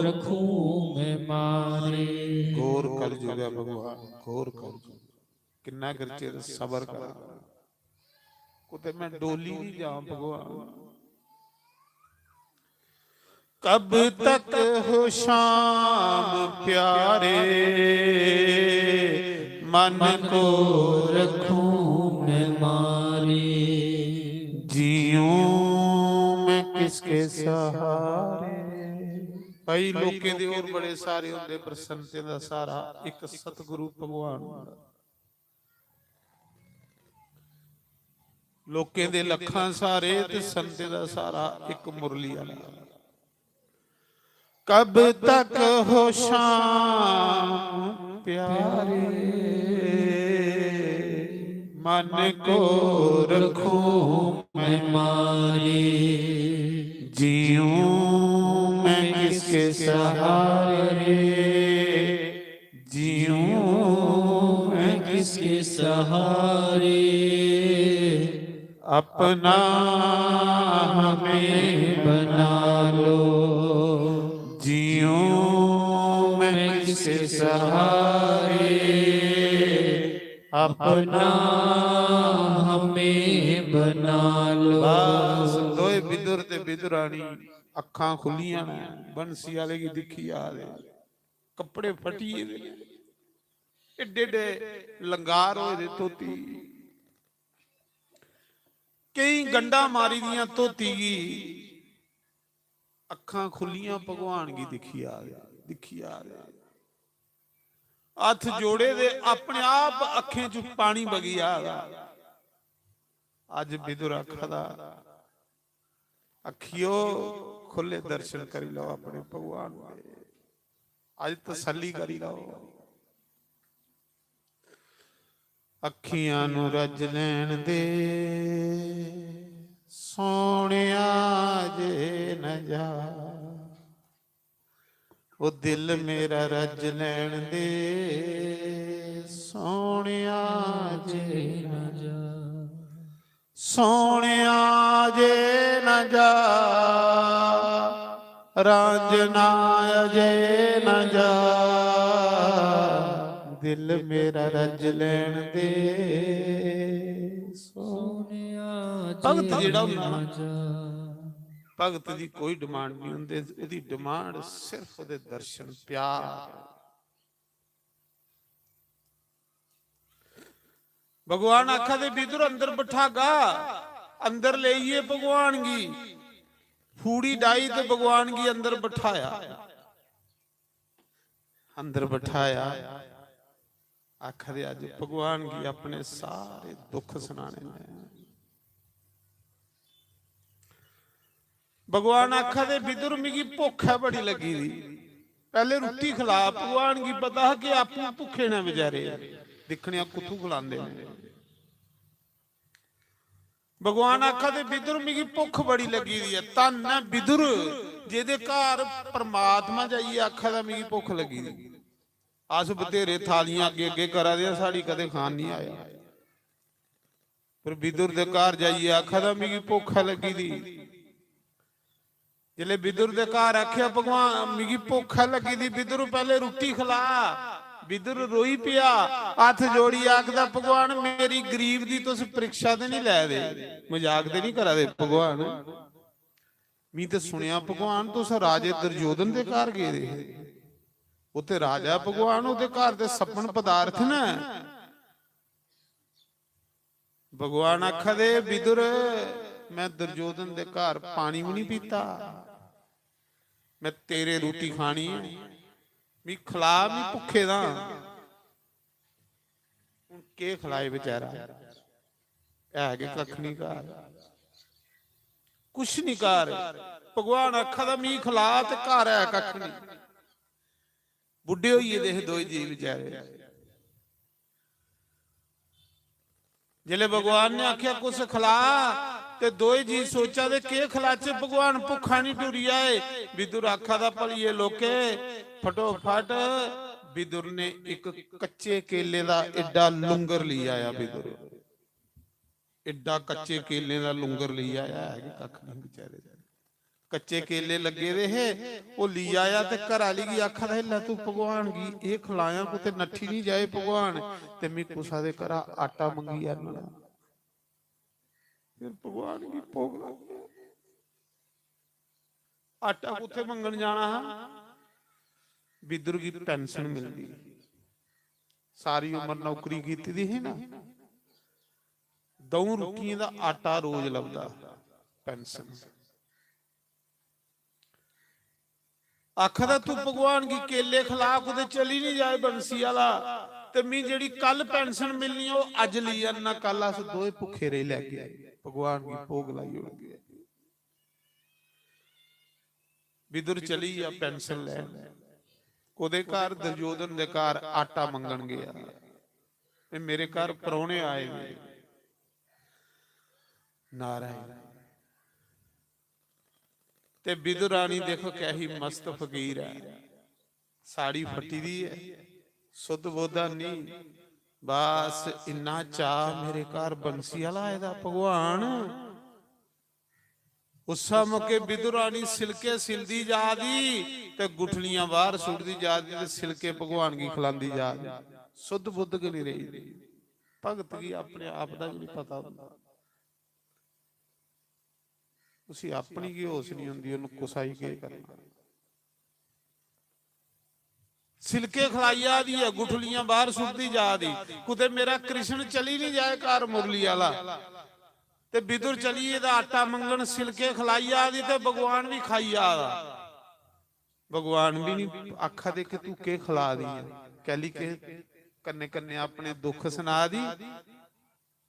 रखूं मैं मारे। घोर कलयुग है भगवान, घोर कलयुग। किन्ना कर चिर सबर करां? कुतै मैं डोली नहीं जां भगवान। कब तक हो शाम प्यारे, मन को रखूं मैं मारे। जीऊं मैं किसके सहारे। भाई, लोकें दे होर बड़े सहारे होंदे, पर संतें दा सहारा इक सतगुरु भगवान हुंदा। लोकें दे लक्खां सहारे ते संतें दा सहारा इक मुरली आह्ला। कब तक हो शाम प्यारे, मन को रखूं मैं मारे। जीऊं मैं किसके सहारे, जीऊं मैं किसके सहारे, अपना हमें बना लो। जीऊं मैं किसके सहारे, अपना हमें बना लो। बस दोए बिदुर ते बिदुरानी अखां खुलियां ने, बंसी आले गी दिक्खी आ रहे, कपड़े फटिए दे, एडे एडे लंगार होए दे धोती, केई गंढां मारी दियां धोती गी, अक्खां खुल्लियां भगवान गी दिक्खी आ दे, दिक्खी आ दे। हत्थ जोड़े दे अपने आप अक्खें च पानी बगी आ दा। अज्ज बिदुर आखा दा, "अक्खियो, खु'ल्ले दर्शन करी लैओ अपने भगवान दे, अज्ज तसल्ली करी लैओ।" अक्खियां नू रज लैन दे सोहणेआ, जे न जा, ओ दिल मेरा रज लैन दे सोहणेआ, जे न जा। सोहणेआ जे न जा, रांझना अजे न जा, दिल मेरा रज लैन दे। सोहणेआ भगत जेड़ा होंदा ना, भगत दी कोई डिमांड नहीं होंदी, ओदी डिमांड सिर्फ ओदे दर्शन, प्यार। भगवान आखा दे, "बिदुर अंदर बठागा, अंदर लेइयै भगवान गी फूड़ी डाई ते भगवान गी अंदर बठाया।" अंदर बठाया, आखा दे, "अज्ज भगवान गी अपने सारे दुख सनाने न।" भगवान आखा दे, "बिदुर, मिगी भुक्ख ऐ बड़ी लग्गी दी, पैह्ले रुट्टी खला।" भगवान गी पता हा कि आपूं भुक्खे न बेचारे, दिक्खने आं कुत्थूं खलांदे न। भगवान आखा दे, "बिदुर, मिगी भुक्ख बड़ी लग्गी दी ऐ।" धन्न ऐ बिदुर, जेह्दे घर परमात्मा जाइयै आखा दा, "मिगी भुक्ख लग्गी दी।" अस बथेरे थालियां अग्गे अग्गे करा दे आं, साढ़ी कदें खान नहीं आया। पर बिदुर दे घर जाइयै आखा दा, "मिगी भुक्ख लग्गी दी।" जिसलै बिदुर दे घर आखेआ, "भगवान, मिगी भुक्ख लग्गी दी, बिदुर, पैह्ले रुट्टी खला।" बिदुर रोई पेआ, हत्थ जोड़ियै आखदा, "भगवान, मेरी गरीब दी तुस परीक्षा ते नहीं लै दे, मजाक ते नहीं करा दे भगवान? मी ते सुनेआ भगवान तुस राजे दुर्योधन दे घर गेदे हे, उत्थे राजा भगवान, ओदे घर दे सपन पदार्थ न।" भगवान आखा दे, "बिदुर, मैं दुर्योधन दे घर पानी भी नहीं पीता, मैं तेरे रुट्टी खानी ऐ, मी खला, मी भुक्खे दा।" हुन केह् खलाए बेचारा, है गै कक्ख नहीं घर, कुछ नहीं घर। भगवान आखा दा, "मी खला," ते घर है कक्ख नहीं। बुड्ढे होई गेदे हे दोए जी बेचारे। जिसलै भगवान ने आखेआ, "कुछ खला," ते दोए जी सोचा दे, "केह् खलाचे भगवान, भुक्खा निं टुरी आए।" बिदुर आखा दा, "भलिये लोके, फटोफट।" बिदुर ने इक कच्चे केले दा एड्डा लुंगर लेई आया। बिदुर एड्डा कच्चे केले दा लुंगर लेई आया, है गै कक्ख निं बेचारे दे। कच्चे केले लग्गे दे हे, ओह् ली आया ते घर आह्ली गी आखा दा, "लै तू भगवान गी एह् खलायां, कुतै नट्ठी निं जाए भगवान, ते मी कुसा दे घरा आटा मंगी आह्नना।" फिर भगवान गी भोग लग्ग गेआ। आटा कुत्थै मंगन जाना हा? बिदुर गी पेंशन मिलदी। सारी उम्र नौकरी कीती दी ही ना, द'ऊं रुक्कियें दा आटा रोज लभदा, पेंशन। आखदा, "तू भगवान गी केले खला, कुतै चली निं जाए बंसी आह्ला, ते मी जेह्ड़ी कल पेंशन मिलनी ऐ, ओह् अज्ज लेई आना, कल अस दोए भुक्खे रेही लैगे।" भगवान गी भोग लाई ओड़गे। बिदुर चली गेआ पेंशन लैन। कोह्दे घर? दुर्योधन दे घर आटा मंगन गेआ। "ए, मेरे घर परौह्ने आए दे।" नारायण। ते बिदुर रानी देखो, कैही मस्त फकीर ऐ, साड़ी फट्टी दी ऐ, सुध बोधा नहीं, बस इन्ना चाऽ, "मेरे घर बंसी आह्ला आए दा भगवान।" उस्सै मौके बिदुर रानी सिलके सिलदी जा दी ते गुठलियां बाहर सुट्टदी जा दी ते सिलके भगवान गी खलांदी जा दी। सुध बुद्ध गै नहीं रेही। भगत गी अपने आप दा बी नहीं पता होंदा, उसी अपनी गै होश नहीं होंदी, उन्हें कुसा गी केह् करना। सिलके खलाई जा दी ऐ, गुठलियां बाहर सुट्टदी जा दी। कुतै मेरा कृष्ण चली नहीं जाए घर मुरली आह्ला। ते बिदुर चली गेदा आटा मंगन, सिलके खलाई जा दी ते भगवान बी खाई जा दा। भगवान बी नहीं आखा दे कि तू केह् खला दी ऐ, कैली के कन्नै कन्नै अपने दुख सना दी।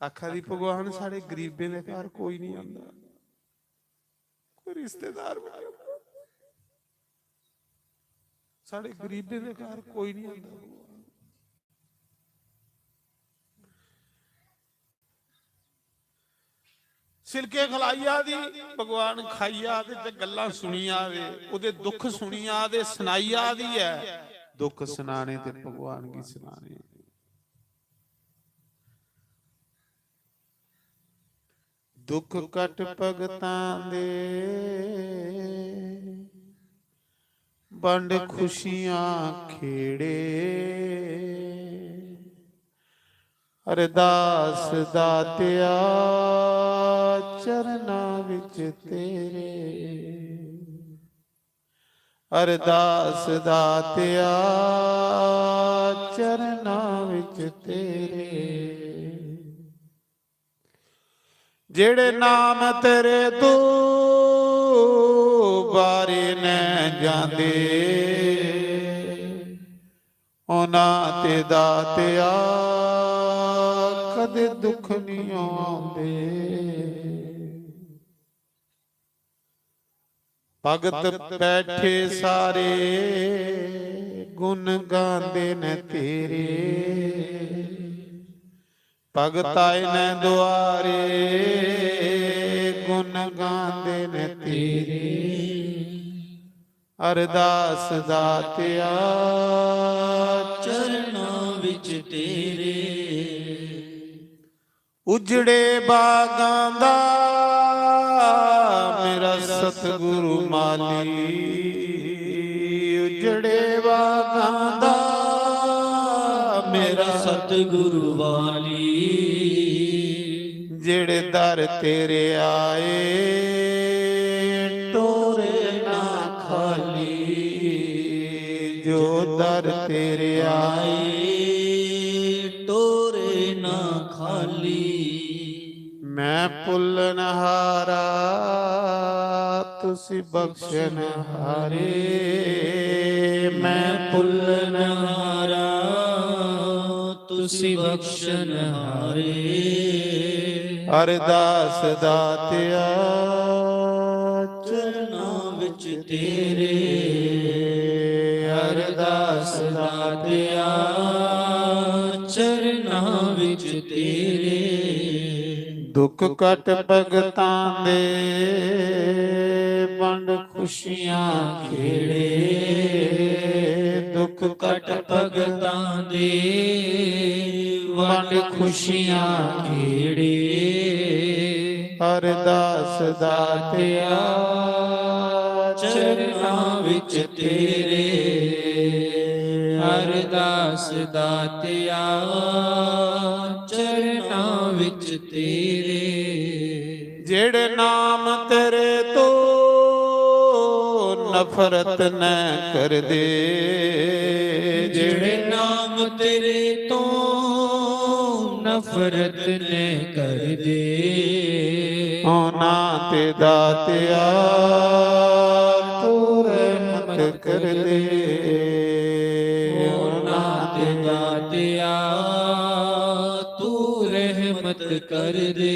आखा दी, "भगवान, साढ़े गरीबें दे घर कोई नहीं आंदा, कोई रिश्तेदार बी नहीं आंदा, साढ़े गरीबें दे घर कोई नहीं आंदा भगवान।" सिलके खलाई जा दी, भगवान खाई जा दे ते गल्लां सुनी जा दे, ओह्दे दुख सुनी जा दे, सनाई जा दी ऐ। दुख सनाने ते भगवान गी सनाने। दुख कट भगतां दे, बंड खुशियां खेड़े। अरदास दातिया, चरना विच तेरे। अरदास दातिया, चरना विच तेरे। जेड़े नाम तेरे तू बारे न जांदे, उन्हां ते दातिया कदे दुख नहीं आंदे। भगत बैठे सारे गुण गांदे न तेरे। भगत आए न दुआरे, गुण गांदे न तेरे। अरदास दातिया, चरणां विच तेरे। उजड़े बागां दा मेरा सतगुरु माली, उजड़े बागां दा मेरा सतगुरु वाली। जेड़े दर तेरे आए, टोरे ना खाली। जो दर तेरे आए, टोरे ना खाली। मैं भुलनहारा, तुसी बख्शनहारे। मैं भुलनहारा, तुसी बख्शनहारे। अरदास दातिया, चरणां विच तेरे। अरदास दातिया, चरणां विच तेरे। दुख कट भगतां दे, बंड खुशियां खेड़े। दुख कट भगतां दे, वंड खुशियां खेड़े। अरदास दातिया, चरणां विच तेरे, अरदास दातिया, चरणां विच तेरे। जेड़े नाम तेरे तो नफरत न कर दे, जेड़े नाम तेरे तो नफरत न कर दे। उन्हां ते दातिया तू रहमत कर दे। उन्हां ते दातिया तू रहमत कर दे।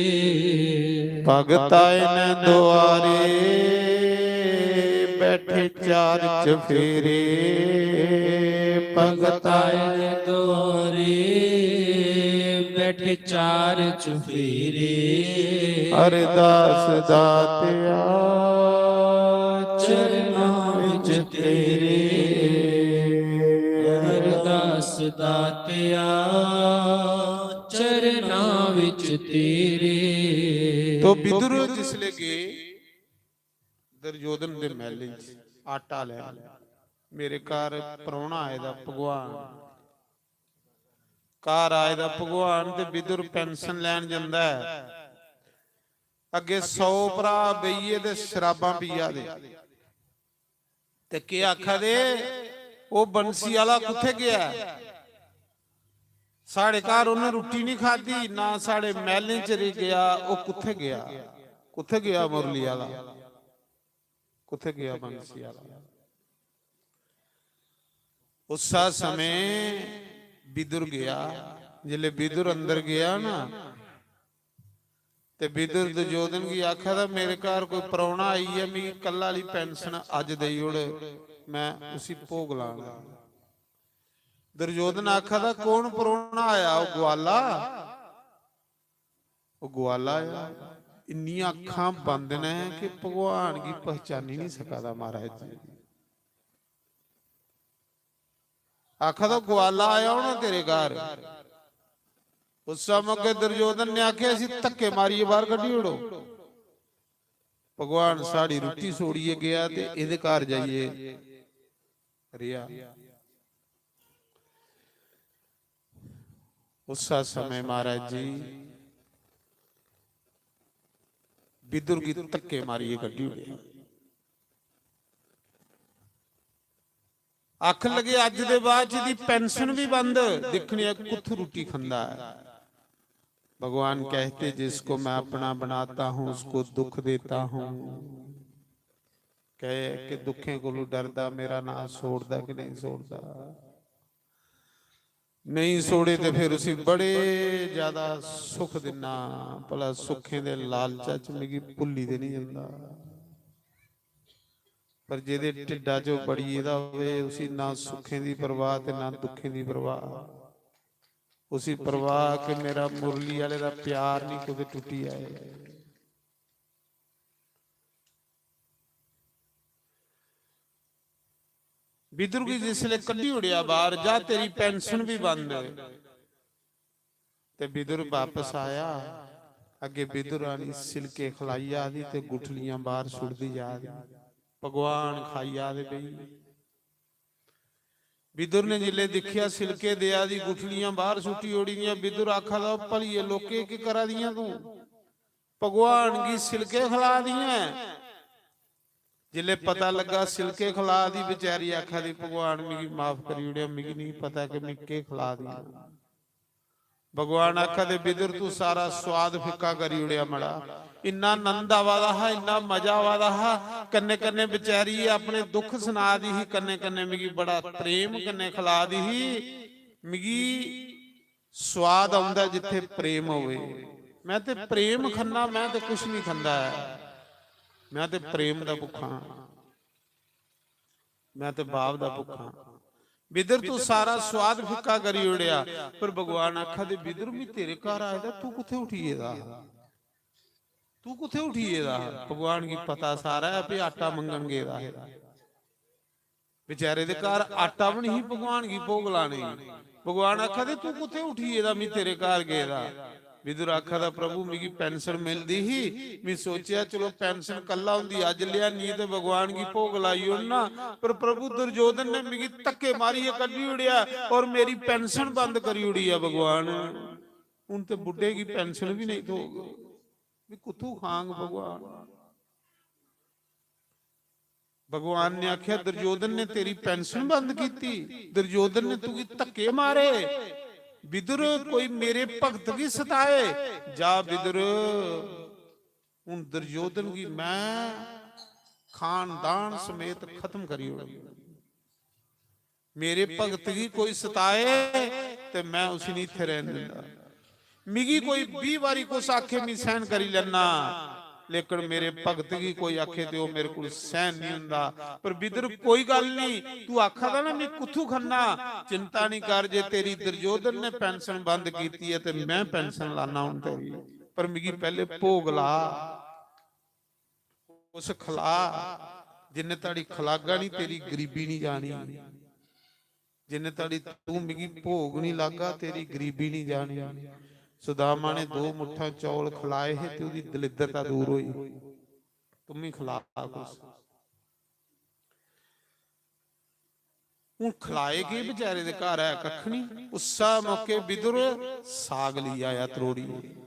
भगत आए न दुआरे बैठे चार चफेरे। भगत आए न दुआरे बैठे चार चफेरे। अरदास दातिया चरणां विच तेरे। अरदास दातिया चरणां विच तेरे। तो बिदुर जिसले गए दुर्योधन दे महल च आटा लैन, मेरे घर परौना आए दा भगवान, घर आए दा भगवान ते बिदुर पेंशन लैन जंदा ऐ। अग्गे सौ भ्रा बेहियै ते शराबां पिया दे। ते केह् आखा दे, "ओह् बंसी आह्ला कुत्थै गेआ? साढ़े घर उन्नै रुट्टी निं खाद्धी, ना साढ़े मैह्लें च रेही गेआ, ओह् कुत्थै गेआ? कुत्थै गेआ मुरली आह्ला? कुत्थै गेआ बंसी आह्ला?" उस्सै समें बिदुर गेआ। जिसलै बिदुर अंदर गेआ ना, ते बिदुर दुर्योधन गी आखा दा, "मेरे घर कोई परौना आई ऐ, मिगी कल्ला आह्ली पेंशन अज्ज देई ओड़, में उसी भोग लाना।" दुर्योधन आखा दा, "कौन परौना आया?" "ओह् ग्वाला, ओह् ग्वाला आया।" इन्नियां अक्खां बंद न कि भगवान गी पहचानी नहीं सका दा महाराज जी। आखा दा, "ग्वाला आया होना तेरे घर।" उस मौके दुर्योधन ने आखेआ, "इसी धक्के मारियै बाहर कड्ढी ओड़ो। भगवान साढ़ी रुट्टी छोड़ियै गेआ ते एह्दे घर जाइयै रेहा।" उस्सै समें महाराज जी बिदुर गी धक्के मारियै कड्ढी ओड़ेआ। आखन लगे, "अज्ज दे बाद च एह्दी पेंशन बी बंद, दिक्खने आं कुत्थों रुट्टी खंदा ऐ।" भगवान कहते, "जिसको मैं अपना बनाता हूं, उसको दुख देता हूं।" कहे कि दुखें कोलू डरदा, मेरा नां छोड़दा कि नहीं छोड़दा? नहीं छोड़े ते फिर उसी बड़े ज्यादा सुख दिन्ना, भला सुखें दे लालचा च मिगी भुल्ली ते नहीं जंदा। पर जेह्दे ढिड्डा च ओह् बड़ी गेदा होवे, उसी ना सुखें दी परवाह ते ना दुखें दी परवाह। उसी परवाह कि मेरा मुरली आह्ले दा प्यार नहीं कुतै टुट्टी जाए। बिदुर गी जिसलै कड्ढी ओड़ेआ बाहर, "जा, तेरी पेंशन भी बंद।" ते बिदुर वापस आया। अग्गे बिदुर रानी सिलके खलाई जा दी ते गुठलियां बाहर सुट्टदी जा दी। भगवान खाई जा दे बेही। बिदुर ने जिसलै दिक्खेआ सिलके देआ दी, गुठलियां बाहर सुट्टी ओड़ी दियां, बिदुर आखा दा, "भलिये लोके, केह् करा दियां तूं? भगवान गी सिलके खला दियां ऐ।" जिसलै पता लग्गा सिलके खला दी, बेचारी आखा दी, "भगवान, मिगी माफ करी ओड़ेआ, मिगी नहीं पता कि मैं केह् खला दी आं।" भगवान आखा दे, "बिदुर, तू सारा स्वाद फिक्का करी ओड़ेआ मड़ा। इन्ना नंद आवा दा हा, इन्ना मजा आवा दा हा, कन्नै कन्नै बेचारी अपने दुख सना दी ही, कन्नै कन्नै मिगी बड़ा प्रेम कन्नै खला दी ही, मिगी स्वाद औंदा जित्थे प्रेम होवे। मैं ते प्रेम खन्ना, मैं ते कुछ नहीं खंदा ऐ, मैं ते प्रेम दा भुक्खा आं।" मैं ते बाप दा भुक्खा आं। बिदुर, तू सारा स्वाद फिक्का करी ओड़ेआ। पर भगवान आखा दे, "बिदुर, मैं तेरे घर आए दा, तू कुत्थे उठी गेदा हा? तू कुत्थे उठी गेदा हा?" भगवान गी पता सारा ऐ, भी आटा मंगन गेदा है। बेचारे दे घर आटा भी नहीं, भगवान गी भोग लाने गी। भगवान आखा दे, "तू कुत्थे उठी गेदा, मैं तेरे घर गेदा?" विदुर आखा दा, "प्रभु, मिगी पेंशन मिलदी ही, में सोचेआ चलो पेंशन कल्ला होंदी, अज्ज लेआनी ते भगवान गी भोग लाई ओड़ना, पर प्रभु दुर्योधन ने मिगी धक्के मारियै कड्ढी ओड़ेआ और मेरी पेंशन बंद करी ओड़ी ऐ भगवान। हून ते बुड्ढे गी पेंशन बी नेईं थ्होग, में कुत्थूं खांग भगवान?" भगवान ने आख्या, "दुर्योधन ने तेरी पेंशन बंद कीती, दुर्योधन ने तुगी धक्के मारे, विदुर कोई मेरे भगत गी सताए, जा विदुर, हून दुर्योधन गी मैं खानदान समेत खत्म करी ओड़ूं। मेरे भगत गी कोई सताए ते मैं उसी नहीं इत्थे रहन दिंदा। मिगी कोई बीह बारी कुछ आखे, मैं सहन करी लैना, लेकिन मेरे भगत गी कोई आखे ते ओह मेरे कोल सहन नहीं हुंदा।" पर विदुर, कोई गल नहीं, तू आखा दा ना, मैं कुत्थू खन्ना, चिंता नहीं कर, जे तेरी दुर्योधन ने पेंशन बंद कीती है ते मैं पेंशन लाना हूं तेरी, पर मिगी पहले भोग ला, उस खला, जिन्ने ताड़ी खलागा नहीं, तेरी गरीबी नहीं जानी। जिन्ने ताड़ी तू मिगी भोग नहीं लागा, तेरी गरीबी नहीं जानी। सुदामा ने दो मुट्ठां चौल खलाए हे ते ओहदी दलिद्रता दूर होई। तुम्मी खला कुछ। हूं खलाए के बेचारे दे घर है कख नहीं। उस्सा मौके विदुर साग ली आया त्रोड़ी।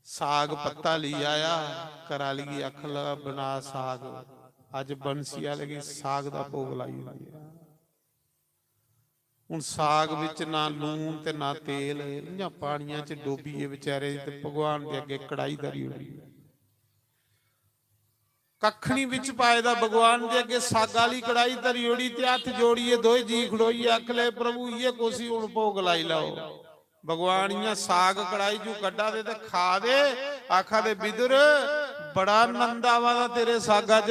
साग पत्ता ली आया, घरा आह्ली गी आखन लगा, "बना साग।" अज्ज बंसी आह्ले गी साग दा भोग लाई ओड़ेआ। हून साग बिच ना लून ते ना तेल, इ'यां पानिया च डोबियै बेचारे ते भगवान दे अग्गे कढ़ाई धरी ओड़ी। कक्ख निं बिच पाए दा, भगवान दे अग्गे सागा आह्ली कढ़ाई धरी ओड़ी ते हत्थ जोड़ियै दोए जी खड़ोइयै आख ले, "प्रभु, इ'यै कुसी हून भोग लाई लैओ।" भगवान इ'यां साग कढ़ाई चू कड्ढा दे ते खा दे, आखा दे, "विदुर, बड़ा नंद आवा दा तेरे सागा च,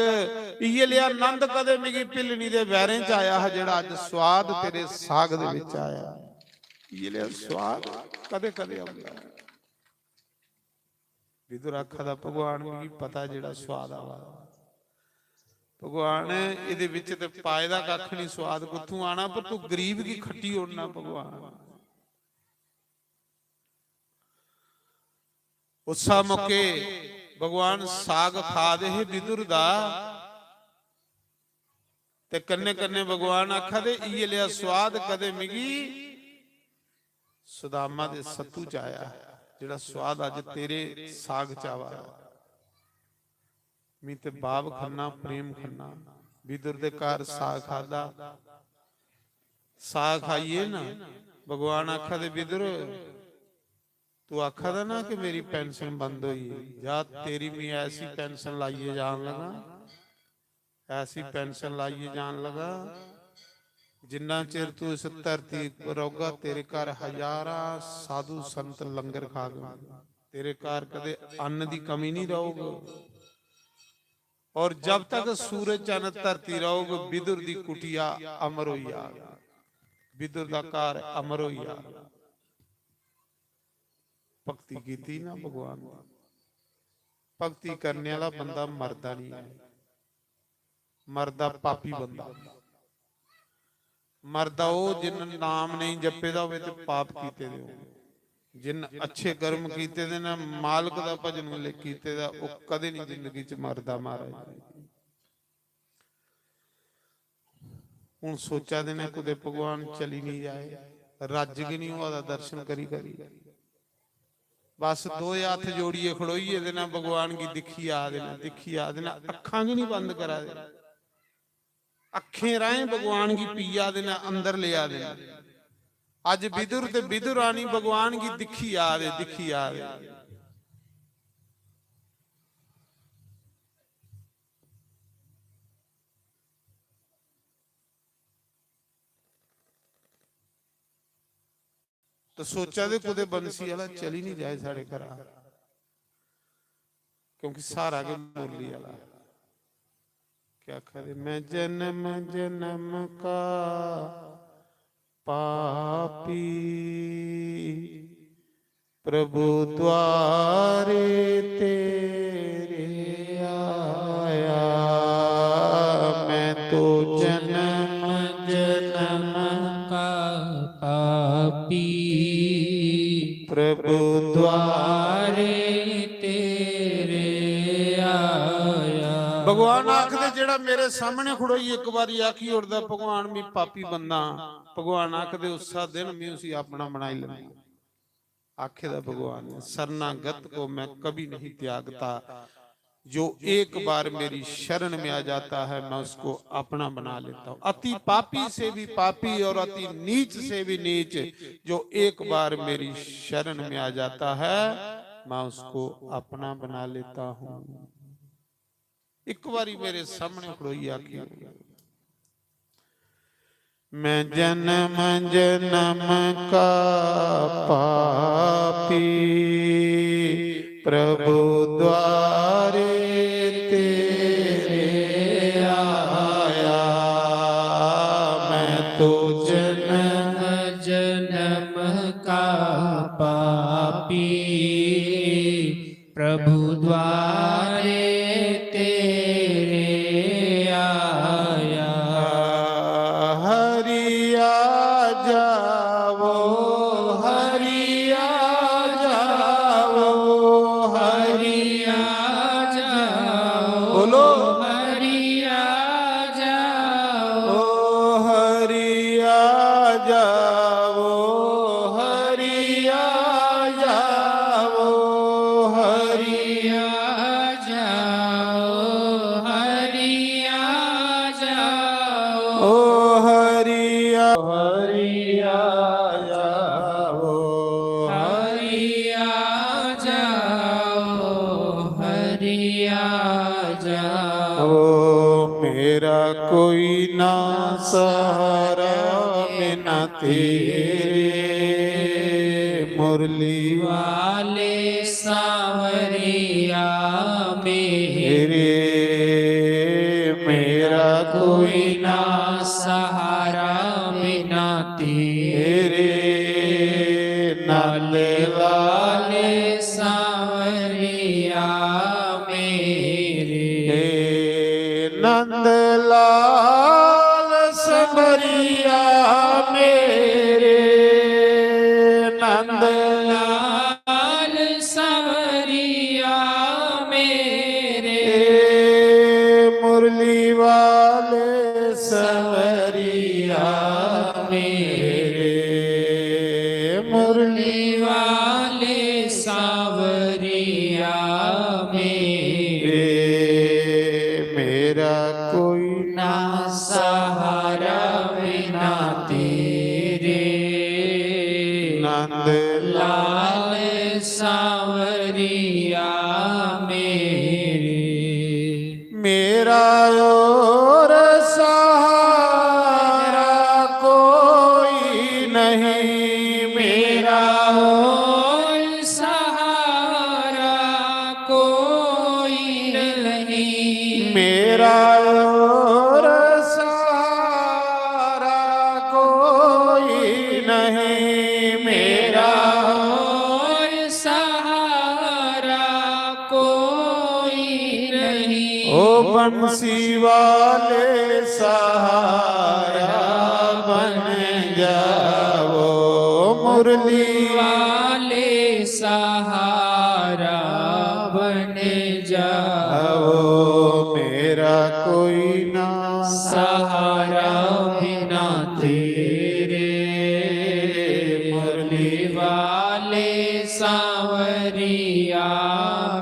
इ'यै लेआ नंद कदें मिगी भिल्लनी दे बैरें च आया हा, जेह्ड़ा अज्ज स्वाद तेरे साग दे बिच आया। इ'यै लेआ स्वाद कदें कदें औंदा ऐ।" विदुर आखा दा, "भगवान, मिगी पता जेह्ड़ा स्वाद आवा दा। भगवान, एह्दे बिच ते पाए दा कक्ख निं, स्वाद कुत्थूं आना, पर तूं गरीब गी खट्टी ओड़ना भगवान।" उस्सा मौके भगवान साग खा दे हे विदुर दा, ते कन्नै कन्नै भगवान आखा दे, "इ'यै लेआ स्वाद कदें मिगी सुदामा दे सत्तू च आया, जेह्ड़ा स्वाद अज्ज तेरे साग च आवा दा। मी ते भाव खन्ना, प्रेम खन्ना।" विदुर दे घर साग खादा, साग खाइयै ना भगवान आखा दे, "विदुर, तू आखा दा ना कि मेरी पेंशन बंद होई, जा, तेरी मी ऐसी पेंशन लाइयै जान लगा, ऐसी पेंशन लाइयै जान लगा, जिन्ना चिर तू इस धरती पर रौह्गा, तेरे घर हजारां साधु संत लंगर खाग, तेरे घर कदे अन्न दी कमी नहीं रौह्ग। और जब तक सूरज चन्न धरती रौह्ग, विदुर दी कुटिया अमर होई जाग, विदुर दा घर अमर होई जाग।" भक्ति कीती ना भगवान दी। भक्ति करने आह्ला बंदा मरदा नहीं है, मरदा पापी बंदा। मरदा ओह् जिन्न नाम नेईं जप्पे दा होवे ते पाप कीते दे होन। जिन्न अच्छे कर्म कीते दे न, मालक दा भजन कीते दा, ओह् कदें नहीं जिंदगी च मरदा, महाराज। हून सोचा दे न कुतै भगवान चली निं जाए, रज्ज गै निं होआ दा दर्शन करी करी। बस दोए हत्थ जोड़ियै खड़ोई गेदे न, भगवान गी दिक्खी आ दे न, दिक्खी आ दे न, अक्खां गै निं बंद करा दे। अक्खें राहें भगवान गी पीआ दे न, अंदर लेआ दे न। अज्ज विदुर ते विदुरानी भगवान गी दिक्खी आ दे, दिक्खी आ दे। ते सोचा दे कुतै बंसी आह्ला चली निं जाए साढ़े घरा, क्योंकि स्हारा गै मुरली आह्ला। क्या आखा दे, "मैं जन्म जन्म का पापी, प्रभु द्वारे तेरे आया, मैं तो जन्म जन्म का पापी।" प्रभु द्वारे तेरे आया। भगवान आखदे, जेह्ड़ा मेरे सामने खड़ोई इक बारी आखी ओड़दा, "भगवान, मैं पापी बंदा," भगवान आखदे, "उस्सा दिन मैं उसी अपना बनाई लैंदा।" आखे दा भगवान ने, "शरणागत को मैं कभी नहीं त्यागता, जो एक बार मेरी शरण में आ जाता है, मैं उसको अपना बना लेता हूँ।" अति पापी से भी पापी और अति नीच से भी नीच, जो एक बार मेरी शरण में आ जाता है, मैं उसको अपना बना लेता हूँ। एक बारी मेरे सामने खड़ोई आके, "मैं जन्म जन्म का पापी, प्रभु द्वारे तेरे आया।" मैं तो जन्म जन्म का पापी, प्रभु द्वारे तेरे आया। हरि आ जाओ, हरि आ जाओ, हरि आ जाओ। बोलो। हरि आ जाओ। ओ हरि आ जाओ, हरि आ जाओ, हरि आ जाओ, हरि आ जाओ। ओ हरि आ, हरि आ जाओ। हरि आ जाओ, हरि आ जाओ। ओ मेरा कोई ना सहारा बिना तेरे, मुरली वाले सांवरिया मेरे। मेरा कोई ना सहारा बिना तेरे, नंद वाले सांवरिया मेरे। हे नंद लाल सांवरिया मेरे, नंद लाल सांवरिया मेरे। हे मुरली वाले सांवरिया मेरे, मुरली वाले सांवरिया मेरे। मेरा कोई ना सहारा बिना तेरे, नंद लाल सांवरिया मेरे। मेरा और सहारा कोई नहीं, मेरा और सहारा कोई नहीं, मेरा और सहारा कोई नहीं, मेरा और सहारा कोई नहीं। ओ बंसी वाले सहारा बन जाओ, मुरली वाले सहारा बन जाओ। मेरा कोई ना सहारा बिना तेरे, मुरली वाले सांवरिया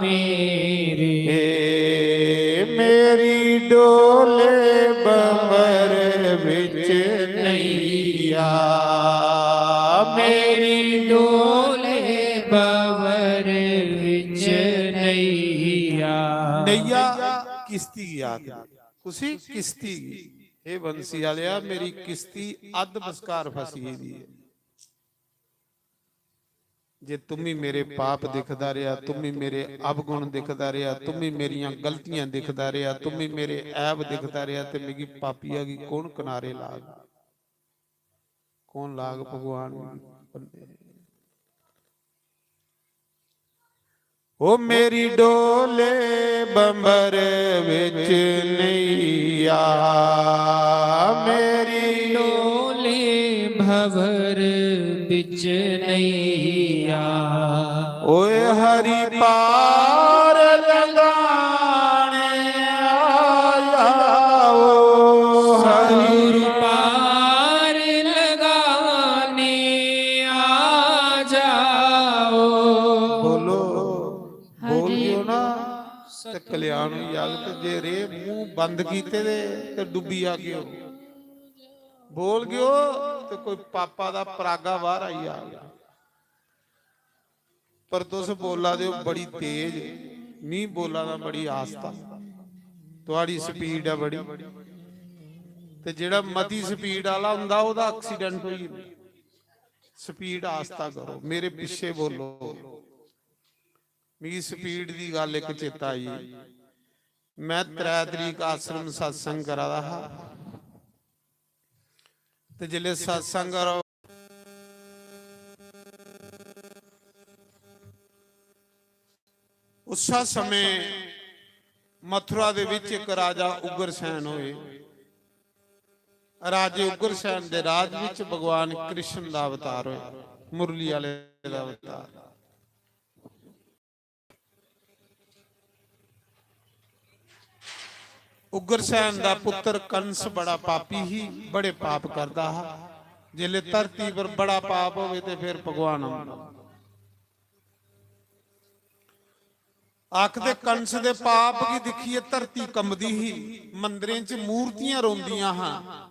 मेरे। हे मेरी डोले भंवर विच नैया, मेरी डोले भंवर विच नैया। नैया किश्ती गी आखदे, कुसी किश्ती गी। हे बंसी आलेआ, मेरी किश्ती अद्ध बश्कार फसी गेदी ऐ। जे तुम्मी मेरे पाप दिखदा रेहा, तुम्मी मेरे अवगुण दिखदा रेहा, तुम्मी मेरियां गलतियां दिखदा रेहा, तुम्मी मेरे ऐब दिखदा रेहा, ते मिगी पापिया गी कौन किनारे लाग? कौन लाग भगवान गी? ओ मेरी डोले भंवर विच नैया, मेरी डोले भंवर विच नैया। ओए हरि पार लगाने आया ओ, हरि पार लगाने आ जाओ। बोलो, बोल हरि दियो ना, ते कल्याण होई जाग। ते जे रे मूंह बंद कीते दे ते डुब्बी जागेओ। बोल गयो ते कोई पापा दा परागा बाहर आई जाग। पर तुस बोला दे ओ बड़ी तेज, मी बोला दा बड़ी आस्ता। थुआड़ी स्पीड ऐ बड़ी। ते जेड़ा मती स्पीड आला हुंदा, ओदा एक्सीडेंट होई जंदा। स्पीड आस्ता करो, मेरे पिच्छे बोलो। मिगी स्पीड दी गल्ल इक चेता आई। मैं त्रै तरीक आश्रम सत्संग करा दा हा, ते जिसलै सत्संग करा, उस्सै समें मथुरा दे विच इक राजा उग्रसैन होए। राजे उग्रसैन दे राज विच भगवान कृष्ण दा अवतार होया, मुरली आले दा अवतार। उग्रसैन दा पुत्र कंस बड़ा पापी ही, बड़े पाप करदा हा। जिसलै धरती पर बड़ा पाप होवे ते फिर भगवान औंदा। आखदे कंस दे पाप गी दिक्खियै धरती कंबदी ही, मंदरें च मूर्तियां रोंदियां हां।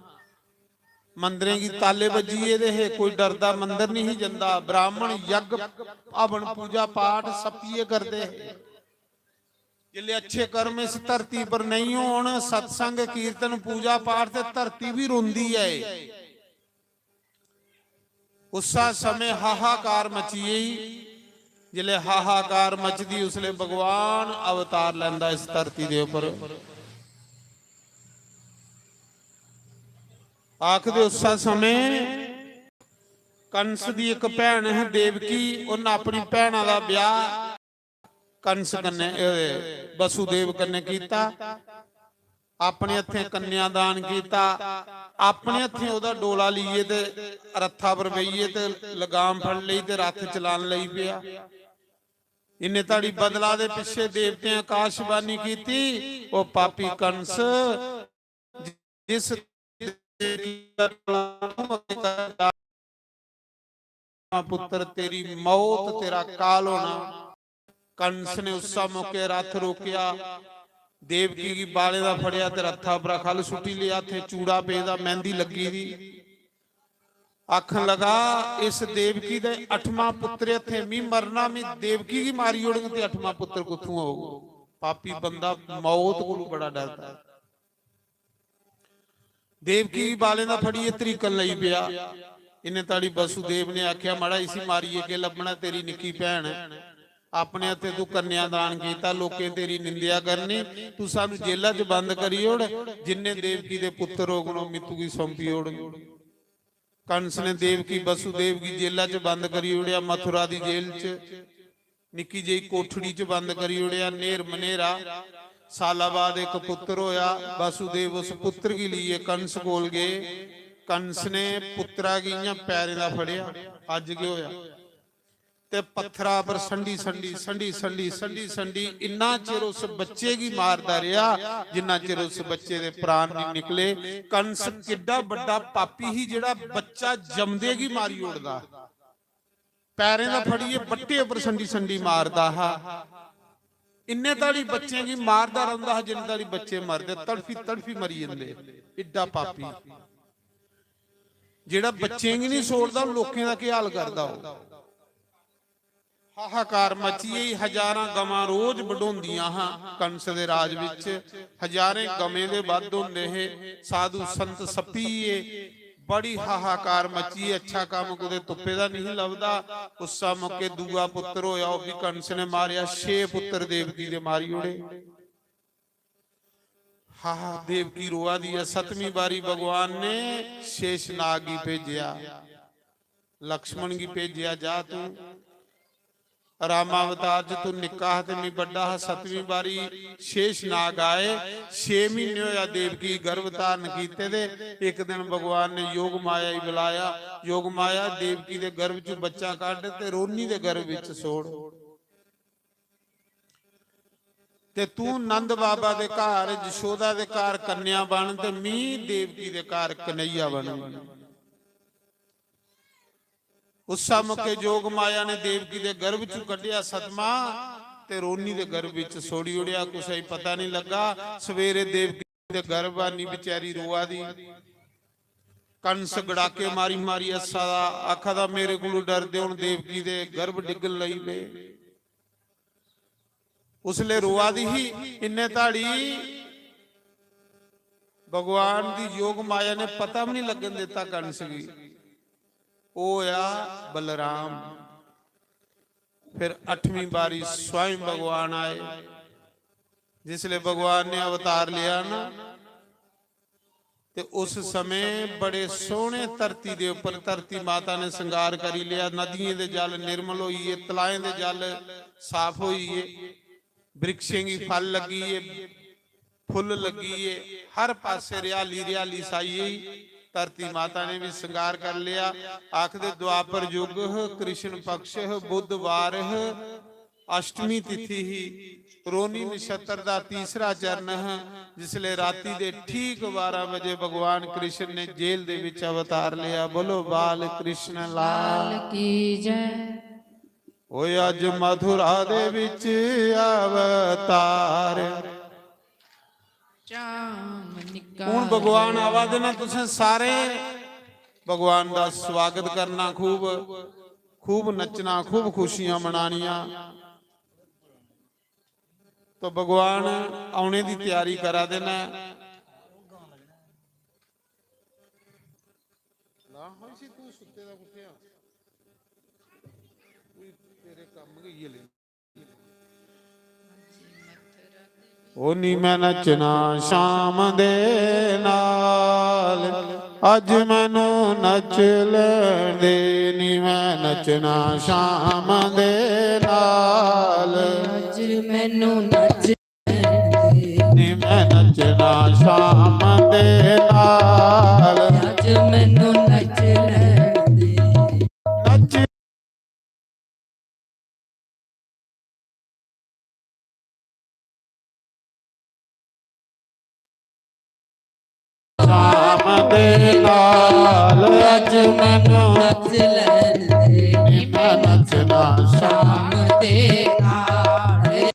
मंदरें गी ताले बज्जी गेदे हे, कोई डरदा मंदर नहीं जंदा। ब्राह्मण यज्ञ हवन पूजा पाठ सप्पिये करदे हे। जिसले अच्छे कर्म इस धरती पर नहीं होन, सत्संग, कीर्तन, पूजा पाठ, ते धरती भी रोंदी ऐ। उस्सा समें हाहाकार मची गेई। जिसले हाहाकार मचदी, उसले भगवान अवतार लैंदा इस धरती दे उपर। आखदे उस्सा समें कंस दी इक भैन ही देवकी, उन्न अपनी भैना दा ब्याह कंस कन्नै, ए, वसुदेव कन्नै कीता। अपने हत्थें कन्यादान कीता, अपने हत्थें ओहदा डोला लेइयै ते रथा पर बेहियै ते लगाम फड़ लेई ते रथ चलान लगी पेआ। इन्ने धड़ी बदला दे पिच्छे देवतें आकाशवाणी कीती, "ओ पापी कंस, जिस पुत्र, तेरी मौत, तेरा काल होना।" कंस ने उस्सा मौके रथ रोकेआ, देवकी गी बालें दा फड़ेआ ते रथा परा ख'ल्ल सुट्टी लेआ। इत्थै चूड़ा पेदा, मैंह्दी लग्गी दी। आखन लगा, "इस देवकी दे अठमां पुत्र इत्थै, मी मरना, मी देवकी गी मारी ओड़ङ ते अठमां पुत्र कुत्थुं होग?" पापी बंदा मौत कोलू बड़ा डरदा ऐ। देवकी गी बालें दा फड़ियै तरीकन लगी पेआ। इन्ने ताड़ी वसुदेव ने आखेआ, "मड़ा, इसी मारियै केह् लब्भना, तेरी निक्की भैन ऐ, अपने हत्थें तू कन्यादान कीता, लोकें तेरी निंदेआ करनी, तू सानू जेला च बंद करी ओड़, जिन्ने देवकी दे पुत्तर होगन, ओह् मी तुगी सौंपी ओड़न।" कंस ने देवकी वसुदेव गी जेला च बंद करी ओड़ेआ, मथुरा दी जेल च। निक्की जेही कोठड़ी च बंद करी ओड़ेआ, न्हेर मन्हेरा। साला बाद इक पुत्तर होया। वसुदेव उस पुत्तर गी लेइयै कंस कोल गए। कंस ने पुत्तरा गी इ'यां पैरें दा फड़ेआ, अज्ज केह् होया? ते पत्थरा पर संडी, संडी, संडी, संडी, संडी, संडी इन्ना चिर उस बच्चे गी मारदा रेहा, जिन्ना चिर उस बच्चे दे प्राण निं निकले। कंस किड्डा बड्डा पापी ही, जेह्ड़ा बच्चा जमदे गी मारी ओड़दा। पैरें दा फड़ियै बट्टे उप्पर संडी संडी मारदा हा। इन्ने ताड़ी बच्चें गी मारदा रौंह्दा हा, जिन्ने ताड़ी बच्चे मरदे, तड़फी तड़फी मरी जंदे। इड्डा पापी, जेह्ड़ा बच्चें गी नहीं छोड़दा, लोकें दा केह् हाल करदा होग? हाहाकार मची गेई। हजारां गवां रोज बढोंदियां हां कंस दे राज विच, हजारें गवें दे बद्ध होंदे हे। साधु संत सप्पी गे, बड़ी हाहाकार मची। अच्छा कम्म कुतै तुप्पे दा नहीं लभदा। उस्सा मौके दूआ पुत्र होया, ओह् भी कंस ने मारेआ। छे पुत्र देवकी दे मारी ओड़े। हा हा, देवकी रोआ दी ऐ। सतवीं बारी भगवान ने शेषनाग गी भेजेआ, लक्ष्मण गी भेजेआ, "जा तू।" रामावतार च तू निक्का हा ते मी बड्डा हा। सतवीं बारी शेष नाग आए। छे म्हीने होया देवकी गर्भ धारण कीते दे। इक दिन भगवान ने योग माया गी बुलाया, "योग माया, देवकी दे गर्भ च बच्चा कड्ढ ते रोनी दे गर्भ विच छोड़। ते तू नंद बाबा दे घर, जशोदा दे घर कन्या बन ते मी देवकी दे घर कन्हैया बन।" उस मौके जोग माया ने देवकी दे गर्भ चू कड्ढेआ सतमा ते रोनी दे गर्भ विच छोड़ी ओड़ेआ। कुसै गी पता नहीं लग्गा। सवेरे देवकी दे गर्भ आनी बेचारी रोआ दी। कंस गड़ाके मारी मारी हस्सा दा, आखा दा, "मेरे कोलू डरदे हुन देवकी दे गर्भ डिग्गन लगी पे।" उसले रोआ दी ही। इन्ने धाड़ी भगवान दी योग माया ने पता भी नहीं लगन दिता कंस गी। ओह होया बलराम। फिर अठवीं बारी स्वयं भगवान आए। जिसले भगवान ने अवतार लिया ना, ते उस समय बड़े सोहने धरती दे उपर धरती माता ने श्रृंगार करी लिया। नदियें दे जल निर्मल होई गे, तलाएं दे जल साफ होई गे, वृक्षें गी फल लग्गी गे, फुल्ल लग्गी गे, हर पासे रियाली रियाली छाई गेई। धरती माता ने भी श्रृंगार कर लिया। आखदे द्वापर युग ह, कृष्ण पक्ष ह, बुधवार ह, अष्टमी तिथि ही। रोनी नक्षत्र दा तीसरा चरण ह। जिसले राती दे ठीक बारह बजे भगवान कृष्ण ने जेल दे विच अवतार लिया। बोलो बाल कृष्ण लाल। लाल की जय। ओ अज मथुरा दे विच अवतार। चाम निकाल। हुन भगवान आवा दे न, तुसें सारे भगवान दा स्वागत करना, खूब, खूब नच्चना, खूब खुशियां मनानियां। तो भगवान औने दी त्यारी करा दे न। ला होई सी तू सुत्ते दा कुत्थे आ? कोई तेरे कम्म गै इयै लेने। ओ नी मैं नच्चना शाम दे नाल, अज मैनू नच लैन दे। नी मैं नच्चना शाम दे नाल, अज मैनू नच नी मैं नचना शाम दे नाल। अज मैनू नच लैन दे। नच शाम दे नाल। अज मैनू नच लैन दे। नी मैं नचना शाम दे नाल।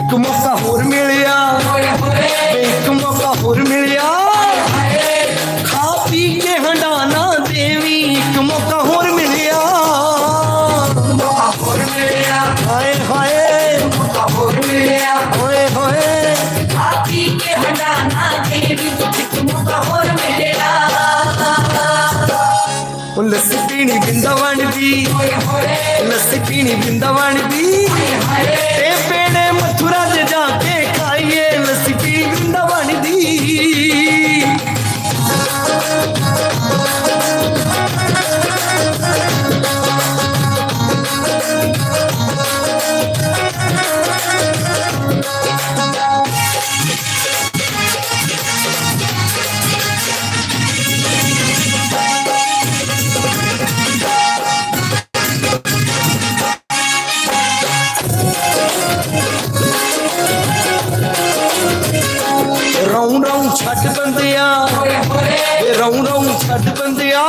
ਇੱਕ ਮੌਕਾ ਹੋਰ ਮਿਲਿਆ, ਵੇ ਇੱਕ ਮੌਕਾ ਹੋਰ ਮਿਲਿਆ। ਖਾ ਪੀ ਕੇ ਹੰਡਾਣਾ ਦੇਵੀ, ਇੱਕ ਮੌਕਾ ਹੋਰ ਮਿਲਿਆ। ਮੌਕਾ ਹੋਰ ਮਿਲਿਆ, ਹਾਏ ਹਾਏ। ਮੌਕਾ ਹੋਰ ਮਿਲਿਆ, ਓਏ ਹੋਏ। ਖਾ ਪੀ ਕੇ ਹੰਡਾਣਾ ਦੇਵੀ, ਇੱਕ ਮੌਕਾ ਹੋਰ ਮਿਲਿਆ। ਉਹ ਲੱਸੀ ਪੀਣੀ ਵਰਿੰਦਾਵਨ ਦੀ, ਲੱਸੀ ਪੀਣੀ ਵਰਿੰਦਾਵਨ ਦੀ। ਤੇ ਪੇੜੇ ਮਥੁਰਾ 'ਚ ਜਾ ਕੇ ਖਾਈਏ, ਲੱਸੀ ਪੀਣੀ ਵਰਿੰਦਾਵਨ ਦੀ। ਰੌਂ ਰੌਂ ਛੱਡ ਬੰਦਿਆ, ਵੇ ਰੌਂ ਰੌਂ ਛੱਡ ਬੰਦਿਆ।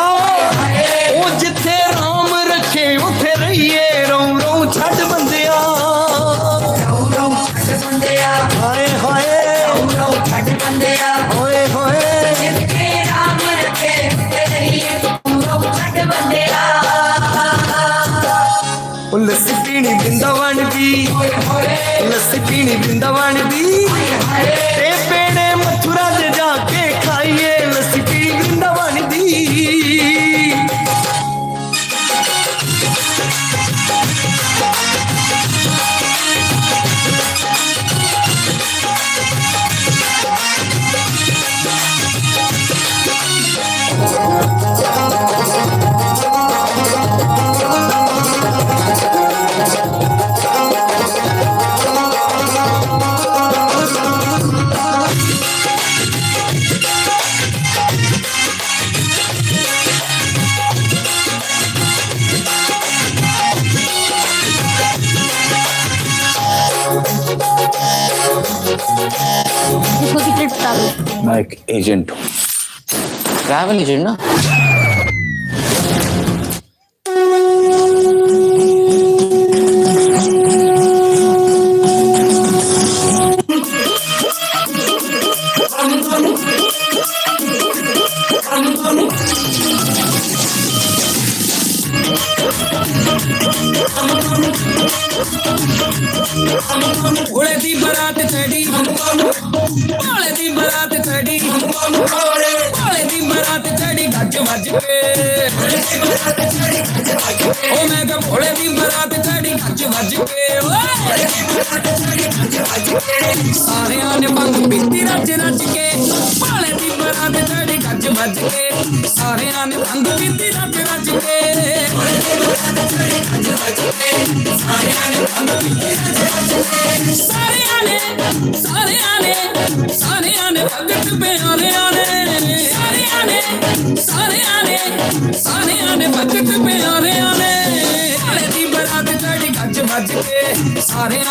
ਉਹ ਜਿੱਥੇ ਰਾਮ ਰੱਖੇ ਉੱਥੇ ਰਹੀਏ, ਰੌਂ ਰੌਂ ਛੱਡ ਬੰਦਿਆ। ਰੌਂ ਰੌਂ ਛੱਡ ਬੰਦਿਆ, ਹਾਏ ਹਾਏ। ਰੌਂ ਰੌਂ ਛੱਡ ਬੰਦਿਆ, ਓਏ ਹੋਏ। ਜਿੱਥੇ ਰਾਮ ਰੱਖੇ ਉੱਥੇ ਰਹੀਏ, ਰੌਂ ਰੌਂ ਛੱਡ ਬੰਦਿਆ। ਉਹ ਲੱਸੀ ਪੀਣੀ ਵਰਿੰਦਾਵਨ ਦੀ, ਲੱਸੀ ਪੀਣੀ ਵਰਿੰਦਾਵਨ ਦੀ। ਤੇ ਪੇੜੇ ਮਥੁਰਾ 'ਚ ਜਾ ਕੇ ਖਾਈਏ, ਲੱਸੀ ਪੀਣੀ ਵਰਿੰਦਾਵਨ ਦੀ। इसको सीक्रेट बता दो। मैं एक एजेंट हूँ। ट्रैवल एजेंट ना। भोले दी बरात चढ़ी, भोले दी बरात चढ़ी, भोले दी बरात चढ़ी गज वज के। ओ मैं कहा भोले दी बरात चढ़ी गज वज के, ओ। सारेयां ने भंग पीती रज रज के, भोले दी बरात चढ़ी गज वज के। सारेयां ने भंग पीती रज रज के। सारेयां ने, सारेयां ने, सारेयां ने भगत प्यारेयां ने। सारेयां ने, सारेयां ने, सारेयां ने भगत प्यारेयां ने। भोले दी बरात चढ़ी गज वज के। सारेयां